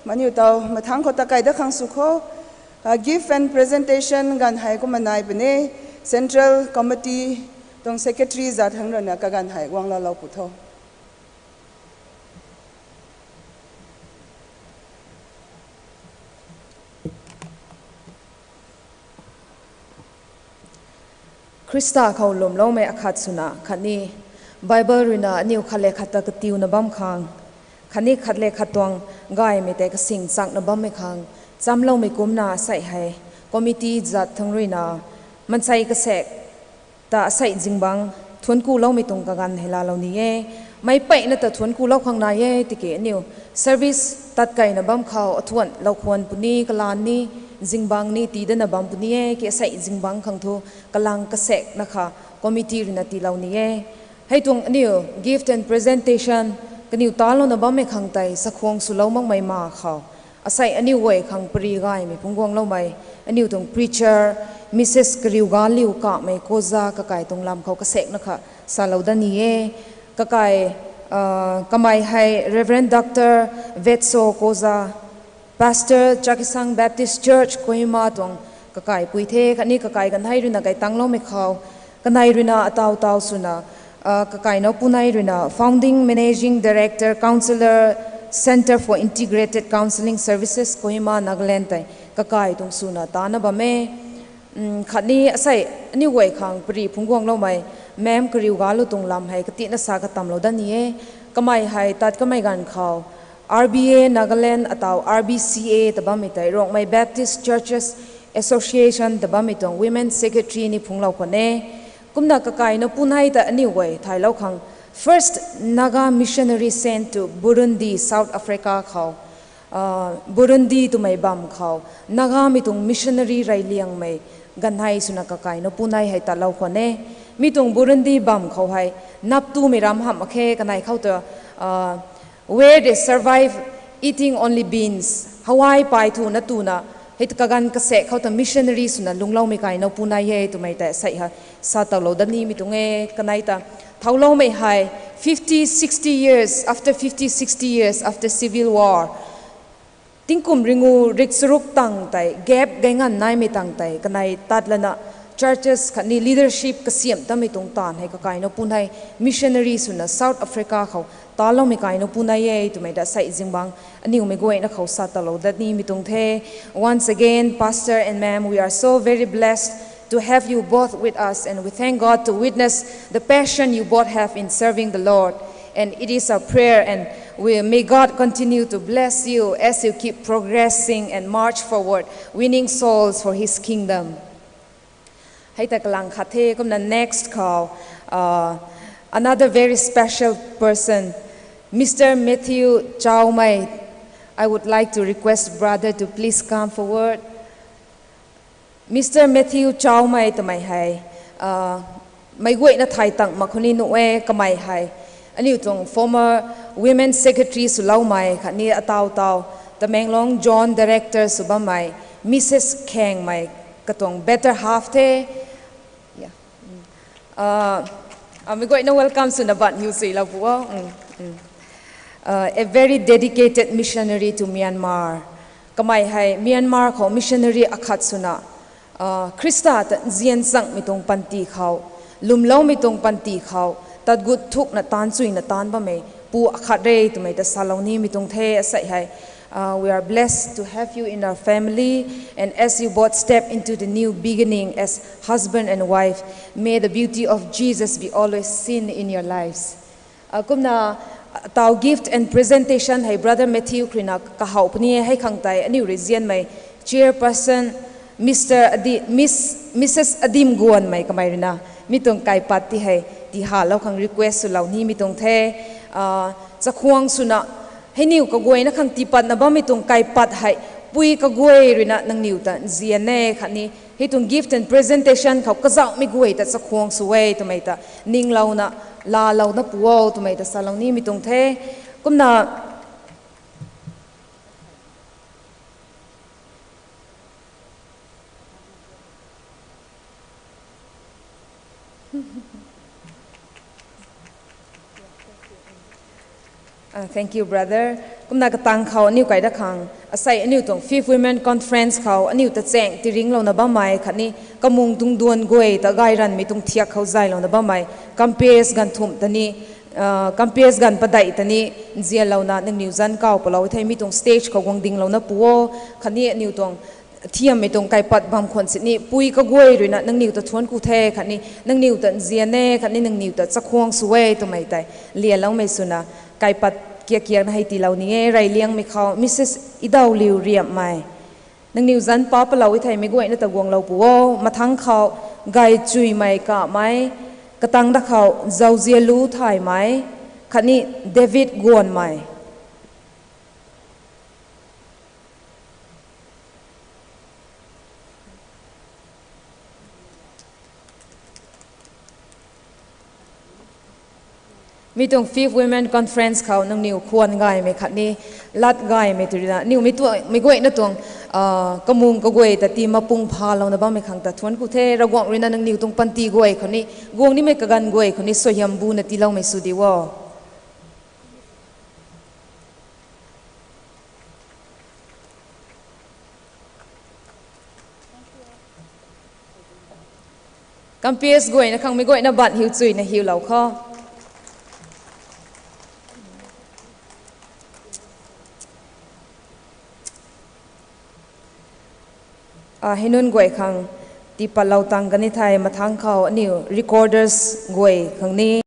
Maniw taw mathangc khou ta kai dat khang sw kho. Gift and presentation ganv hei kumna nai puni, Central Committee tuang secretary zat thangc ruina kaganv hei guangloulou pu tho. Khrista khou lwmloumei akhat swna khatni Bible ruina aniu khat le khat ta katiuna bam khang, khatni khat le khat tuang gaymei tei kasing chakna bammei khang chamloumei kumna asei hei committee zat thangc ruina mansei kasaek ta asei zingbangc thuanckuloumei tuang kaganv hei laalou ni e. Meic peyna ta thuanckulou khang nai e, tiki aniu service tat keyna bam khou athuanlou khwan puni, kalaan ni, zingbangc ni tii datna bam puni e, ki asei zingbangc khang thu kalang kasaekna kha committee ruina tiilou ni e. Hei tuang aniu gift and presentation kaniw talouna bammei khang tei chakhwang swlou makmei ma khou asei aniu guay khang pary gaymei phungc guangloumei, aniu tuang preacher, Mrs Kariuganliu Kamei Koza kakai tuang lam khou kasaekna kha salou dat ni e. Kakai, kamei hei Reverend Doctor Vetso Koza, Pastor, Chakhesang Baptist Church, Kohima tuang kakaipui the, khatni kakai ganv hei ruina kai tangloumei khou, kanei ruina ataw taw swna, kakai now punei ruina Founding Managing Director, Counsellor, Centre for Integrated Counselling Services, Kohima, Nagaland tei kakai tuang swna tana bam e. Khatni asei aniu guay khang pary phungc guangloumei Ma'am Kariugalu tuang lam hei katina sa katamlou dat ni e. Kamei hei tat kamei ganv khou R B A Nagaland ataw R B C A ta bammei tei Rongmei Baptist Churches Association ta bammei tuang Women Secretary ni phungclou khwan e. Kumna kakai now punei ta aniu guay thaylou khang First Naga Missionary Sent to Burundi, South Africa khou, Burundi twmei bam khou Nagamei tuang missionary reyliangmei ganv hei swna kakai now punei hei tatlou khwan e. Mi tuang Burundi bam khou hei naptumei ram hamh mak khe, kanei khou ta where they survive eating only beans, hawai pay thuna tuna, hei kaganv kasaek khou ta missionary swna lungcloumei kai now punei e twmei tei asei hei sa towlou dat nimei tuang e. Kanei ta thauloumei hei fifty, sixty years, after fifty, sixty years after civil war, tingkum ringu rikcharuk tang tei gap gay nganv naimei tang tei kanei tat lana churches khatni leadership kasiamh tamei tuang taanv hei kakai now punei missionary swna South Africa khou taloumei kai now punei e twmei ta asei zingbangc aniumei guayna khou sa talou dat nimei tuang the. Once again, Pastor and Ma'am, we are so very blessed to have you both with us, and we thank God to witness the passion you both have in serving the Lord. And it is our prayer, and we, may God continue to bless you as you keep progressing and march forward, winning souls for His kingdom. Hei ta kalang khat the. Kumna next khou, another very special person, Mister Matthew Chaomei. I would like to request brother to please come forward. Mister Matthew Chaomei twmei hei meic guayna thay tang mak khou ni nuh e. Kamei hei aniu tuang former women secretary swloumei khatni ataw taw Tamenglong zone director sw bammei Mrs Khengmei katuang better half the. Meic guayna welcome swna ban hiu suilou pu o. A very dedicated missionary to Myanmar. Kamei hei Myanmar khou missionary akhat swna Khrista ta nzian changmei tuang panty khou, lwmloumei tuang panty khou tat gut thukna taanv chuyna taanv bammei pu akhat re twmei ta salou nimei tuang the. Asei hei we are blessed to have you in our family, and as you both step into the new beginning as husband and wife, may the beauty of Jesus be always seen in your lives. Kumna taw gift and presentation hei Brother Matthew khruina kahaw puni e. Hei khang tei aniu rui nzianmei chairperson Mr Adi, Miss, Mrs Adim Guanmei kamei ruina mi tuang kaipat ti hei tihalou khang request swlou nimei tuang the. Chakhwang swna hei niw kaguayna khang tiipatna bammei tuang kaipat hei pui kaguay ruina nangniw ta nzian e khatni hei tuang gift and presentation khou kazauhmei guay ta chakhwang sw e twmei ta ninglouna laalouna pu o twmei ta salou nimei tuang the. Kumna Ah, thank you, brother. Kumna katang khou aniu kai da khang, asei aniu tuang Fifth Women Conference khou aniu ta chaeng tiringlouna bammei khatni kamung tuang duan guay ta gay ranmei tuang thiak khou zaylouna bammei, campus ganv thumh ta ni, ah, campus ganv padeih ta ni nzianlouna nangniw zanc kaw palou thei mi tuang stage khou guang dinglouna pu o, khatni aniu tuang thiammei tuang kaipat bam khwan sini pui kaguay ruina nangniw ta thuanc ku the khatni nangniw ta nzian e khatni nangniw ta chakhwang sw e twmei tei lianloumei swna kaipat kiak kiakna hei tiilou ni e. Reyliangmei khou Mrs Idawliu Riamhmei, nangniw zanc pa palou e thei meic guayna ta guanglou pu o. Mathangc khou Gaychuimei Kamei, katang da khou Zauzialu Thaymei khatni David Guanmei. Mi tuang Fifth Women Conference khou nangniw khwan gaymei khatni lat gaymei tu ruina aniu mi tuang, meic guayna tuang, ah, kamung kaguay ta tii mapung phalouna bammei khang ta thuanc ku the. Ravguangc ruina nangniw tuang panty guay khou ni, guang nimei kaganv guay khou ni suaihiam buna tiiloumei sw di o. Campus guayna khang meic guayna ban hiu chuina hiulou kho. Ah, hei nunc guay khang tiipatlou tang kani thei mathangc khou aniu recorders guay khang ni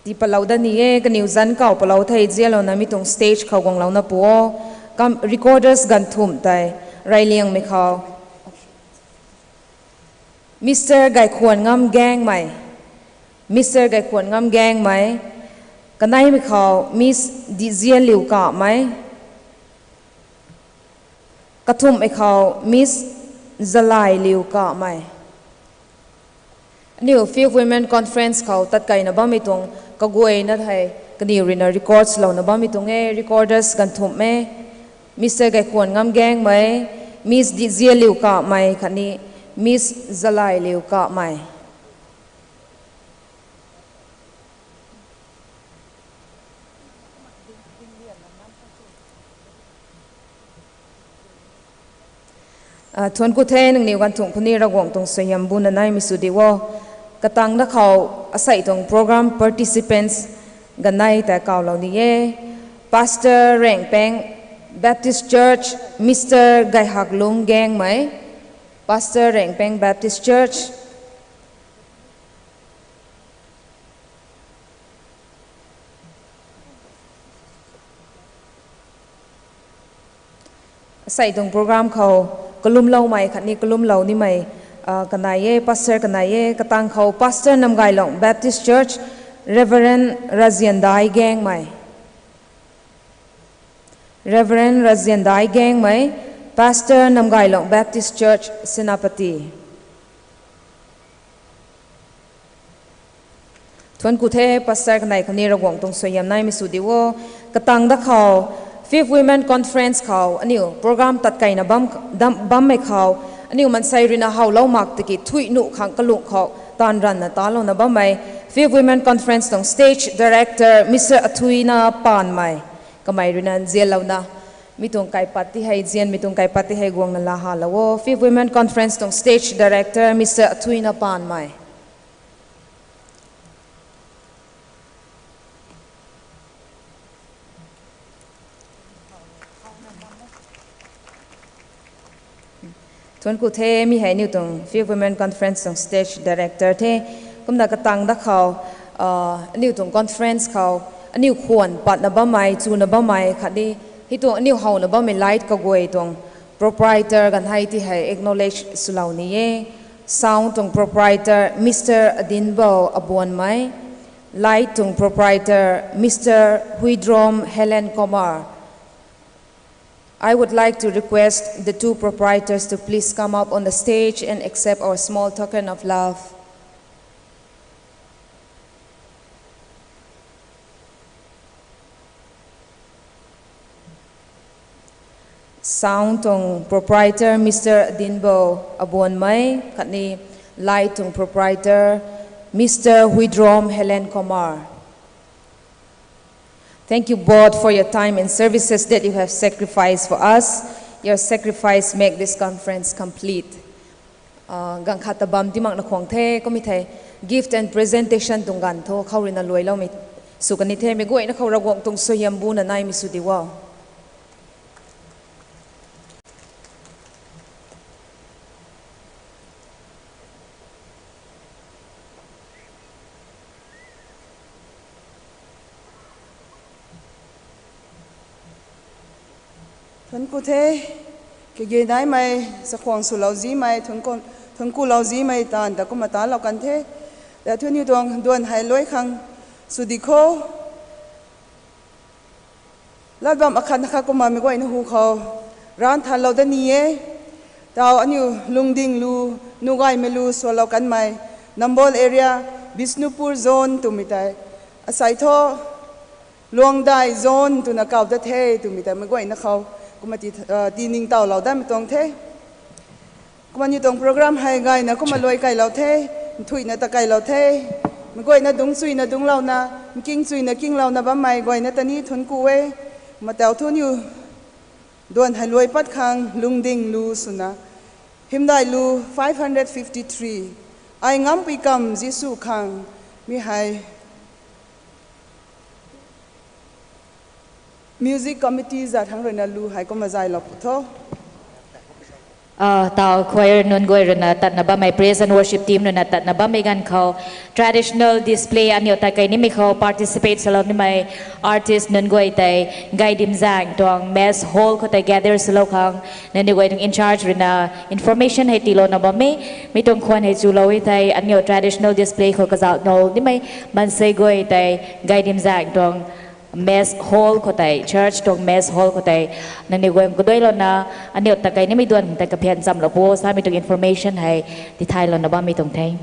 tiipatlou dat ni e. Kaniw zanc kaw palou thei nzianlouna mi tuang stage khou guanglouna pu o. Kam recorders ganv thumh tei Reyliangmei khou Mr Gaykhwanngam Gaengmei, Mr Gaykhwanngam Gaengmei, kaneimei khou Miss Dizianliu Kamei, kathumhmei khou Miss Zalailiu Kamei. Aniu Fifth Women Conference khou tatkeina bammei tuang kaguayna thei kaniw ruina records louna bammei tuang e. Recorders ganv thumh e, Mr Gaykhwanngam Gaengmei, Miss Dizianliu Kamei khatni Miss Zalailiu Kamei. Ah, thuanc ku the, nangniw ganv thumh khou ni Ravguangc tuang suaihiam buna naimei sw di o. Katang da khou asei tuang program participants ganei ta kawlou ni e. Pastor Rengpeng Baptist Church, Mr Gayhaklung Gaengmei, Pastor Rengpeng Baptist Church. Asei tuang program khou kalumloumei khatni kalumlou nimei, ah, kanei e, pastor kanei e. Katang khou Pastor Namgailong Baptist Church, Reverend Raziandai Gaengmei, Reverend Raziandai Gaengmei, Pastor Namgailong Baptist Church, Senapati. Thuanc ku the, pastor kanei khou ni Ravguangc tuang suaihiam naimei sw di o. Katang da khou Fifth Women Conference khou aniu program tatkeina bam, dam, bammei khou aniu mansei ruina howlou mak tiki thuih nuh khang kalung khou taanv ranvna talouna bammei Fifth Women Conference tuang Stage Director Mr Athuina Panmei, kamei ruina nzianlouna mi tuang kaipat ti hei, nzianmei tuang kaipat ti hei guangna laa halou o. Fifth Women Conference tuang Stage Director Mr Athuina Panmei. Thuanc ku the, mi hei aniu tuang Fifth Women Conference tuang Stage Director the. Kumna katang da khou, ah, aniu tuang conference khou aniu khwan patna bammei, chuna bammei khatni hei tuang aniu howna bammei light kaguay tuang proprietor ganv hei ti hei acknowledge swlou ni e. Sound tuang proprietor Mr Adinbo Abuanmei, light tuang proprietor Mr Huidrom Helen Komar. I would like to request the two proprietors to please come up on the stage and accept our small token of love. Sound tuang proprietor Mister Adinbo Abonmei, khatni light tuang proprietor Mister Huidrom Helen Kumar. Thank you both for your time and services that you have sacrificed for us. Your sacrifice make this conference complete. Uh, ganv khat ta bam ti mak na khwang the, kum e thei gift and presentation tuang ganv thu khou ruina luailoumei sw kan ni the, mei guayna khou Ravguangc tuang suaihiam bu na naimei sw di o. Thuanc ku the, kage naimei, chakhwang swlou zimei, thuanc ku, thuanc kulou zimei taanv ta kumna taanclou kan the. Ta thu aniu tuang duan hei luai khang sw di kho. Lat bam akhat na kha kumna mei guayna hu khou ranv thanlou dat ni e. Tau aniu Lungding lu, Nugaymei lu swlou kanmei, Nambol area, Bishnupur zone twmei tei, asei thu Luangdai zone twna kaw dat the twmei tei mei guayna khou kumna ti, ah, tiningtowlou datmei tuang the. Kumna aniu tuang program hei gayna kumna luai kailou the, nthuihna ta kailou the. Mei guayna dungc chuyna dungclouna, nking chuyna kinglouna bammei guayna ta ni thuanc ku e. Kumna tau thu aniu duan hei luai pat khang Lungding lu swna, hymdaih lu five hundred fifty-three, Ai Ngampui Kamv Jisu Khang, mi hei music committee zat thangc ruina lu hei kumna zaylou pu tho. Ah, tau choir nunc guay ruina tatna bammei, praise and worship team ruina tatna bammei ganv khou traditional display aniu tat kei nimei khou participate swlou nimei artist nunc guay tei Gaidimzaeng tuang mess hall khou tei gather swlou khang nangniw guay tuang in charge ruina information hei tiilouna bam e. Mi tuang khwan hei chulou e thei aniu traditional display khou kazauh nol nimei maansei guay tei Gaidimzaeng tuang mess hall khou tei, church tuang mess hall khou tei nangniw guay kaduailouna aniu tat kei nimei duan tei kaphian chamlou pu samei tuang information hei tithaylou na bammei tuang the.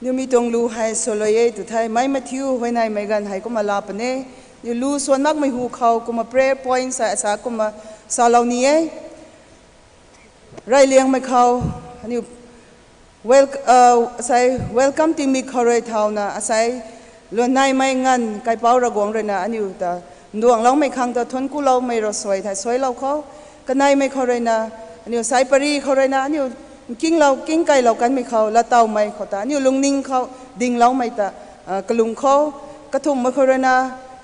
Aniu mi tuang lu hei swluai e tw thei, mei mathiu huayneymei ganv hei kumna laa puni e. Aniu lu swan makmei hu khou kumna prayer points hei asa kumna salou ni e. Reyliangmei khou aniu wel-, uh, asei welcome tingmik khou rui thauna asei luanneymei nganv Kaipouc Ravguangc ruina aniu ta nduangloumei khang ta thuanc kuloumei ravsuai thei suailou khou, kaneimei khou ruina, aniu sei pary khou ruina aniu nkinglou kingkeilou kanmei khou lattowmei khou ta aniu lungning khou dingloumei ta, uh, kalum khou, kathumhmei khou ruina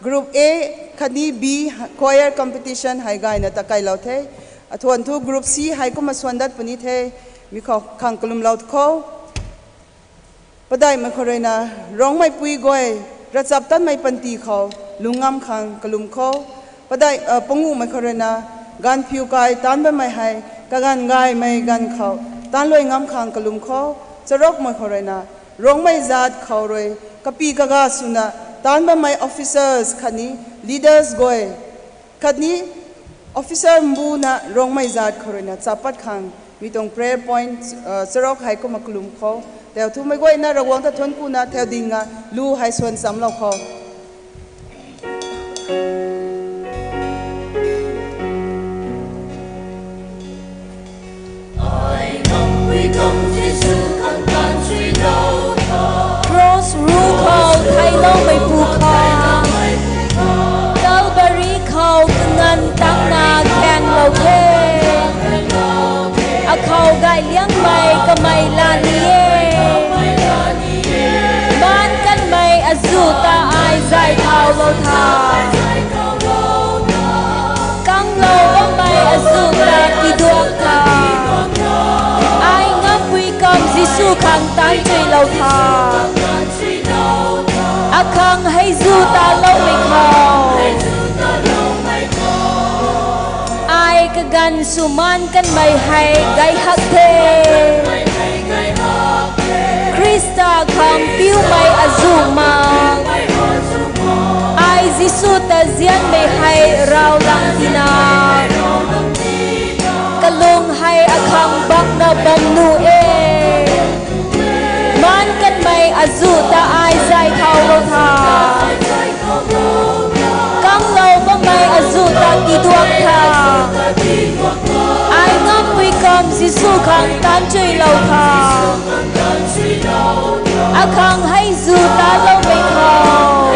group A khatni B choir competition hei gayna ta keilou the. Athuan thu group C hei kumna swan dat puni the, mi khou khang kalumlou khou. Padeihmei khou ruina Rongmeipui guay ravchaptatmei panty khou lung ngam khang kalum khou. Padeih, uh, panguhmei khou ruina ganvphiu kai taanc bammei hei kaganv gaymei ganv khou taanc luai ngam khang kalum khou. Charukmei khou ruina Rongmei zaat khou rui kapi kaga swna taanc bammei officers khatni leaders guay khatni officer mbuna Rongmei zaat khou ruina chapat khang mi tuang prayer point, uh, charuk hei kumna kalum khou. Tau thu meic guayna Ravguangc ta thuanc kuna thau dingna lu hei swan chamlou khou. Cross ru khou theiloumeipu khang Calvary khou kanganv tangna khaenglou the. Akhou gayliangmei kamei laa ni e. Maan kanmei azuh ta ai zay thaulou tha. Kanglou bammei azuh ta tiduak tha. Ai Ngampui Kamv Jisu khang taanchuilou tha. Akhang hei zu taloumei khou ai kaganv sw maan kanmei hei gay hak the. Khrista khang piumei azuh mak, ai Jisu ta nzianmei hei ravlang tina, kalung hei akhang bakna bam nu e. Maan kanmei azuh ta ai zay thaulou tha. Kanglou bammei azuh ta tiduak tha. Khang taan chuilou tha. Akhang hei zu taloumei khou,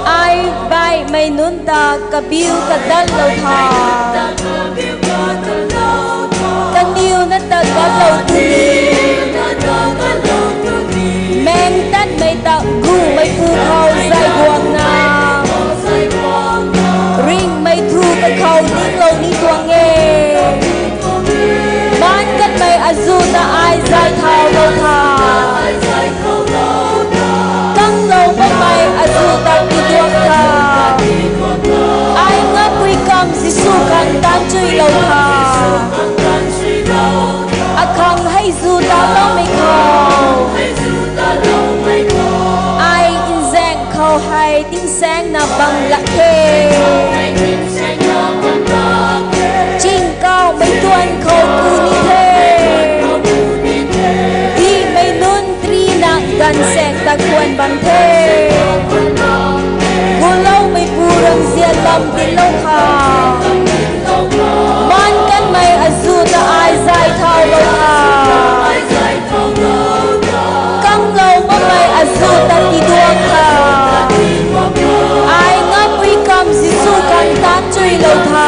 ai baihmei nunc ta kabiu kadatlou tha. Kaniw na ta gatlou tuni. Meng tatmei ta gumeipu khou zay guangna, ringhmei thu kakhou ninglou ni tuang e. Maan kanmei azu ta ai zay thaulou tha. Kanglou bammei azu ta tiduak tha. Ai ngapui kamv Jisu khang taan chuilou tha. Akhang hei zu taloumei khou, ai nzaeng khou hei tingsaengna bam lak the. Chingkauhmei tuan khou ku ni the. Dimei nunc trina gaanvsaekc ta kuan bam the. Guloumeipu ramzian lam tiilou kha. Maan kanmei azu ta ai zay thaulou kha. Kanglou bammei azu ta tiduak kha. Ai ngapui kamv Jisu khang taan chuilou tha.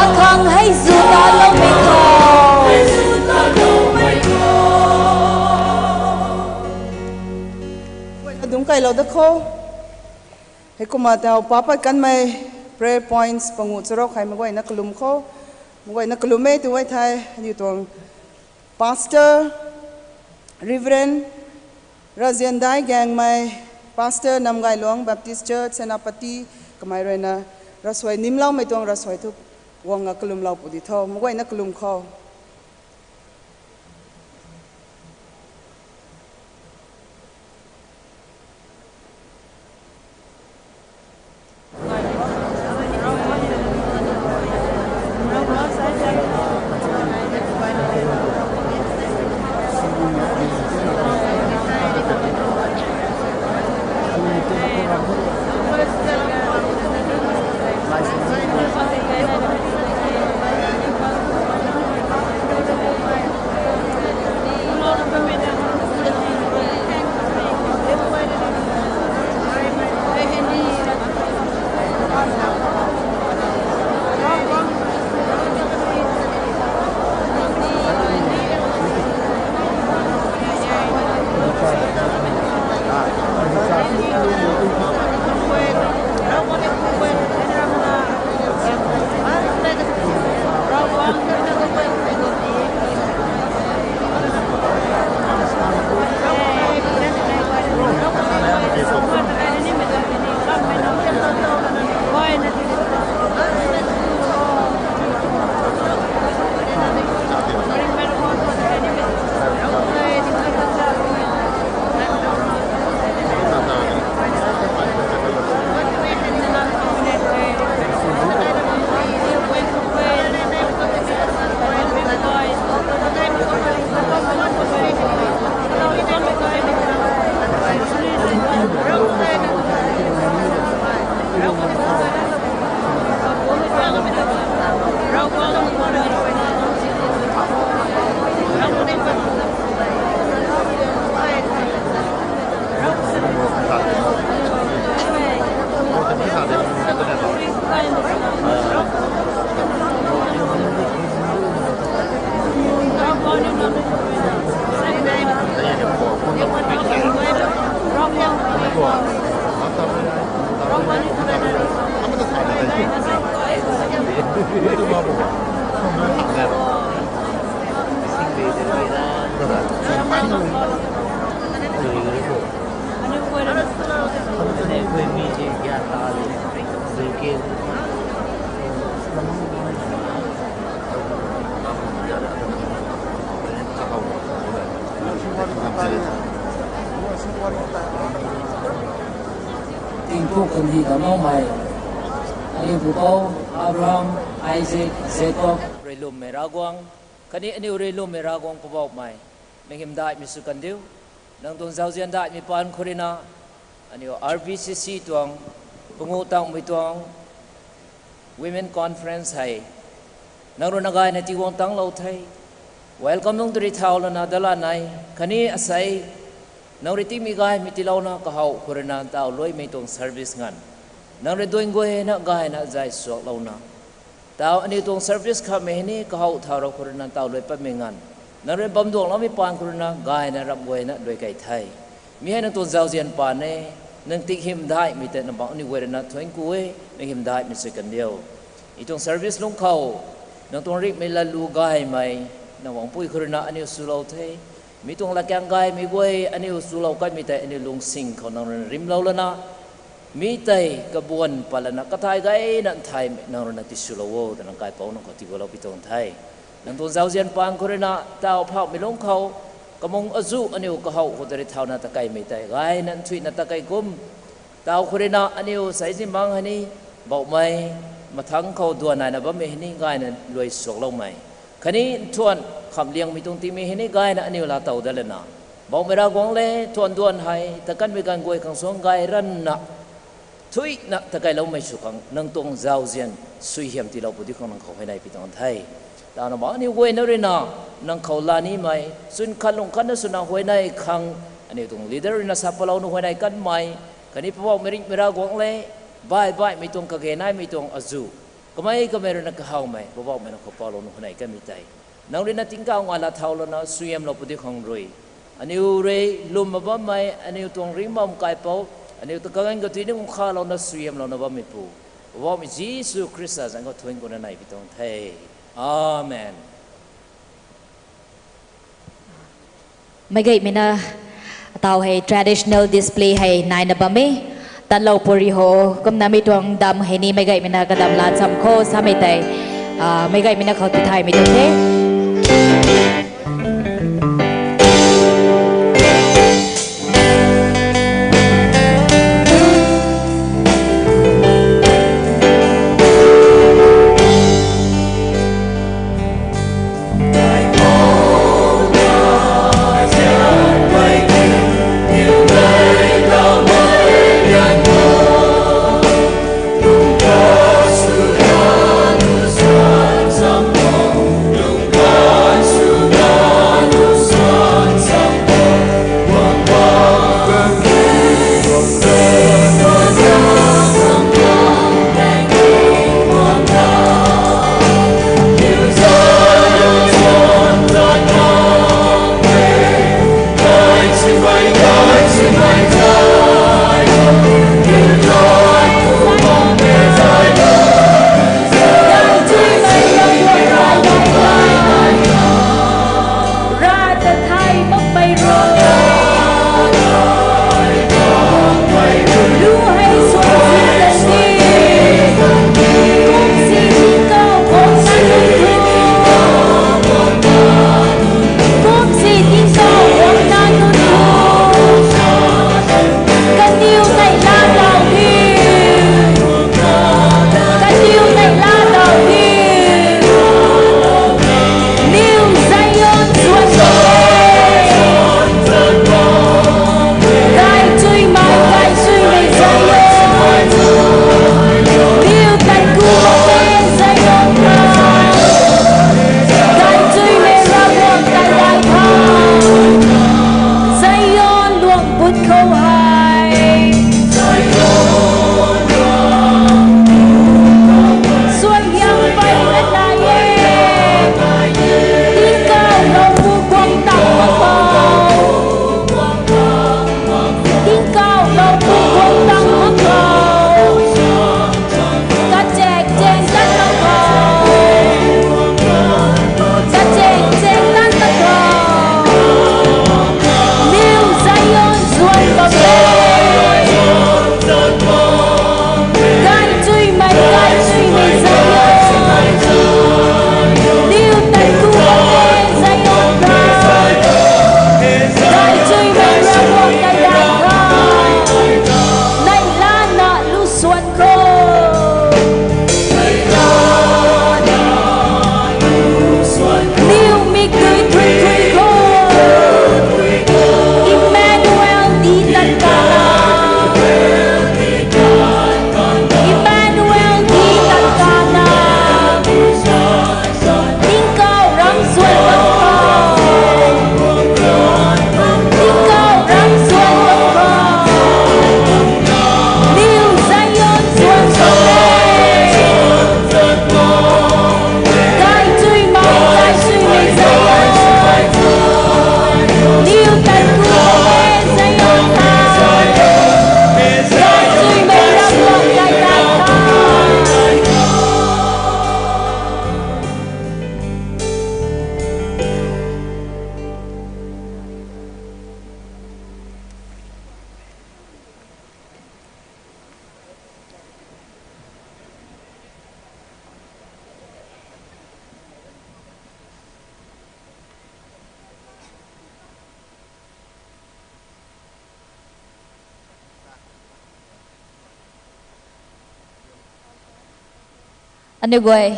Akhang hei zu taloumei khou, adungc kailou da khou. Heikumna tau papat kanmei prayer points panguh charuk hei meic guayna kalum khou. Meic guayna kalum e tu e thei aniu tuang Pastor, Reverend Raziandai Gaengmei, Pastor Namgailuang Baptist Church, Senapati, kamei ruina ravsuai nimloumei tuang ravsuai thu guangna kalumlou pu di tho, meic guayna kalum khou. Tingpuk khun hei damloumei, aniu pupouc Abraham, Isaac, Jacob rui lwmmei Ravguangc, khatni aniu rui lwmmei Ravguangc Poubauhmei, meic hymdaihmei sw kandiu. Nang tuang zauzian daihmei paan khou ruina, aniu R B C C tuang, panguh tangmei tuang, Women Conference hei nang rui na gayna tiguang tanglou the. Welcome nung tari thau lana dala nai. Khatni asei nang rui tingmei gaymei tiilouna kahow khou rui na taw luaimei tuang service nganv nang rui duan guayna gayna zay suaklouna taw aniu tuang service khamei hei ni kahow thau rou khou rui na taw luai patmei nganv nang rui bam duangloumei paan khou rui na gayna ramh guayna luai kei the. Mi hei nang tuang zauzian paan e. Nang tik hymdaihmei tei nang bangc aniu guay rui na thuanc ku e, nang hymdaihmei sw kan diu. I tuang service lungc khou nang tuang ringhmei latlu gaymei nang bangc pui khou rui na aniu swlou the. Mi tuang latkaeng gaymei guay aniu swlou kanmei tei aniu lungsing khou nang rui na rimlou lana mi tei kabuan pat lana kathai gayna nthaymei nang rui na tiswlou o twna kaipouc nang khou tigualou pi tuang the. Nang tuang zauzian paan khou rui na taw phauhmei lungc khou kamung azuh aniu kahow khou tari thauna takeimei tei gayna nthuihna takei kum taw khou rui na aniu seizimbangc hei ni bauhmei mathangc khou duan naina bammei hei ni gayna luai suakloumei khatni nthuan khamliangmei tuang tingmei hei ni gayna aniu laa tow dat lana bauhmei Ravguangc le thuan duan hei takanmei ganv guay khang suang gay ranna thuihna takeiloumei sw khang nang tuang zauzian suaihiam tiilou pu di khang nang khou huayney pi tuang the. Tana bangc aniu guayna rui na nang khou laa nimei chwn khat lung khatna swna huayney khang aniu tuang leader rui na sa palou nu huayney kanmei khatni Poubauhmei ringhmei Ravguangc le baih baihmei tuang kage naimei tuang azuh kamei kamei rui na kahawmei Poubauhmei nang khou palou nu huayney kanmei tei nang rui na tingkauh nga laa thau lana suaihiamlou pu di khang rui aniu rui lwmna bammei aniu tuang ringcbam kaipouc aniu ta kaganv katui ni kum khalouna suaihiamlouna bammei pu Poubauhmei Jisu Khrista zanc khou thuanc kuna nei pi tuang the. Amen. Meicgaymei na taw hei traditional display hei naina bam e. Tanlou puri ho kumna mi tuang dam hei ni meicgaymei na kadam laa cham kho samei tei meicgaymei na khou tithaymei tuang the. Aniu guay,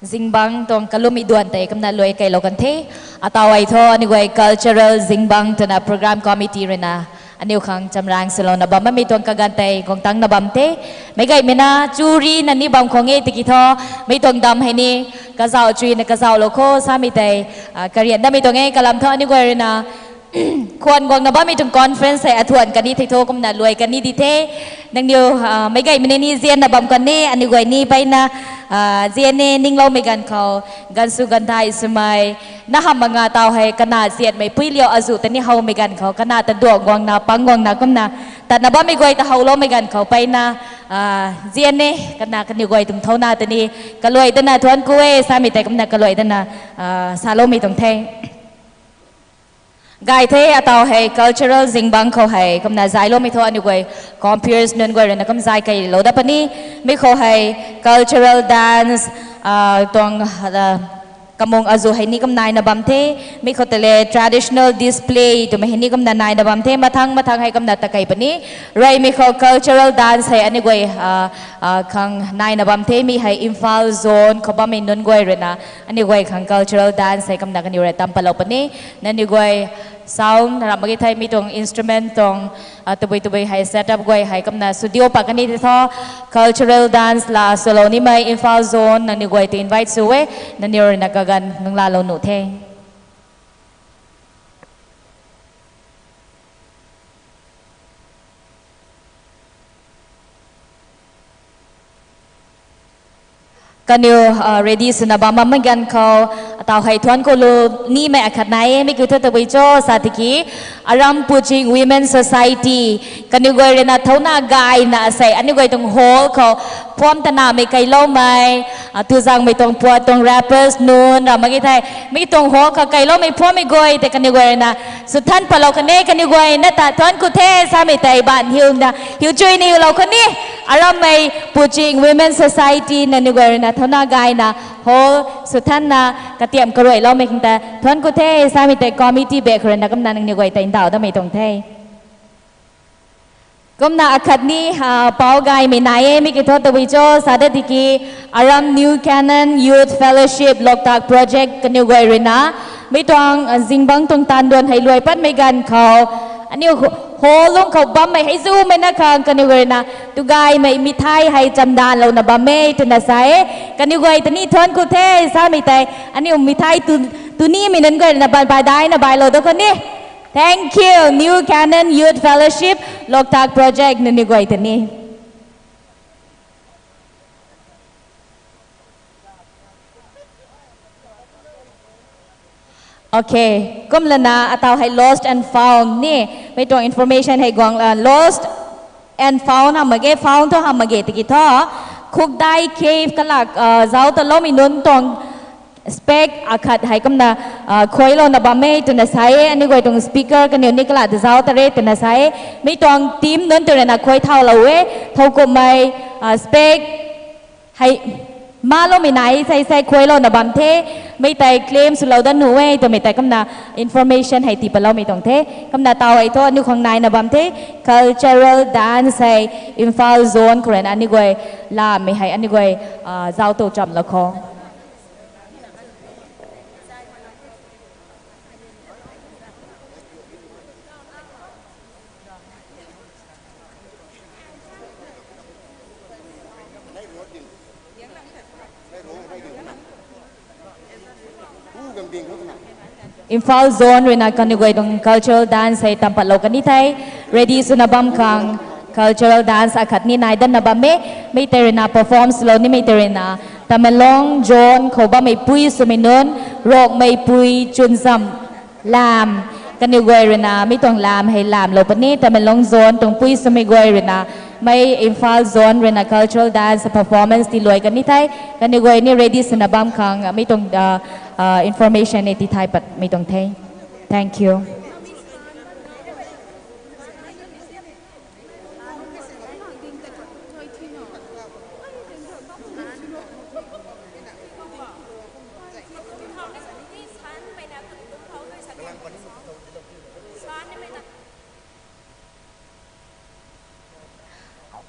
zingbangc tuang kalumei duan tei kumna luai keylou kan the. Ataw hei thu aniu guay cultural zingbangc twna program committee ruina aniu khang chamrang swlouna bam bammei tuang kaganv tei guang tangcna bam the. Meic gaymei na churi na ni bam khang e tiki thu, mei tuang dam hei ni kazauh chuina kazauhlou kho samei tei, karian damei tuang e. Kalam thu aniu guay ruina khwan guangna bammei tuang conference hei athuan kan ni thei thu kumna luai kan ni di the. Nangniw, meic gaymei ni zianna bam kan e, aniu guay ni mpeyna zian e ningloumei ganv khou, ganv sw ganv thai swmei, na hamh mak nga taw hei kana zianmei pui liu azuh ta ni howmei ganv khou kana ta duak guangna pang guangna kumna tatna bammei guay ta howloumei ganv khou mpeyna zian e. Kana kaniw guay tuang thauna ta ni kaluai dana thuanc ku e samei tei kumna kaluai dana saloumei tuang the. Gay the. Ataw hei cultural zingbangc khou hei kumna zayloumei thu aniu guay comperes nunc guay ruina kum zay keylou dat puni. Mi khou hei cultural dance tuang kamung azuh hei ni kum naina bam the. Mi khou tei le traditional display twmei hei ni kumna naina bam the. Mathang mathang hei kumna ta kei puni. Reymei khou cultural dance hei aniu guay khang naina bam the. Mi hei Imphal zone khou bammei nunc guay ruina aniu guay khang cultural dance hei kumna kaniw rui tam patlou puni. Nangniw guay sound ramh mak ge thei mi tuang instrument tuang tabui tabui hei setup guay hei kumna studio pat kan ni the thu, cultural dance la swlou nimei Imphal zone nangniw guay ta invite sw e. Nangniw ruina kaganv nung lalou nuh the. Kaniw ready swna bam bammei ganv khou, ataw hei thuanc ku lu nimei akhat nai e. Mi kiu thu tabui cho sa tiki, Aram Puching Women Society, kaniw guay ruina thauna gayna asei aniu guay tuang hall khou phuam tanamei keyloumei, tuzangmei tuang puat tuang rappers nunc ramh mak ge thei, mi tuang hall khou keyloumei phuammei guay tei kaniw guay ruina swthan patlou kan e. Kaniw guay na ta thuanc ku the samei tei baanv hiuna hiu chuina hiulou kan e. Arammei Puching Women Society nangniw guay ruina thauna gayna hall swthanna katiamh karuailoumei khang ta thuanc ku the samei tei committee bak khou ruina kumna nangniw guay tei ndauh damei tuang the. Kumna akhatni, pou gaymei nai e. Mi kiu thu tabui cho sa dat tiki, Aram New Canon Youth Fellowship Loktak Project kaniw guay ruina mi tuang zingbangc tuang taanv duan hei luai patmei ganv khou, aniu hall lungc khou bammei hei zumei na khang kaniw guay ruina tu gaymei mithai hei chamdanlouna bam e twna sa e. Kaniw guay ta ni thuanc ku the samei tei, aniu mithai tu, tu nimei nunc guay ruina baanv bai daina bailou dat kan e. Thank you, New Canon Youth Fellowship, Loktak Project nangniw guay ta ni. Okay, kumlana ataw hei lost and found ni, mei tuang information hei guang, lost and found hamh mak ge, found thu hamh mak ge tiki thu, Khukdai Cave kalak zauc taloumei nunc tuang spec akhat hei kumna khuailouna bam e twna sa e. Aniu guay tuang speaker kaniw ni kalat ta zauc ta re twna sa e. Mi tuang team nunc tw ruina khuai thaulou e. Thowkumhmei spec hei maloumei nai sei sei khuailouna bam the. Mei tei claim swlou dat nuh e twmei tei kumna information hei tii patloumei tuang the. Kumna taw hei thu aniu khang naina bam the, cultural dance hei Imphal zone khou ruina aniu guay lamei hei aniu guay zauc tow chamlou kho. Imphal zone ruina kaniw guay tuang cultural dance hei tam patlou kan ni thei, ready swna bam khang cultural dance akhat ni nai datna bam e. Mei tei ruina perform swlou nimei tei ruina Tamenglong zone khou bammei pui swmei nunc, Rongmeipui Chunzam Lam, kaniw guay ruina mi tuang lam hei lamlou puni. Tamenglong zone tuang pui swmei guay ruina mei Imphal zone ruina cultural dance performance tii luai kan ni thei, kaniw guay ni ready swna bam khang mi tuang information ni tithay patmei tuang the. Thank you.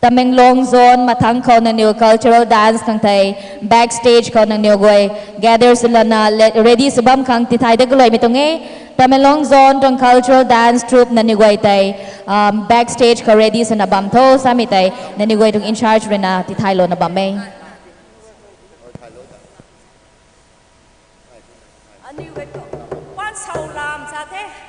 Tamenglong zone mathang khou nangniw cultural dance khang thei backstage khou nangniw guay gather swlana ready sw bam khang tithay dat kaloimei tuang e. Tamenglong zone tuang cultural dance troupe nangniw guay tei backstage khou ready swna bam tho samei tei nangniw guay tuang in charge ruina tithay louna bam e. Aniu e tu, pan sau lam sa the.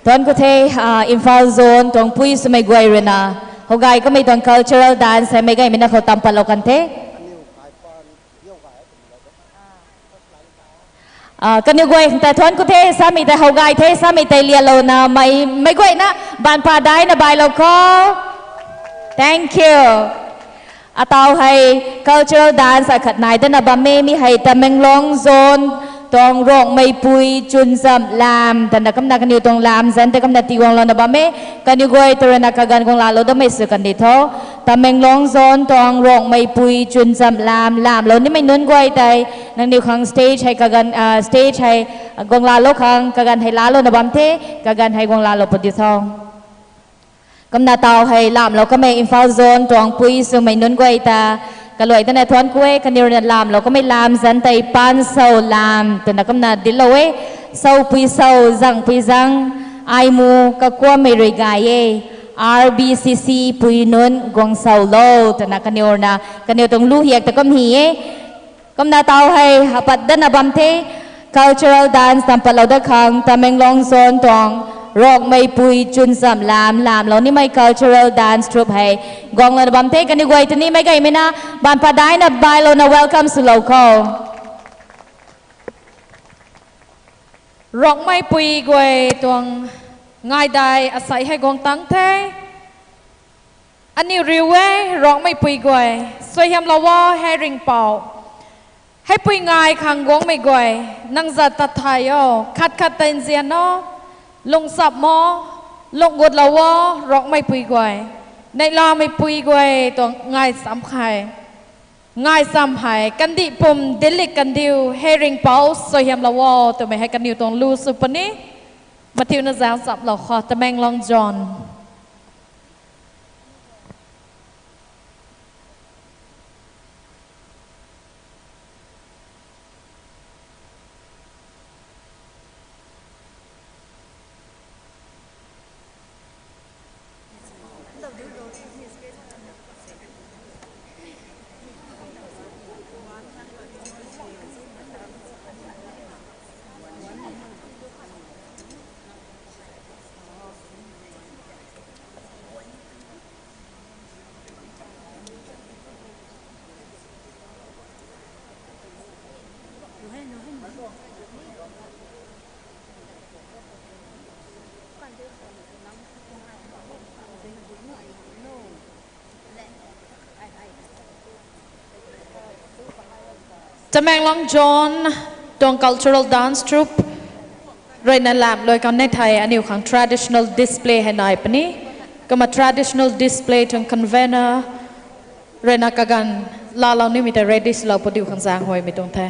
Thuanc ku the, ah, Imphal Zone tuang pui swmei guay rui na, howgay kamei tuang cultural dance hei meic gaymei na khou tam patlou kan the. Ah, kaniw guay ta thuanc ku the, samei tei howgay the, samei tei lialouna mei, meic guayna, baanv pa daina bailou khou. Thank you. Ataw hei cultural dance akhat nai dana bam e, mi hei Tamenglong Zone tuang Rongmeipui Chunzam Lam twna kumna kaniw tuang lam zanc tei kumna tiguanglouna bam e, kaniw guay ta rui na kaganv guang laalou damei sw kandi tho. Tamenglong Zone tuang Rongmeipui Chunzam Lam lamlou nimei nunc guay tei, nangniw khang stage hei kaganv, ah, stage hei guang laalou khang kaganv hei laalouna bam the, kaganv hei guang laalou pudi tho. Kumna taw hei lamlou kamei Imphal Zone tuang pui swmei nunc guay ta kaluai tana thuanc ku e, kaniw rui na lamlou kamei lam zanc tei Pansou Lam twna kumna dinclou e, soupui sou, zangpui zang, ai mu kakuammei rui gay e, R B C C pui nunc guang sou lo twna kaniw rui na, kaniw tuang lu hiak ta kum hi e. Kumna taw hei apat dana bam the, cultural dance tam patlou dat khang Tamenglong Zone tuang Rongmeipui Chunzam Lam lamlou nimei cultural dance troupe hei guanglouna bam the, kaniw guay ta ni meic gaymei na, baanv pa daina bailouna welcome swlou khou. Rongmeipui guay tuang ngaidai asei hei guang tang the. Aniw riu e, Rongmeipui guay, suaihiamlou o hei ringhpouc. Heipui ngai khang guangmei guay, nang zat tat thay o, khat khat tei nzian o, lungchap mo, lungc gutlou o, Rongmeipui guay. Neihlamei pui guay tuang ngai cham hei, ngai cham hei kandih pum dinclik kandiu hei ringhpouc suaihiamlou o twmei hei kaniw tuang lu sw puni. Mathiuna zaeng chaplou khou, Tamenglong Zone. Tamenglong John tuang cultural dance troupe ruina lam lui kan ne thei aniu khang traditional display hei nai puni. Kumna traditional display tuang convener ruina kaganv laalou nimei ta ready swlou pu diu khang zaeng huaymei tuang the.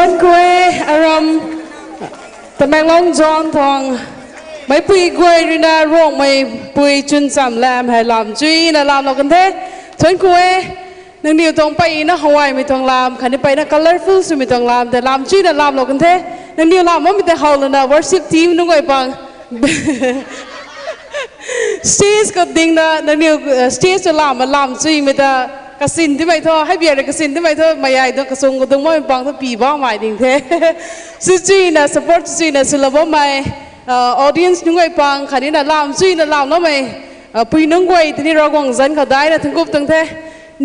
Thuanc ku e, aram Tamenglong zone tuang meipui guay ruina Ruangmeipui Chuncham Lam hei lam chuina lamlou kan the. Thuanc ku e, nangniw tuang peyna hawaimei tuang lam khatni peyna colourful swmei tuang lam tei lam chuina lamlou kan the. Nangniw lam bammei tei how lana worship team nunc guay pang stage khou dingna nangniw stage khou lam lam chuimei ta kasin timei thu, hei biak rui kasin timei thu, mayai tuang kasung khou dungc bammei pang thu pi bammei ding the. Sw chuina support sw chuina swlou bammei audience nunc guay pang khatni na lam chuina lamloumei pui nunc guay tini Ravguangc zanc khou daina thuanc ku tuang the.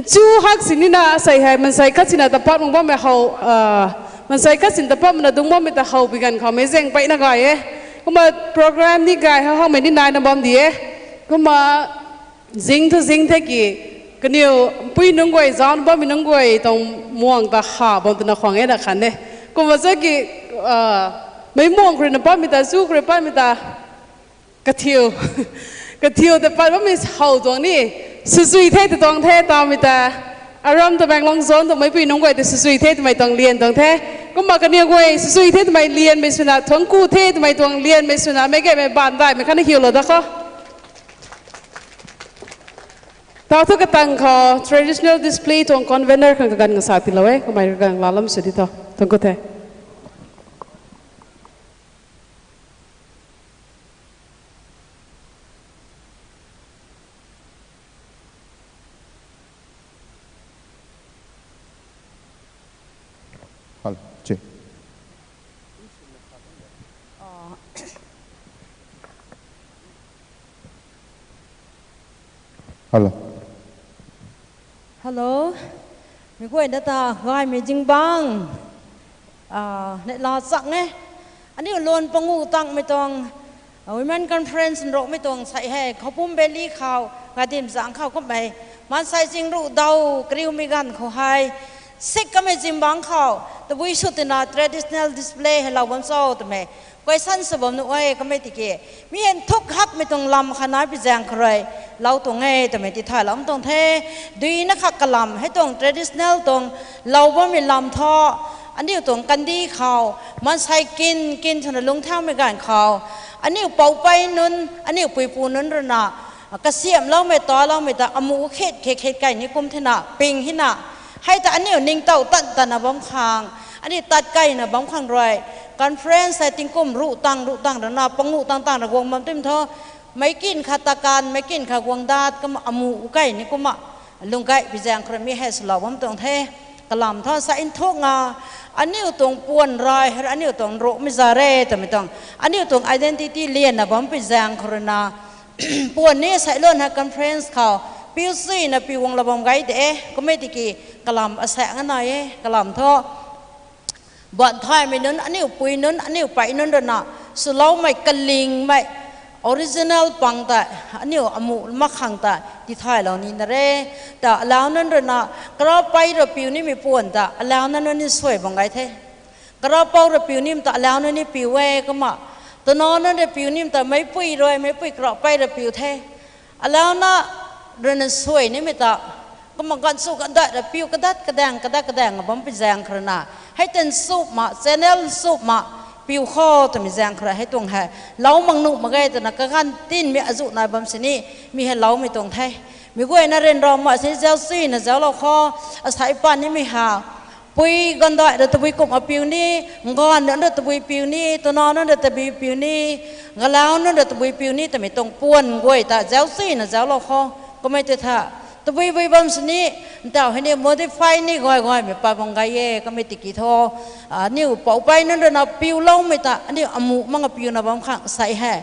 Chu hak sinina sei hei mansei khat sina tapat mak bammei how, mansei khat sina tapat makna dungc bammei ta how pi ganv khou meic zaeng peyna gay e. Kumna program ni gay hak hakmei ni naina bam di e. Kumna zing thu zing the ki, kaniw pui nunc guay, zauc bammei nunc guay tuang muang ta ha bam twna khwang e na khan e. Kumna sa ki, meic muang khou rui na patmei ta, chu khou rui patmei ta kathiu, kathiu ta pat bammei how tuang ni, swchui the ta tuang the tamei ta, aram Tamenglong zone tuang meipui nunc guay ta swchui the twmei tuang lian tuang the. Kumna kaniw guay swchui the twmei lianmei swna, thuanc ku the twmei tuang lianmei swna, meic gaymei baanv daihmei khatna hiulou da kho. Tau thu katang khou traditional display tuang convener khang kaganv kasa tiilou e, kamei kaganv lalam sw di tho. Thuanc ku the. Hello, che. Hello. Hello. Mi guayna ta gaymei zingbangc neihla chang e. Aniu luan panguh tangmei tuang Women Conference nrukmei tuang sei hei Khoupum Valley khou, Gadim zangc khou kummei maansei zing ruh daw kariumei ganv khou hei, sik kamei zingbangc khou tabui sw tina traditional display hei lou bam cho twmei question sw bam nuh e kamei tiki, mi hei nthuk hakmei tuang lam khatna pi zaeng khou rui lou tuang e twmei tithaylou tuang the. Duina khat kalam hei tuang traditional tuang lou bammei lam thu, aniu tuang kandih khou maansei kin kin swna lungcthaumei ganv khou, aniu poupei nunc, aniu puipu nunc ruina kasiamhloumei taloumei ta amuh khit khit khit kai ni kum thena ping hina, hei ta aniu ningtow tat tatna bam khang, aniu tat kaina bam khang rui conference hei tingkum ruh tang ruh tang rana panguh tang tang ra guang bam tim thu, meic kin khat takan, meic kin khat guang dat kumna amuh kai ni kumna lung gay pi zaeng khou rui mi hei swlou bam tuang the. Kalam thu sa nthuk nga, aniu tuang puan rai hei aniu tuang nrukmei za re twmei tuang, aniu tuang identity lianna bam pi zaeng khou ruina puan ni sailuan hei conference khou piu suina piu guanglou bam gay de, kummei tiki kalam asaekc nga nai e, kalam thu. Buan thaymei nunc, aniu pui nunc, aniu pei nunc ruina swloumei kalingmei original pang ta, aniu amuh mak khang ta tithaylou nina re. Ta alau nunc ruina, karapei ra piu nimei puan ta alau nunc ni suai bam gay the. Karapou ra piu nim ta alau nunc ni piu e kumna, twna nunc ra piu nim ta meicpui rui, meicpui karapei ra piu the. Alauna ruina suai nimei ta, kumna ganv sw ganv dat ra piu kadat kadaeng, kadat kadaeng bam pi zaeng khou ruina, hei tan nchumhna, channel nchumhna piu kho twmei zaeng khou rui hei tuang hei lou mak nuh mak ge twna kaganv tinmei azuh nai bam sini, mi hei loumei tuang the. Mi guayna ryanramei sini zauc suina zauclou kho, asei pan nimei ha, pui ganvdaih ra tabui kumhna piu ni, nganv nunc ra tabui piu ni, twna nunc ra tabui piu ni, galau nunc ra tabui piu ni twmei tuang puan guay ta zauc suina zauclou kho. Kummei tei tha, tabui bui bam sini, ntau hei ni modify ni gay gaymei pat bam gay e, kummei tiki thu, aniu poupei nunc ruina piuloumei ta aniu amuh mak nga piuna bam khang sei hei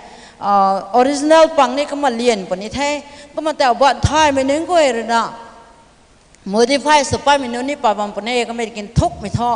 original pang ni kumna lian puni the. Kumna tau buan thaymei nunc guay ruina modify sw patmei nunc ni pat bam puni, kummei tiki nthukmei thu,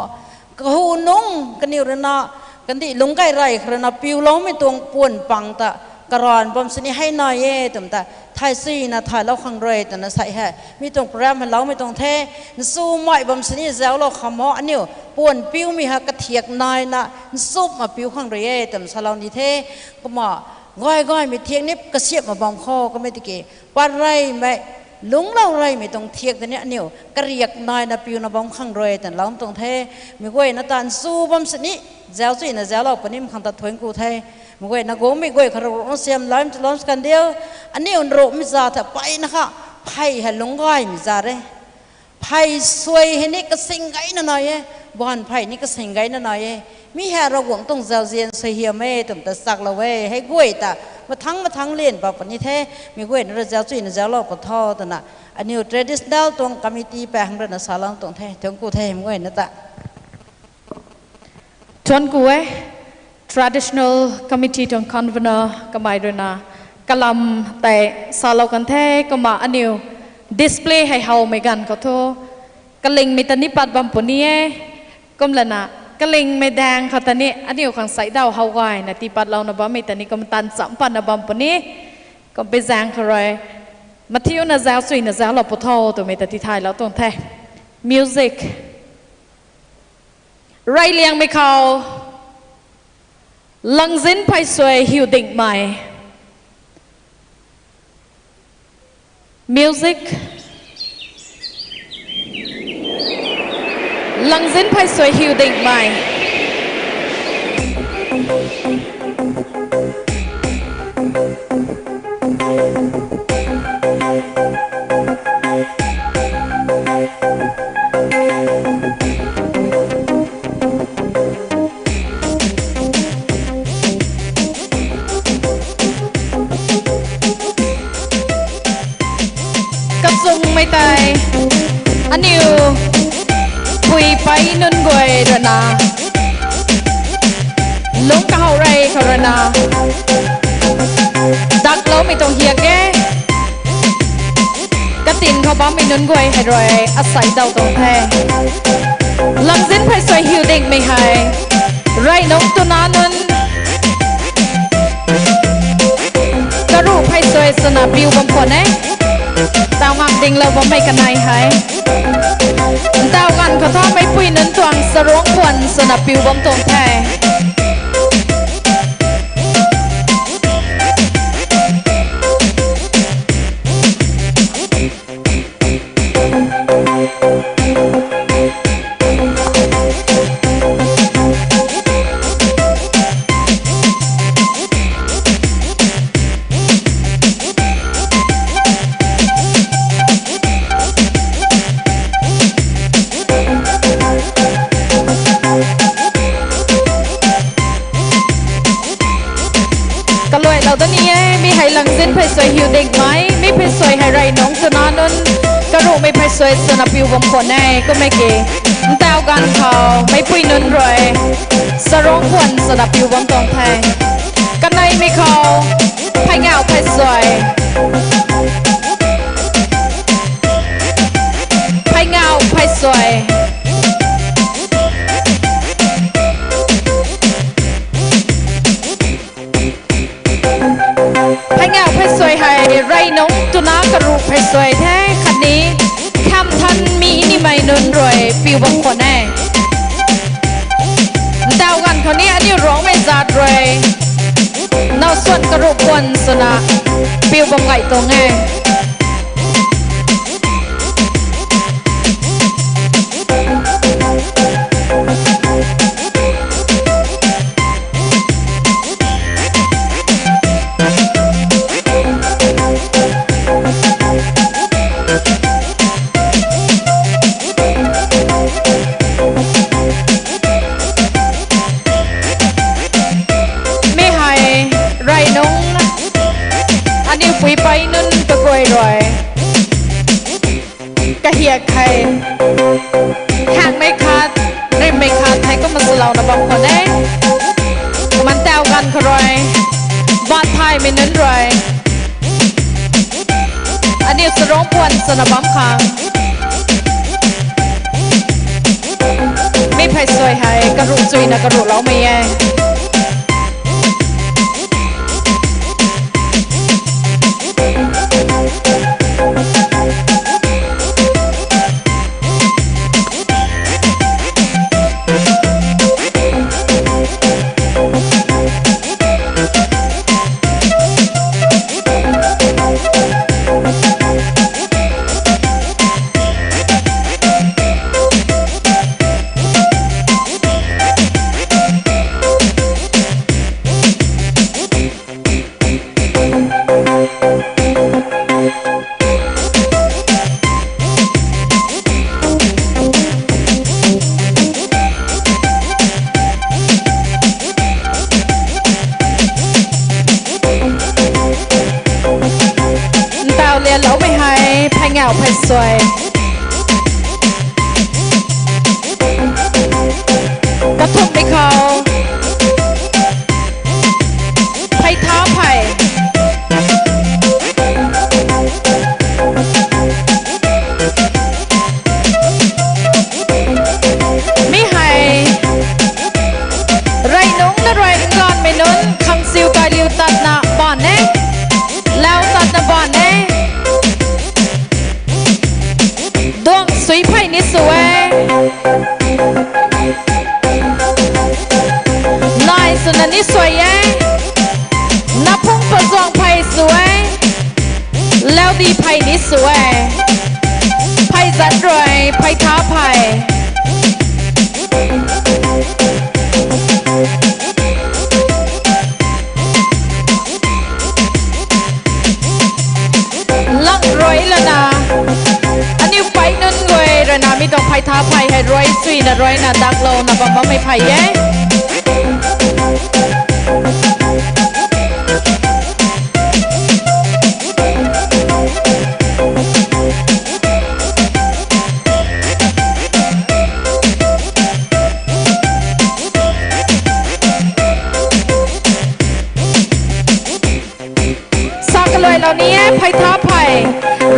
kahu nungc kaniw ruina, kandih lungc kai rey khou ruina piuloumei tuang puan pang ta karan bam sini hei nai e twmei ta thay suina thaylou khang rui twna sei hei mi tuang program hei loumei tuang the. Nchumhmei bam sini zauclou kham o, aniu puan piumei ha kathiak naina nchumhna piu khang rui e twna salou ni the. Kumna gay gaymei thiak ni kasiamhna bam kho, kummei tiki pat reymei Lungclou reymei tuang thiak tei ni aniu kariak naina piuna bam khang rui twna lou tuang the. Mi guayna tan chu bam sini, zauc chuina zauclou puni khang ta thuanc ku the. Mi guayna guangmei guay kha rui rui siam lam tu lam kan diu. Aniu nrumei za tha peyna kha, phey hei lungc gaymei za re. Phey suai hei ni kasing gayna nai e, baanv phey ni kasing gayna nai e. Mi hei Ravguangc tuang zauzian suaihiam e twm ta chaklou e. Hei guay ta mathangc mathangc lian pa puni the. Mi guayna rui zauc chuina zauclou pa tho twna aniu traditional tuang committee paeng ruina salou tuang the. Thuanc ku the mi guayna ta. Thuanc ku e, traditional committee tuang convener kamei ruina kalam tei salou kan the. Kumna aniu display hei howmei ganv khou thu kalingmei ta ni pat bam puni e. Kumlana kalingmei daeng khou ta ni aniu khang saidaw how gayna tii patlouna bammei ta ni kum tan cham patna bam puni. Kum pui zaeng khou rui mathiuna zauc chuina zauclou pu tho twmei ta tithaylou tuang the. Music. Reyliangmei khou Langzin Pheysuai Hiudingmei. Music. Langzin Pheysuai Hiudingmei. Kachungmei tei aniu pui pei nunc guay ruina lungc kahaw rey khou ruina dakloumei tuang hiak e. Katin khou bammei nunc guay hei rui asei daw tuang the. Langzin Pheysuai Hiudingmei hei rey nungc twna nunc karuh pheysuai swna piu bam khwan e. Taw ngam dinglou bammei kanei hei, ntaw ganv khou tha meicpui nunc tuang charuangc puan swna piu bam tuang the. Kaluailou da ni e, mi hei Langzin Pheysuai Hiudingmei, mi pheysuai hei rey nungc twna nunc karuhmei pheysuai swna piu bam khwan e, kum e ki. Ntaw ganv khou meicpui nunc rui charuangc puan swna piu bam tuang the. Kaneimei khou Pheyngauh Pheysuai. Pheyngauh Pheysuai. Pheyngauh Pheysuai hei rey nungc twna karuh pheysuai the khatni khamthanmei nimei nunc rui piu bam khwan e. Ntaw ganv khou ni aniu Ruangmei zaat rui nowsuan karuh puan swna piu bam gay tuang e. Mi hei rey nungc aniu pui pei nunc kaguay rui kahiak hei hangmei khat, rimmei khat hei kumna swlouna bam khwan e. Kumna ntaw ganv khou rui baanthaymei nunc rui aniu charuangc puan swna bam khang mi pheysuai hei karuh chuina karuhloumei e. suai. Kathumhmei khou phey tha phey. Mi hei rey nungc na rui nganvmei nunc khangsiu kailiu tatna baan e. Lau tatna baan e. Duang sui phey ni sw e. Nai swna ni suai e. Naphung pazuang phey sw e. Laudi phey ni sw e. Phey zat rui phey tha phey. Lang rui lana, aniu pei nunc guay rui na mi tuang phey tha phey hei rui suina rui na daklouna bam bammei phey e. Sa kaluailou ni e, phey tha phey.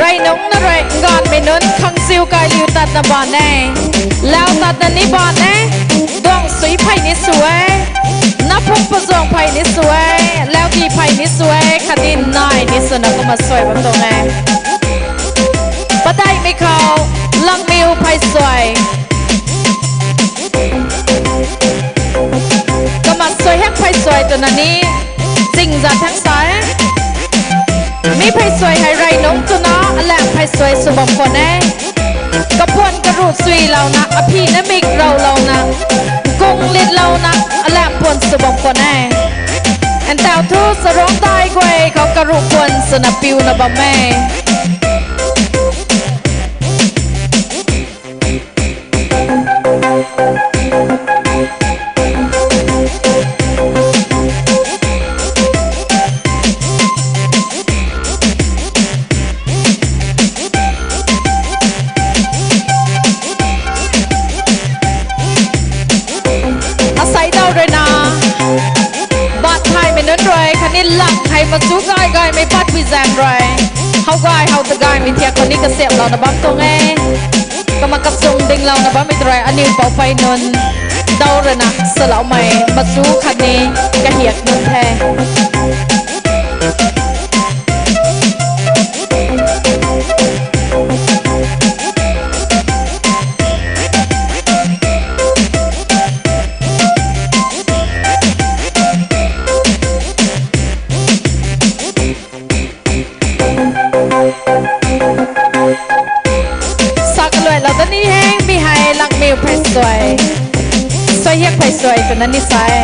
Rey nungc na rui nganvmei nunc khangsiu kailiu tatna baan e. Lau tatna ni baan e. Duang sui phey ni sw e. Naphung pazuang phey ni sw e. Laudi phey ni sw e. Khatni nai ni swna kumna suai bam tuang e. Padeihmei khou langmiu phey suai. Kumna suai hak phey suai twna ni ching zat thang sa e. Mi phey suai hei rey nungc twna alam phey suai sw bam khwan e. Kapuan karuh suilouna, aphi na mik raulouna, kung litlouna, alam puan sw bam khwan e. Ntau thu sarungc dai guay khou karuh puan swna piuna bam e. Asei dau rui na, baat thaymei nunc rui khatni lang hei machu gay gaymei patpui zaeng rui, how gay how ta gaymei thiak khou ni kasiamhlouna bam tuang e. Kumna kachung dinglouna bammei ta rui aniu poupei nunc dau rui na saloumei machu khatni kahiak nunc the. Sa kaluailou ta ni heng mi hei langmiu phey suai. Suaihiak phey suai twna ni sa e.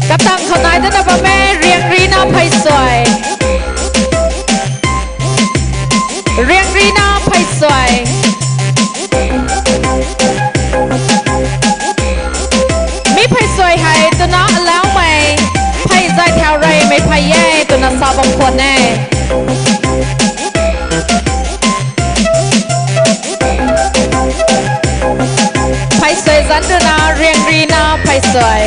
Katang khou nai dana bam e, riangrina phey suai. Riangrina phey suai. Mi phey suai hei twna alaumei, phey zay thau reymei phey e twna sa bam khwan e. Phey suai zanc rui na riangrina phey suai.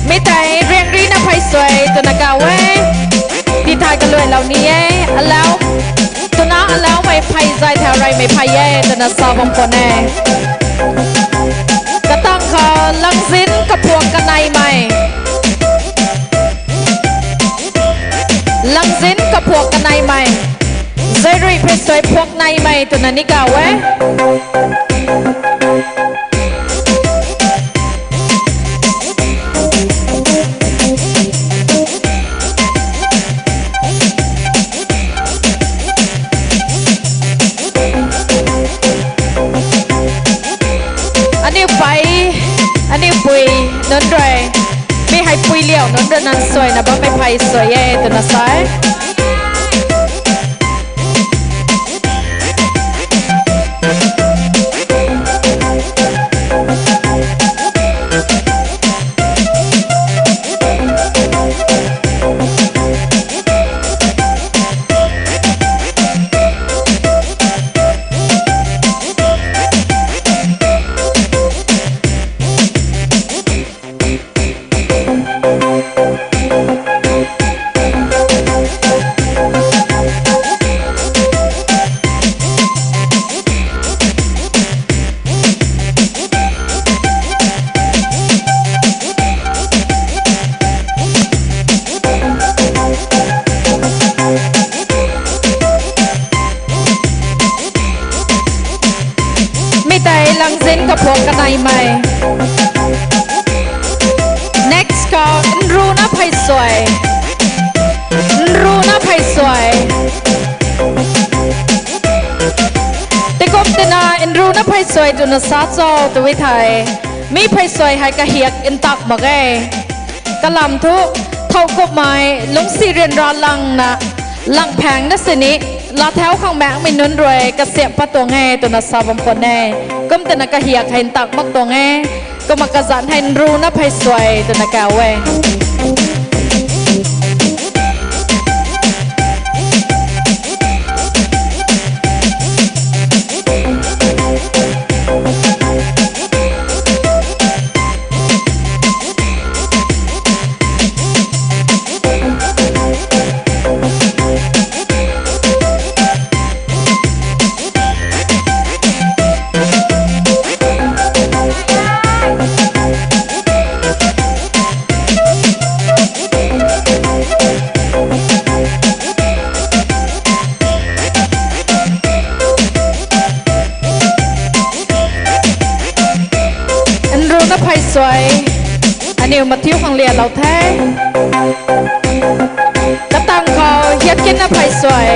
Mi tei riangrina phey suai twna kau e. Tithay kaluailou ni e. Alau, twna alaumei phey zay thau reymei phey e twna sa bam khwan e. Katang khou langzin kaphuak kaneimei. Langzin kaphuak kaneimei. Zay rui phey suai phuak neimei twna ni kau e. Aniu pui, aniu pui nunc rui, mi hei pui liau nunc rui nang suaina bammei phey suai e twna sa e. Mi tei langzin kaphuak kaneimei. Next khou nruna phey suai. Nruna phey suai. Tikum tina nruna phey suai twna sa cho tw e thei, mi phey suai hei kahiak ntak mak e. Kalam thu, thow kumhmei lungcsi ryanra langna, langphaengna sini, laa thau khang maekmei nunc rui kasiamh pat tuang e twna sa bam khwan e. Kum tina kahiak hei ntak mak tuang e. Kumna kazanc hei nruna phey suai twna kau e. Nruna phey suai, aniu mathiu khang lialou the. Katang khou hiakkinna phey suai.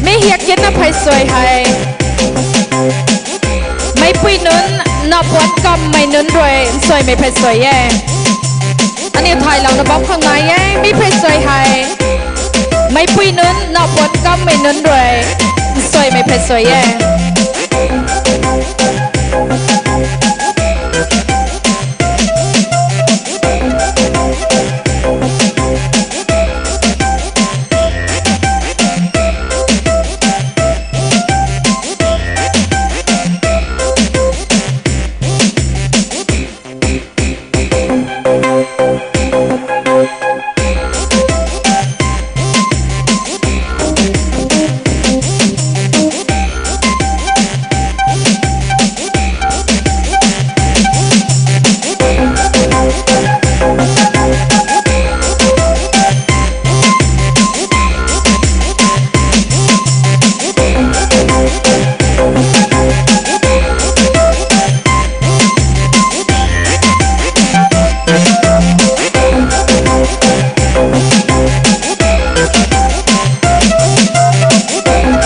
Mi hiakkinna phey suai hei meipui nunc, napuan kammei nunc rui nsuaimei phey suai e. Aniu thaylouna bam khang nai e, mi phey suai hei meipui nunc, napuan kammei nunc rui nsuaimei phey suai e.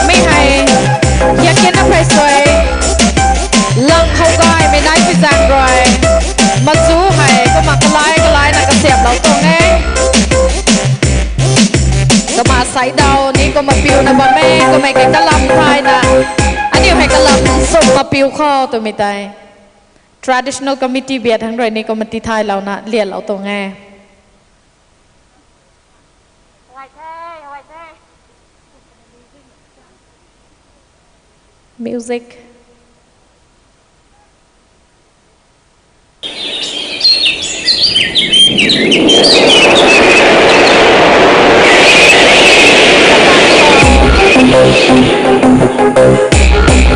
Mi hei hiakkinna phey suai, lang khou gaymei nai pui zaeng rui, mazu hei kumna kalai kalaina kasiamhlou tuang e. Kumna saidaw ni kumna piuna bam e, kummei kei kalam thayna, aniu hei kalam sumna piu khou twmei tei traditional committee biak thangc rui ni kumna tithaylouna lialou tuang e. Music.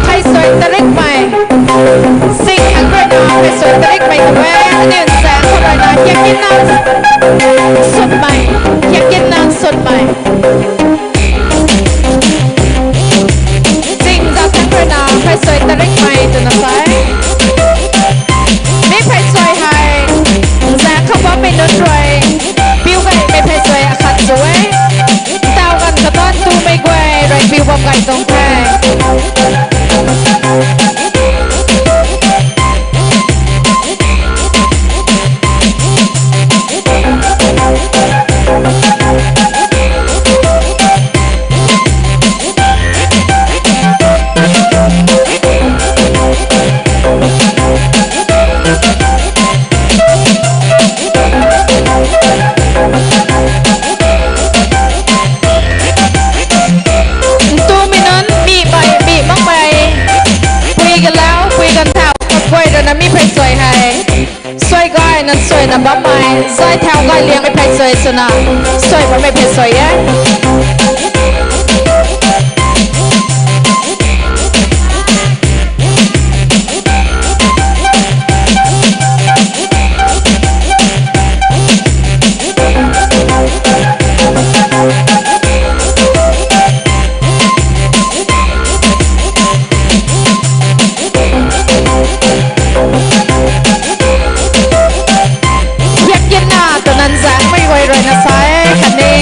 Phey suai tarikmei. Sing hang rui na phey suai tarikmei tu e, aniu zaeng khou rui na hiakkinna sunmei, hiakkinna sunmei. Sing zaeng khou rui na phey suai tarikmei twna sa e. Mi phey suai hei zaeng khou bammei nunc rui Bammei, zay thau gay liang e phey suai swna, suai bammei phey suai e. Hiak kina twna nzaengmei guay rui na sa e, khatni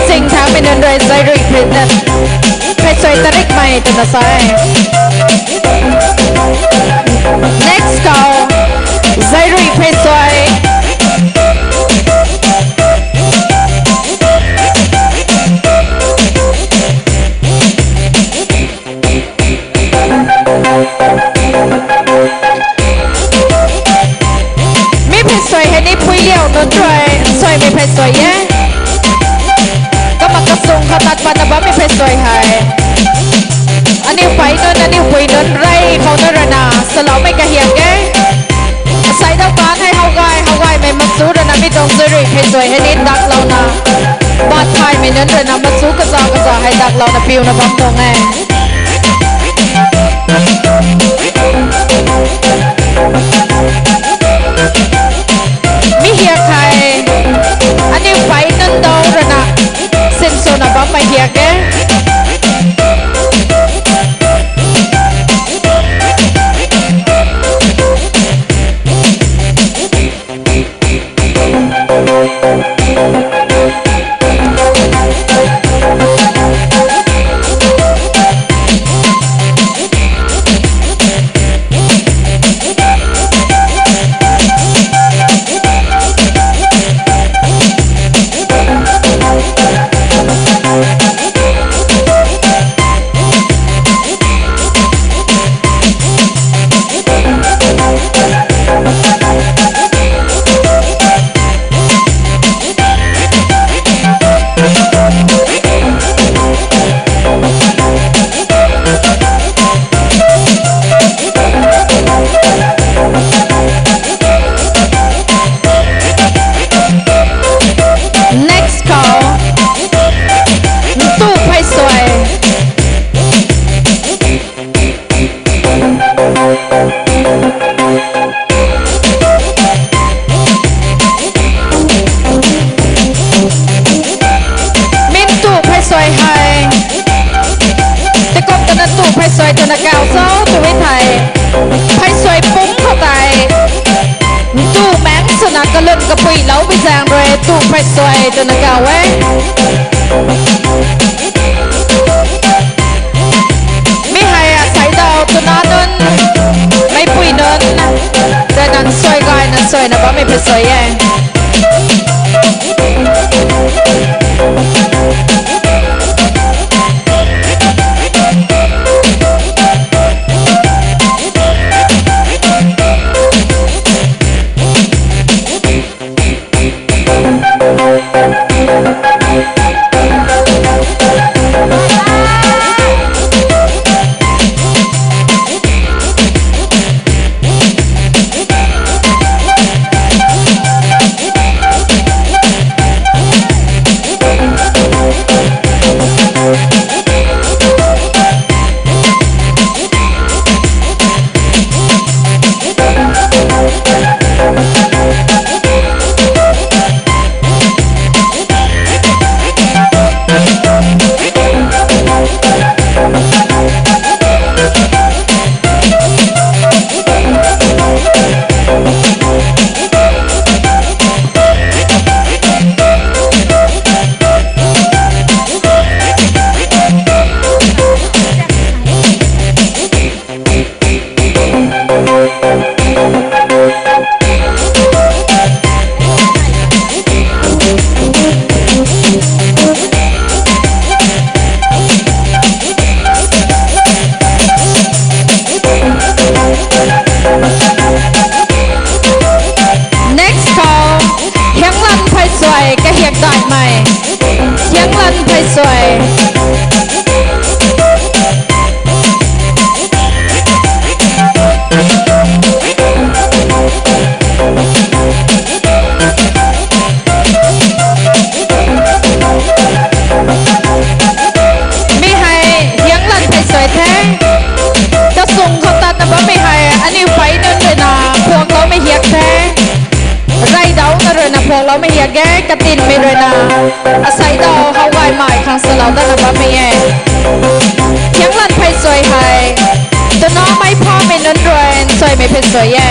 sing thangmei nunc rui zay rui phey, phey suai tarikmei twna sa e. Next khou, zay rui phey suai. Mi phey suai hei ni pui liau nunc rui nsuaimei phey suai e. Kumna kasung kha tat patna bammei phey suai hei, aniu pei nunc, aniu pui nunc rey khou nunc rui na saloumei kahiak e. Asei dau kan hei how gay, how gaymei machu rui na mi tuang zay rui phey suai hei ni daklouna, batthaymei nunc rui na machu kaza kaza hei daklouna piuna bam tuang e. Mi hiak hei, aniu pei nunc dau rui na sinswna bammei hiak e. Next khou, ntu phey suai. Mi ntu phey suai hei, tikum twna ntu phey suai twna kau cho tw e thei, phey suai pumc khou tei, ntu maengc swna kalun kapui lou bi zaeng rui ntu phey suai twna kau e. Mi hei asei dau twna nunc, meipui nunc, rui na nsuai gayna nsuaina bammei phey suai e. Next khou, Hianglan phey suai kahiak daihmei. Hianglan phey suai. na phuakloumei hiak ge, katinmei rui na asei dau how gaymei khang salou datna bammei e. Thianglan phey suai hei twna mei phamei nunc rui nsuaimei phey suai e.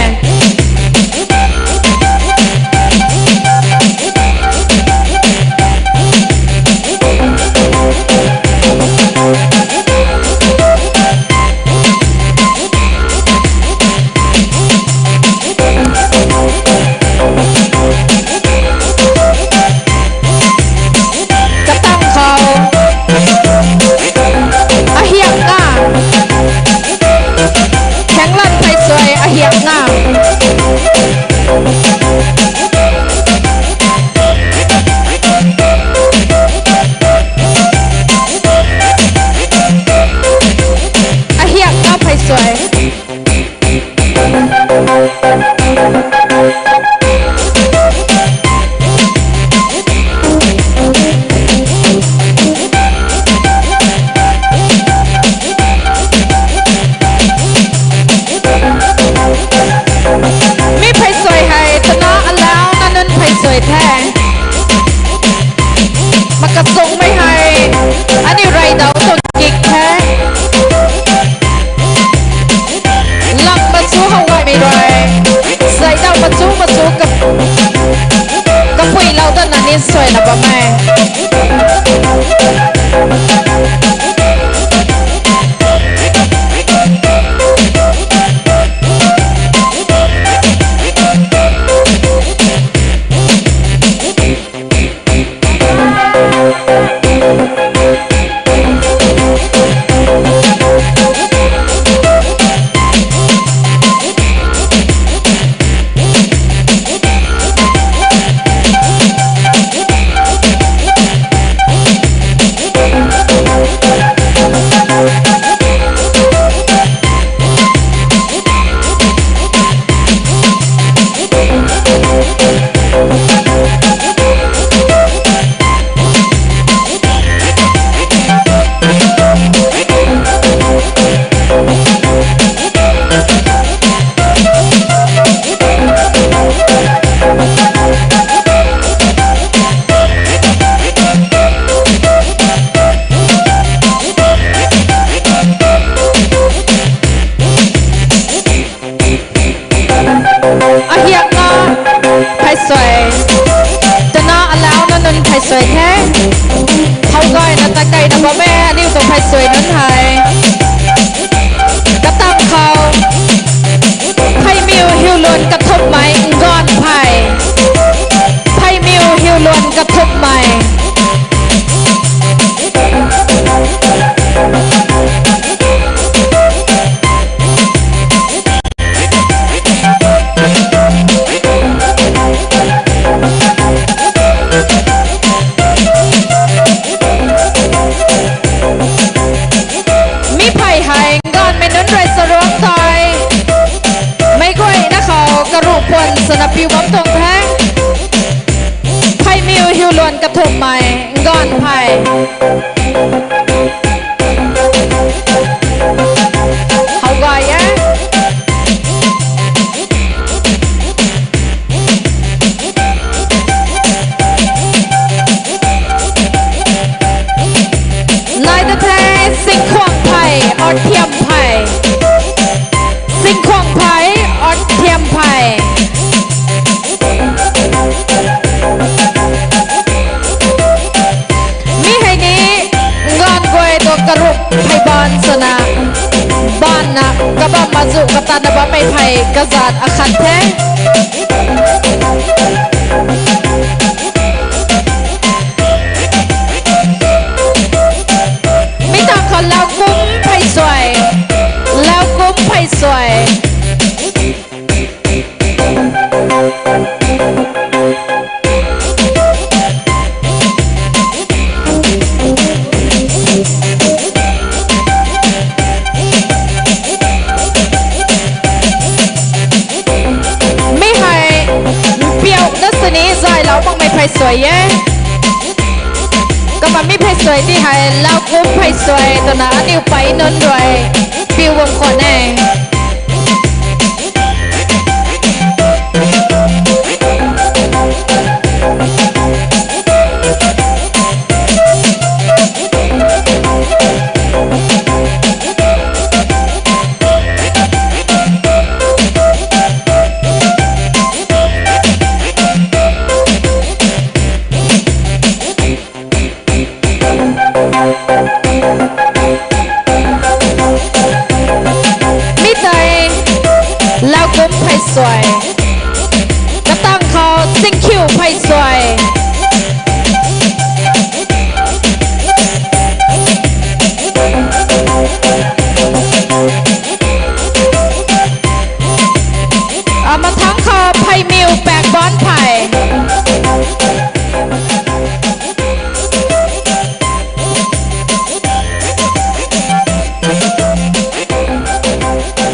Katang khou ahiak na, thianglan phey suai ahiak na. Ahiak na phey suai. Mi phey suai hei twna alau na nunc phey suai the. Makasungmei hei aniu rey dau tuang kik the. Lam machu how gaymei rui, zay dau machu machu ka, kapuilou datna nin suaina bam e. Ahiak na phey suai, twna alau na nunc phey suai the. How gayna takeina bam e aniu tuang phey suai nunc hei. Katang khou, pheymiu hiuluan kathumhmei nganv phey. Pheymiu hiuluan kathumhmei. Mi phey hei nganvmei nunc rui charuangc tei meic guayna khou karuh puan swna piu bam tuang the. Pheymiu hiuluan kathumhmei nganv phey. How gay e. Nai ta the, singkhuang phey, or thiam phey. Singkhuang phey, or thiam phey. Mi hei ni nganv guay tu karuh phey baanv swna, baanvna kabam mazu katanna bammei phey kazat akhat the. Mi ta khou laukum phey suai, laukum phey suai. Mi hei mpiuna sini zaylou makmei phey suai e. Kumna mi phey suai ti hei laukum phey suai twna aniu pei nunc rui piu bam khwan e. Suai. Amathangc khou Pheimiu Pakbanphey.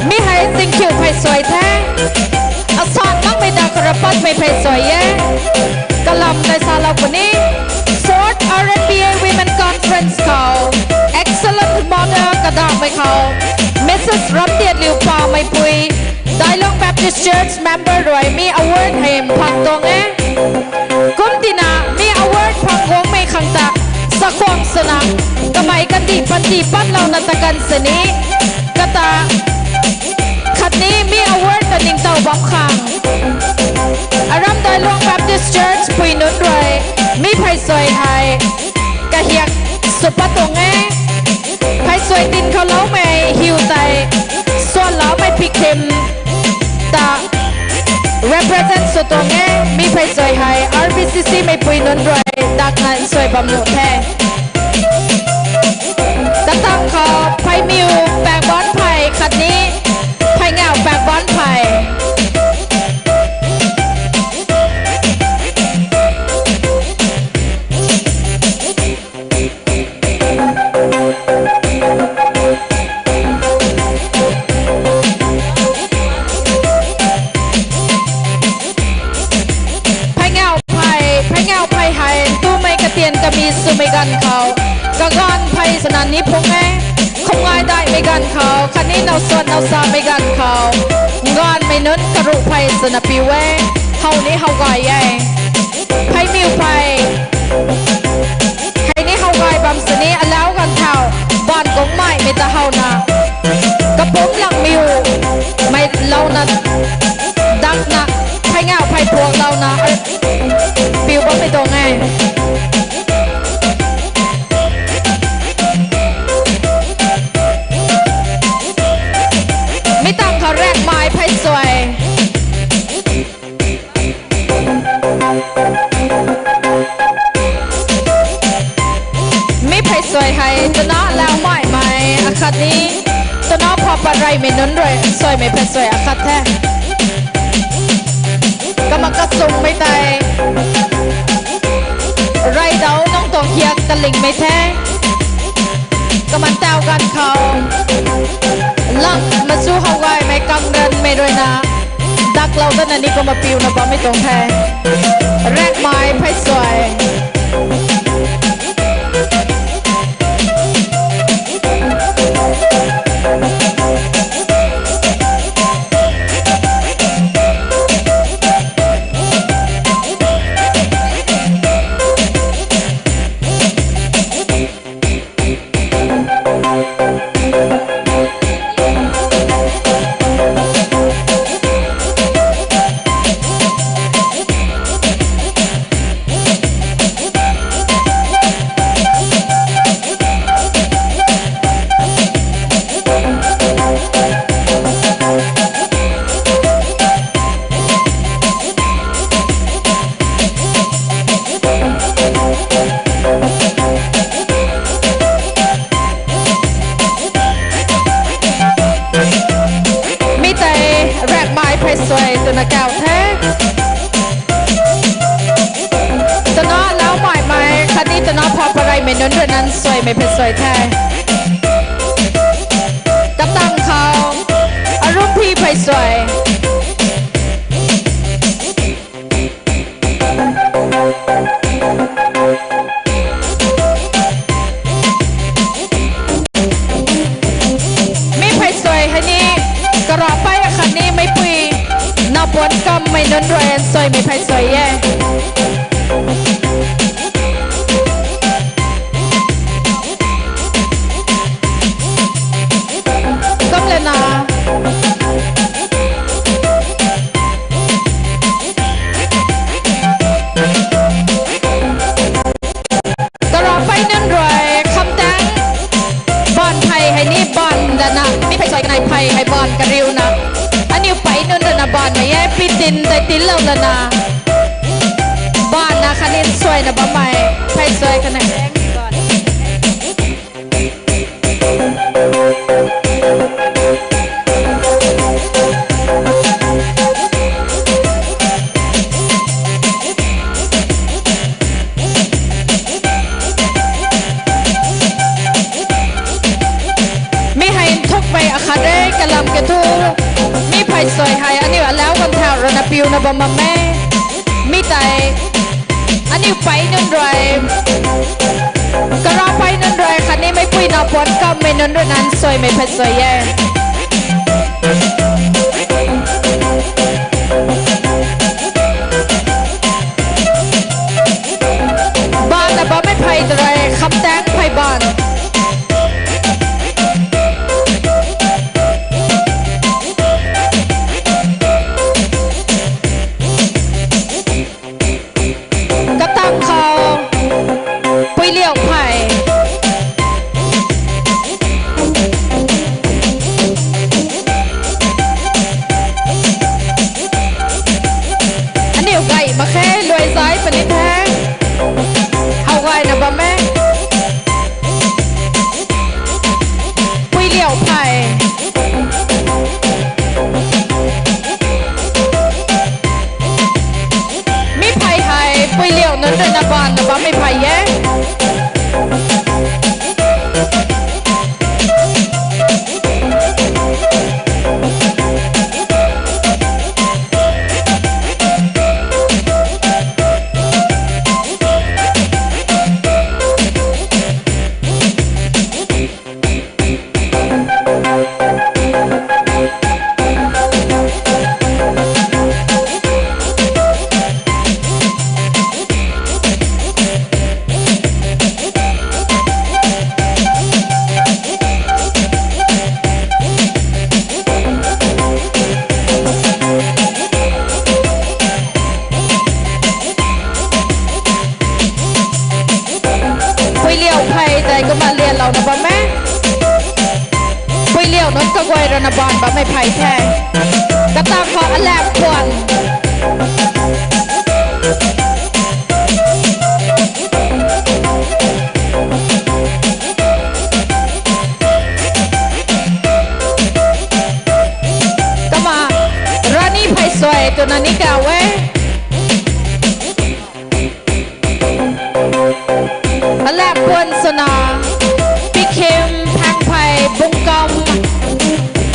Mi hei Zingkhiu phey suai the. Asan makmei ta khou rui patmei phey suai e. Kalam tei salou puni. Fourth R N B A Women Conference khou excellent model kadamei khou Missus Ramdiatliu Pameipui, Dailong Baptist Church member rui mi award hei mphang tuang e. Kum tina mi award phang guangmei khang ta sakhwang swna kamei kandih panty patlouna ta kan sini kata khatni mi award ta ningtow bam khang Aram Dailong Baptist Church pui nunc rui mi phey suai hei kahiak sw pat tuang e. Phey suai tin khou loumei hiu tei suanloumei pikthim ta represent sw tuang e. Mi phey suai hei R B C C meipui nunc rui dakna nsuai bam nuh the. Katang khou Pheimiu Pakbanphey khatni Pheinyau Pakbanphey. Pheinyau phey, Pheinyau phey hei tumei katian kami swmei ganv khou kaganv phey swna ni phung e. Khumngai daihmei ganv khou khatni nowsuan nowsamei ganv khou gaanvmei nunc karuh phey swna piu e. How ni how gay e. Pheimiu phey hei ni how gay bam sini alau ganv thau baanv kungmei mei ta howna kapumc langmiu mei louna dakna Pheinyau phey phuaklouna piu bammei tuang e. Mi tangv khou Rakmei phey suai. Mi phey suai hei twna Laumeimei akhatni twna Phapareymei nunc rui nsuaimei phey suai akhat the. Kama kasumhmei tei reydau nang tuang hiak kalingmei the. Kaman tau ganv khou lang machu how gaymei kangranmei ruina daklou dana ni kumna piuna bammei tuang the. Rakmei phey suai. Mi tei Rakmei phey suai twna kau the. Twna Laumeimei khatni twna Phapareymei nunc ruina nsuaimei phey suai the. Katang khou Arumphi phey suai. Mi phey suai hei ni karapei akhatni meipui napuan kammei nunc rui nsuaimei phey suai e. Kum lana karapei nunc rui khamtang baanv phey hei ni baanv lana mi phey suai kanei phey hei baanv kariuna aniu pei nunc ruina baanvmei e pitin tei tinlou lana baanv Ai kana. Mi hei nthukmei akhat re, kalam kathu. Mi phey suai hei aniu alau ganv thau rana piuna bam bam e. Mi tei aniu pei nunc rui, kara pei nunc rui khatni meicpui nac puan kammei nunc rui nang suaimei phey suai e. Baanna bammei phey tw rui khamtaeng phey baan. Katang khou puiliu phey. Aniu gay mak khe, luai zai puni the. How gayna bam e. Puiliu phey. Mi phey hei puiliu nunc rui na baanna bammei phey e. Puiliu phey tei kumna lianlouna bam e. Puiliu nunc kaguay rui na baan bammei phey the. Katang khou alam puan. Kumna rani phey suai twna ni kaw e. Alam puan swna, pikhim, phangphey, bungkam,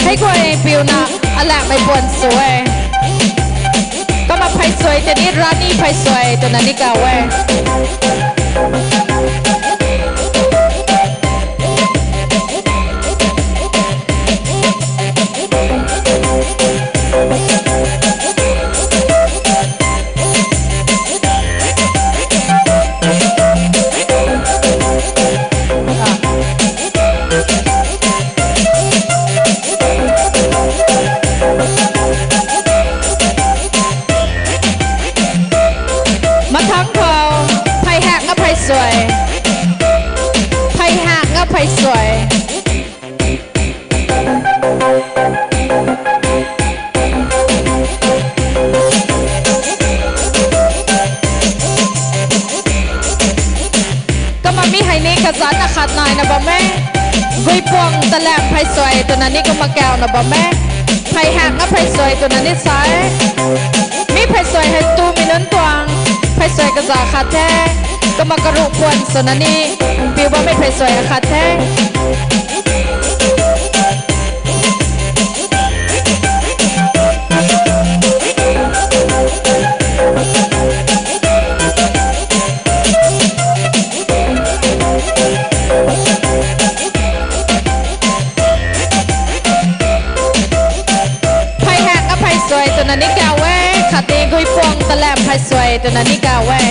hei guay piuna alammei puan sw e. Kumna phey suai tei ni rani phey suai twna ni kaw e. Mathang khou, phey hak nga phey suai. Phey hak nga phey suai. Kumna mi hei ni kazanc akhat naina bam e. Guipuang talam phey suai twna ni kumna kawna bam e. Phey hak nga phey suai twna ni sa e. Mi phey suai hei tumei nunc tuang phey suai kazanc khat the. Kumna karuh puan swna ni piu bammei phey suai akhat the. Phey hak nga phey suai twna ni kaw e, khatni guipuang talam phey suai twna ni kaw e.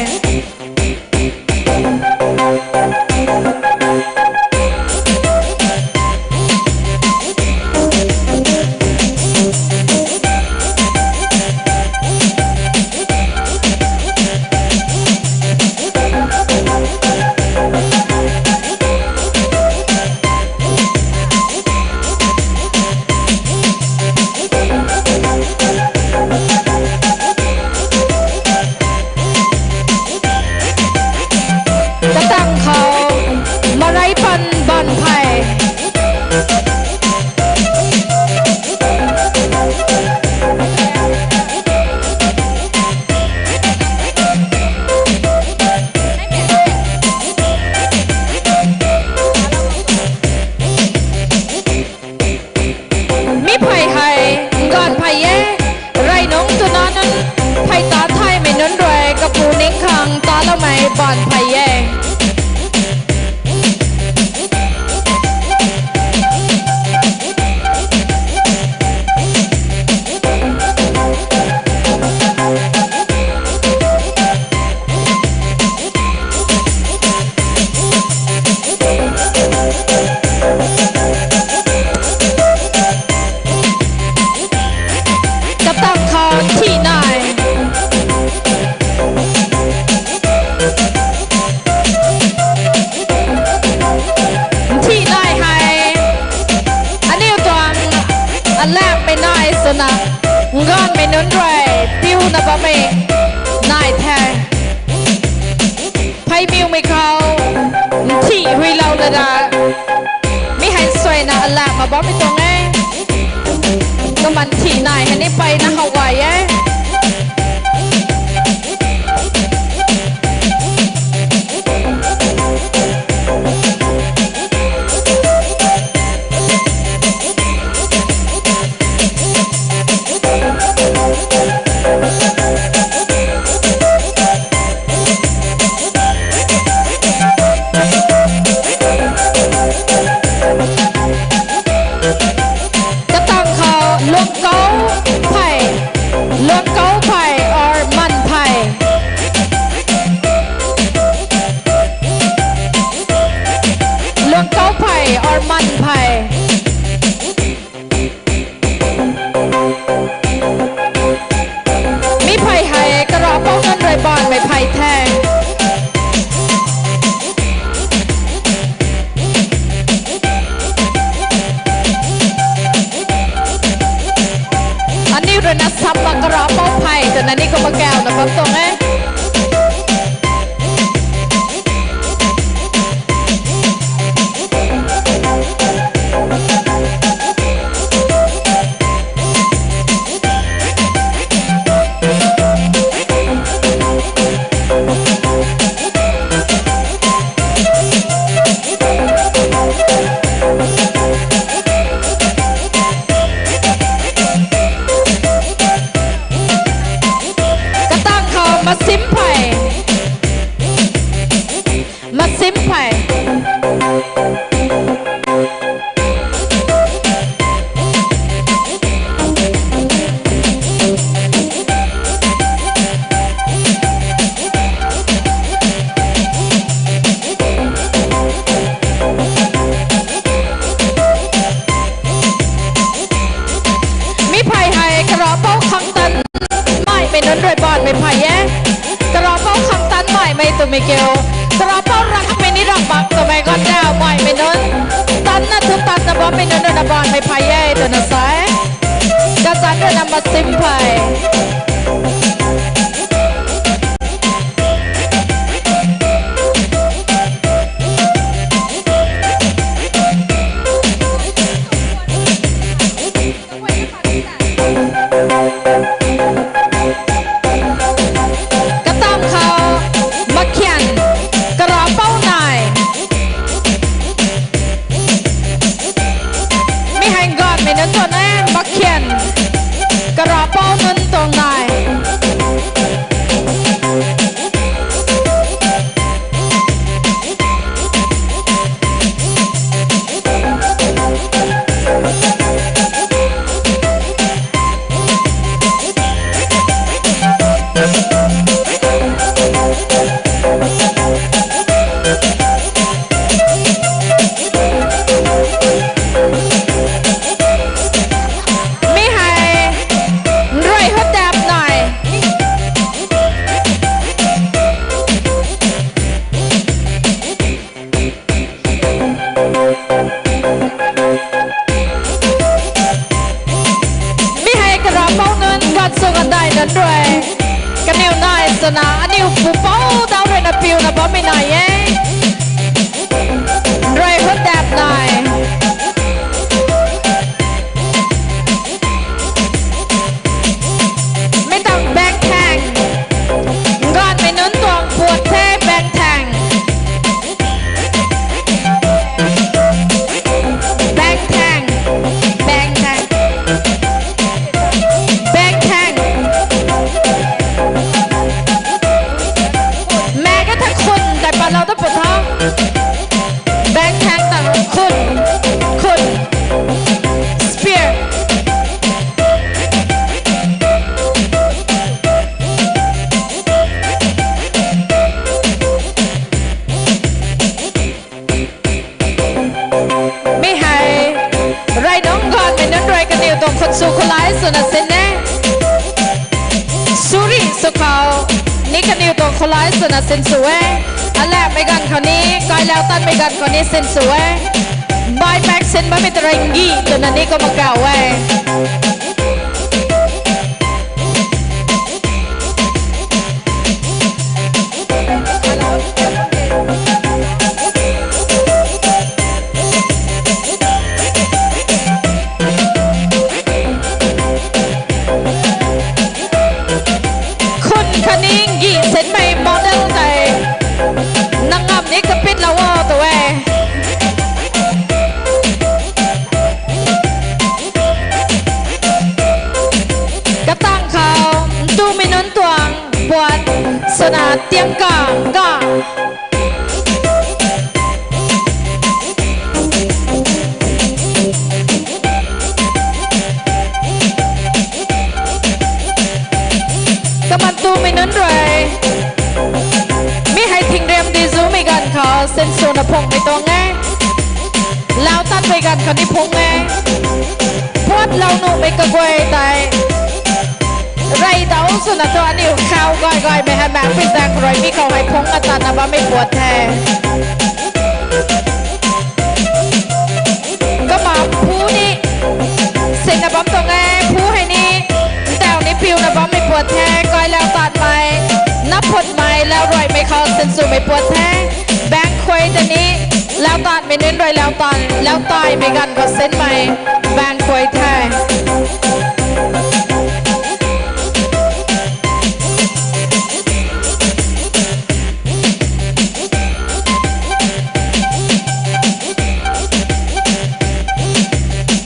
Paan phey e. Katang khou nthih nai. Nthih nai hei aniu tuang alamhmei nai swna, nganvmei nunc rui piuna bammei nai the. Pheymiumei khou nthih huilou lana, mi hei suaina alamh mak bammei tuang e. Kumna nthih nai hei ni mpeyna how gay e. Katang khou luangkau phey, luangkau phey or man phey. Luangkau phey or man phey. Mi phey hei karapou nunc rui baanvmei phey the. Aniu rui na samna karapou phey twna ni kumna kauna bam tuang e. Katang khou masim phey. Masim phey. Mi phey hei karapou khang tanmaimei nunc rui baanvmei phey e. Karapou khang tanmaimei twmei kiu, karapou rammei ni ram mak twmei ganv daw maimei nunc, tanna thu tanna bammei nunc rui na baanvmei phey e twna sa e. Kazanc rui na masim phey. Katang khou makhian karapou nai. Mi hei nganvmei nunc tuang e, makhian karapou nunc tuang nai. Mi hei nrui hutdap nai. Mi hei karapou nunc, ganv sw gandai nunc rui kaniw nai swna aniu pupouc dau rui na piuna bammei nai e. Nrui hutdap nai. Mi tang bengthaeng. Nganvmei nunc tuang puat the bengthaeng. Bengthaeng. Bengthaeng. Bengthaeng. Mak ka tha khou Lai swna sin e. Suri sw khou ni kaniw tuang khou lai swna sin sw e. Alamhmei ganv khou ni, kailau tanmei ganv khou ni sin sw e. Baipaek sin bammei ta rui ngih twna ni kumna kauc e. Khun khatni ngih sinmei model tei nang ngam ni kapitlou o tu e. Katang khou ntumei nunc tuang puat swna tiang kang ga. Kaman tumei nunc rui mi hei thingrem dui zumei ganv khou sinswna phunghmei tuang e. Lau tatmei ganv khou ni phungc e. Puatlou nuhmei kaguay tei rey dau swna thu aniu khau gay gaymei hei maekpui zaeng rui mi khou hei phungc atatna bammei puat the. Kamam phu ni sinna bam tuang e, phu hei ni ntauh ni piuna bammei puat the, kailau tatmei, naphutmei, lau ruaimei khou sinswmei puat the, baeng khuay ta ni, lau tatmei nunc rui lau tan, lau taimei ganv khou sinmei, baeng khuay the.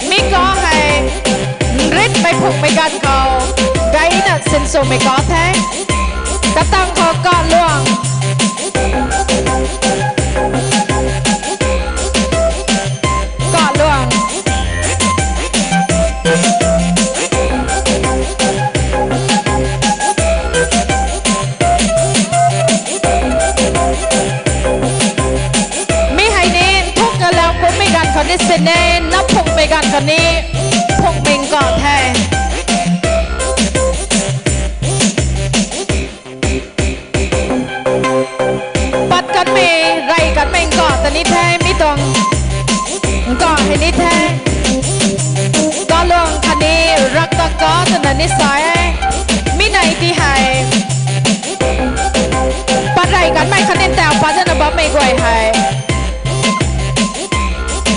Mi ka hei, nritmei phunghmei ganv khou, gayna sinswmei ka the. Katang khou kaluang. Kaluang. Mi hei ni nthukna lau kummei ganv khou ni sin e, naphungmei ganv khou ni phungming ka the. Pat kanmei, rey kanmei nka ta ni the, mi tuang nka hei ni the. Kaluang khatni rak kaka twna ni sa e. Mi nei ti hei pat rey kanmei khatni ntauh pat dana bammei guay hei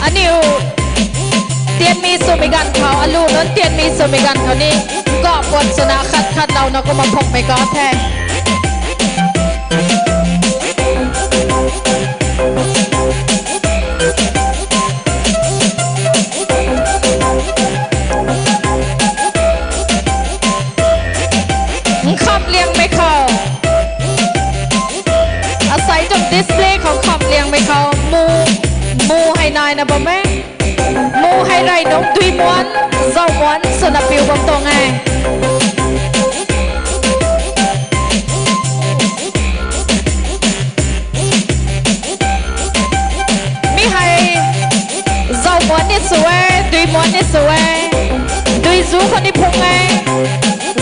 aniu tianmi swmei ganv khou, alu nunc tianmi swmei ganv khou ni, nka puat swna khat khatlouna kumna phungmei ka the. Nkhamliangmei khou, asei tuang display khou nkhamliangmei khou mu, mu hei naina bam e. Mu hei rey nungc dui muanc, zauh muanc swna piu bam tuang e. Mi hei zauh muanc ni sw e, dui muanc ni sw e, dui zu khou ni phungc e,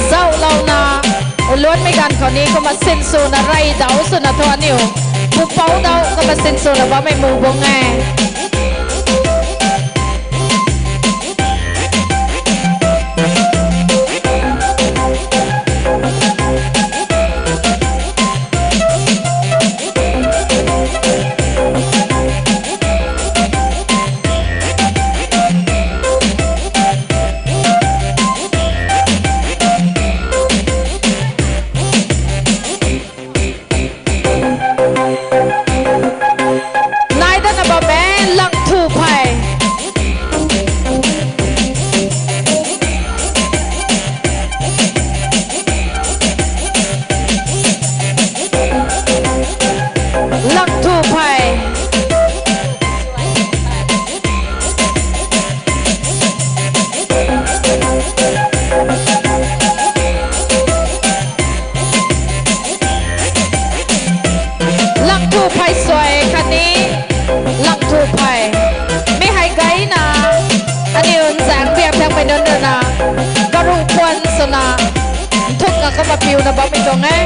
zauhlouna, luanmei ganv khou ni kumna sinswna rey dau swna thu aniu pupouc dau kumna sinswna bammei mu bung e. Nai dana bam e, Kumna piuna bammei tuang e.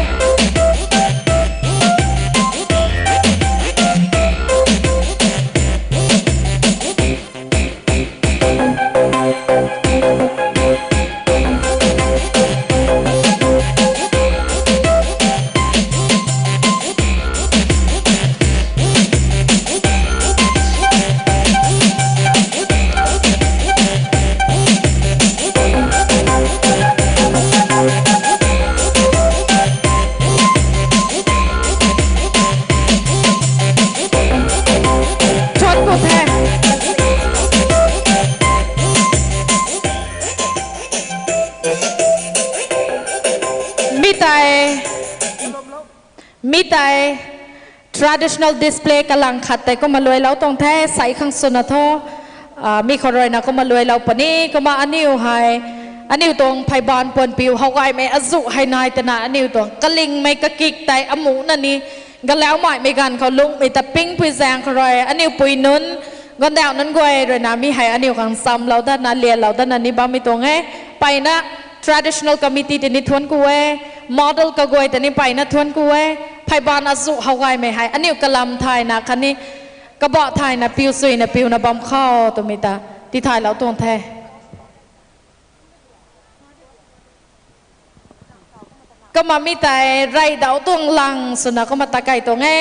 Thuan ku the. Mi tei, mi tei traditional display kalang khat tei kumna luailou tuang the, sei khang swna thu. Ah, mi khou ruina kumna luailou puni, kumna aniu hei, aniu tuang pheyban puanpiu howgaymei azuh hei nai twna aniu tuang kalingmei kakik tei amuhna ni, galau maimei ganv khou lungmei ta pingpui zaeng khou rui, aniu pui nunc, gandauh nunc guay ruina mi hei aniu khang chamlou datna, lianlou datna ni bammei tuang e. Mpeyna traditional committee tei ni thuan ku e, model kaguay tei ni mpeyna thuan ku e, pheyban azuh howgaymei hei aniu kalam thayna khatni kabah thayna piu suina piuna bam khou twmei ta tithaylou tuang the. Kumna mi tei reydauh tuang lang swna kumna ta kei tuang e.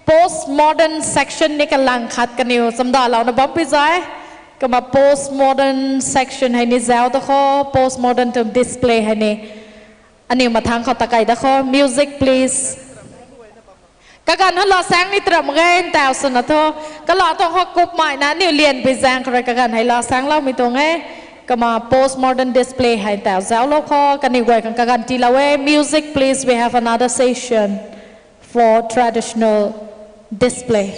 Postmodern section ni kalang khat kaniw chamdalouna bampui zai. Kumna postmodern section hei ni zauc da kho, postmodern tuang display hei ni. Aniu mathangc khou ta kei da kho, music please. Kaganv hei laa saeng ni tram ge, ntaw swna thu. Kalam tuang khou kupmeina aniu lianpui zaeng khou rui kaganv hei laa saengloumei tuang e. Kumna postmodern display hei ntaw zauclou kho, kaniw guay khang kaganv tiilou e. Music please, we have another session for traditional display.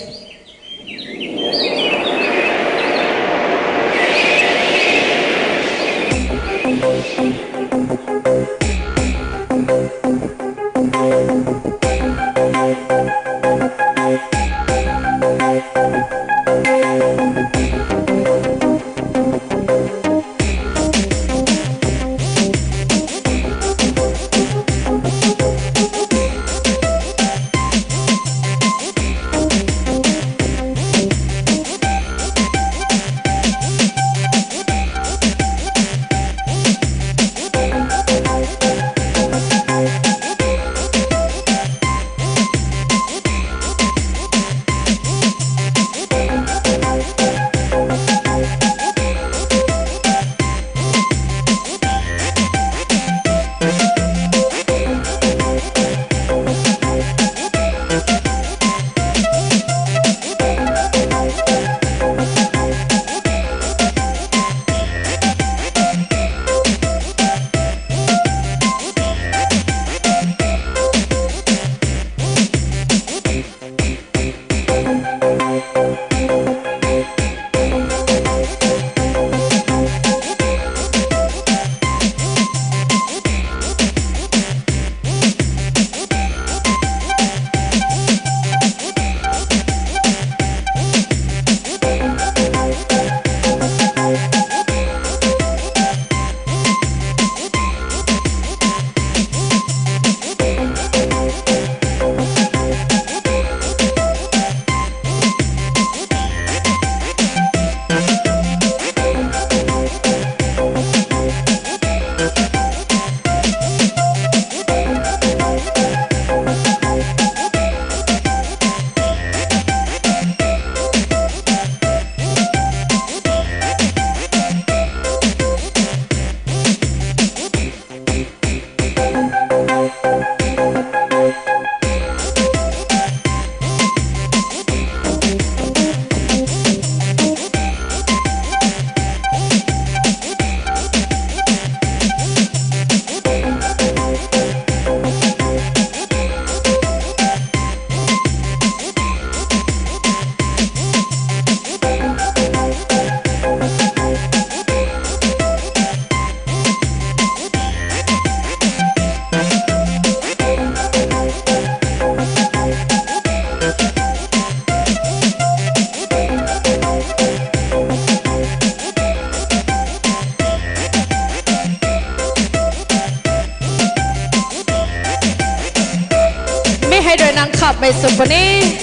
Sw puni,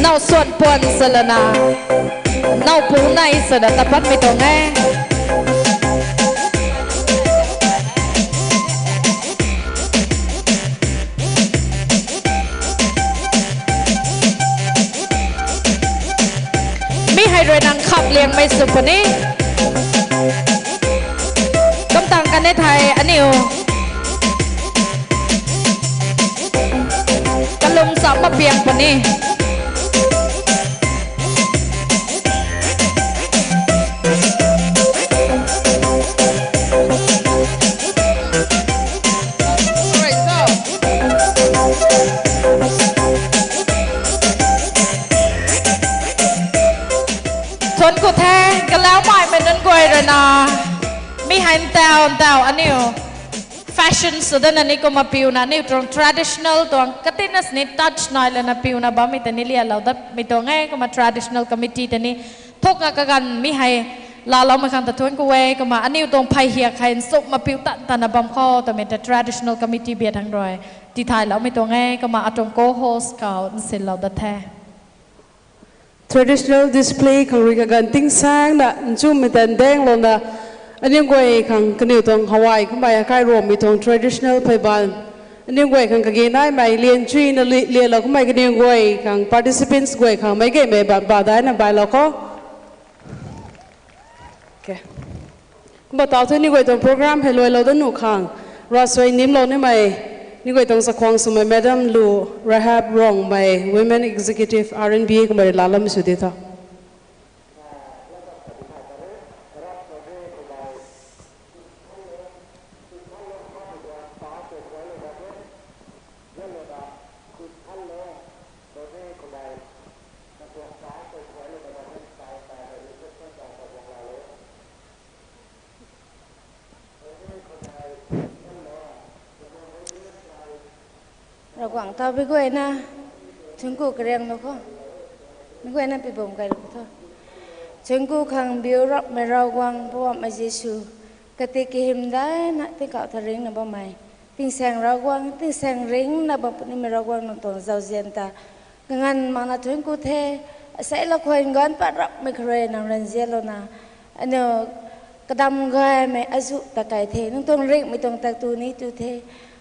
now suan puan salana, now pu nai sana tapat mi tuang e. Mi hei rui nang khap liangmei sw puni. Kum tang kan e thei aniu kalum sa mapiang puni. Thuanc ku the, kalaumei mei nunc guay rui na. Mi hei ntau ntau aniu fashion sw dana ni kumna piuna aniu tuang traditional tuang katina sini touch nai lana piuna bammei ta ni lialou dat mi tuang e, kumna traditional committee ta ni thuk nga kaganv mi hei laaloumei khang ta thuanc ku e, kumna aniu tuang phey hiak hei nchumh ma piu tan tana bam khou twmei ta traditional committee biak thang rui tithaylou mi tuang e, kumna atuang co-host khou nsinlou dat the. Traditional display khang rui kaganv tingsaengna nchumhmei tan daenglouna, aniu guay khang kaniw tuang hawai kummei akai Ruangmei tuang traditional phey baan, aniu guay khang kage naimei lian chuina li-, lialou kummei kaniw guay khang participants guy khang meic gaymei baan ba daina bailou khou. Kumna tau the, ni guay tuang program hei luailou dat nuh khang, ravsuai nimlou nimei, ni guay tuang chakhwang swmei Madam Lu Rahab Ruangmei, Women Executive R N B A kummei rui laalam sw di tho. Ravguangc taw bi guayna, thuanc ku kariang nu khou, mi guayna pi bam kai lu tho. Thuanc ku khang biu rapmei Ravguangc, Poubauhmei Jisu, kati kahym daina tingkauh tha ringcna bammei, tingsaeng Ravguangc, tingsaeng ringcna bam punimei Ravguangc, nang tuang zauzian ta kanganv makna thuanc ku the. Asei lakhwan ganv pat rapmei khou rui nang ranzianlouna, aniu kadam gaymei azuh ta kai the, nang tuang ringhmei tuang tak tu ni tu the,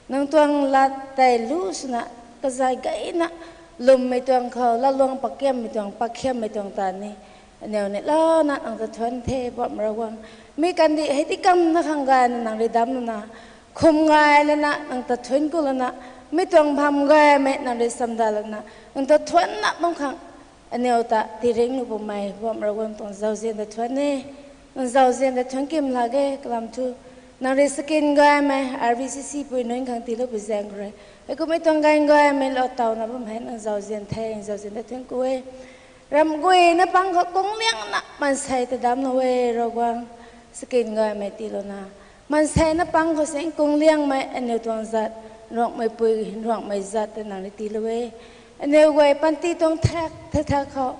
nang tuang lat tei lu swna, kazay gayna, lwmmei tuang khou latluang pakiammei tuang, pakhiammei tuang ta ni aniu ni lana nang ta thuanc the, Poubauhmei Ravguangc. Mi kandih hei ti kamna khang gayna nang rui damclouna, khum gay lana nang ta thuanc ku lana, mi tuang bam gaymei nang rui samda lana, nang ta thuancna bam khang aniu ta tiringc nu pumei, Poubauhmei Ravguangc, tuang zauzian ta thuanc e. Nang zauzian ta thuanc kim lak ge, kalam thu nang rui sakin gaymei R B C C pui nunc khang tiilou pui zaeng khou rui, heikummei tuang gan gaymei lou tawna bam hei nang zauzian the, nang zauzian ta thuanc ku e. Ramh guayna pang khou kungliangna maansei ta damclou e, Ravguangc, sakin gaymei tiilouna, maansei na pang khou sing kungliangmei aniu tuang zat, Ruangmei pui, Ruangmei zat ta nang rui tiilou e. Aniu guay panty tuang thak thak thak khou,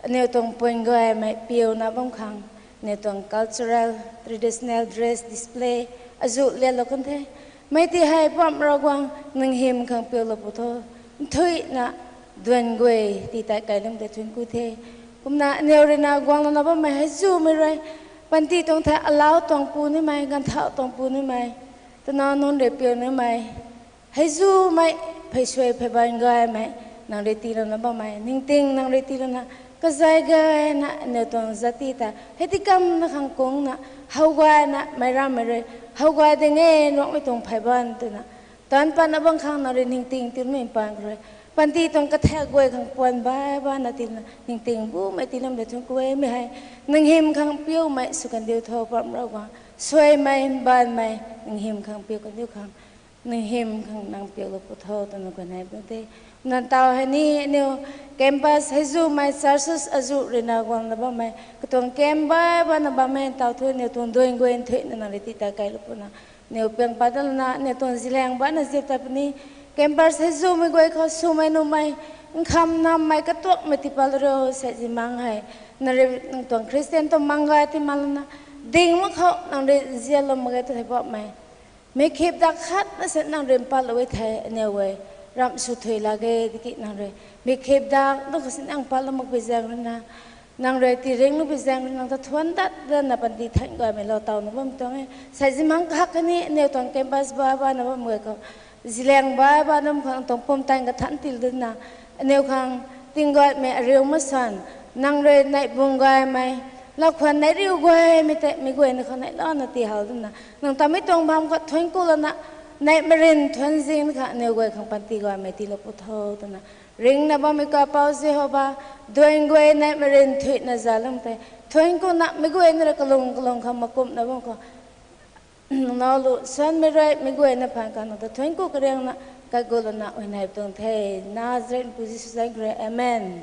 aniu tuang pun gaymei piuna bam khang, aniu tuang cultural, traditional dress display azuh lianlou kan the. Mei ti hei Poubauhmei Ravguangc, nang hym khang piulou pu tho. Nthuihna duan guay ti tei kai lam tei thuanc ku the. Kumna aniu rui na guanglouna bammei hei zumei rui, panty tuang thei alau tuang pu nimei, ganvthau tuang pu nimei, twna nunc rui piu nimei, hei zumei, phey suai phey baan gaymei nang rui tiilouna bammei, ningting nang rui tiilouna, kazay gayna aniu tuang zat ti ta hei ti kamna khang kungna, how gayna meic rammei rui how gay ding e, Ruangmei tuang phey baan twna, taanc patna bam khang nang rui ningting tiimei paan khou rui, panty tuang kathak guay khang puan bai bana tiina ningting bumei tiiloumei ta thuanc ku e. Mi hei nang hym khang piumei sw kandiu tho, Poubauhmei Ravguangc, suaimei, baanvmei, nang hym khang piu kandiu khang, nang hym khang nang piulou pu tho twna khwan hei bam the. Nang taw hei ni aniu campus hei zumei, churches azuh rui na guangna bammei, katuang camp bai bana bammei taw thu aniu tuang duan guay nthuihna nang rui ti ta kailou puna, aniu piang pat dat lana aniu tuang zilaeng bana zip ta puni, campus hei zumei guay khou swmei numei, nkham nammei katuakmei tiipat rio se zi mang hei, nang rui nang tuang Christian tuang mang gay ti mak lana, ding mak khou nang rui zianlou mak ge tu thei Poubauhmei, meic khip dak khatna se nang rui mpatlou e thei aniu guay ramh sw thuy lak ge tiki nang rui mi khip dak tu khou si nang pat lou makpui zaeng rui na, nang rui tii ringloupui zaeng rui nang ta thuan dat dana panty than guaymei lou tawna bam tuang e. Saizimang kahak kani aniw tuang campus ba bana bam guay khou, Zeliang ba ba nam khang tuang pumtan kathan til dana, aniw khang tingguaymei ariu masan, nang rui neih bung gaymei, lau khwan neih riu guaymei tei mi guayna khou neihlouna tiihau dana nang ta mi tuang bam khou thuanc ku lana, neih marin thuanc zing kha aniw guay khang panty guaymei tiilou pu tho twna ringna bammei kapou Jehova, duan guay neih marin thuina zalum tei thuanc kuna mi guayna rui kalung kalung khang makumhna bam khou nang nac lu sanmei rui mi guayna phaan khang nang ta thuanc ku kariangna, kagut lana huayney tuang the. Nazareth pu Jisu zaeng khou rui, Amen.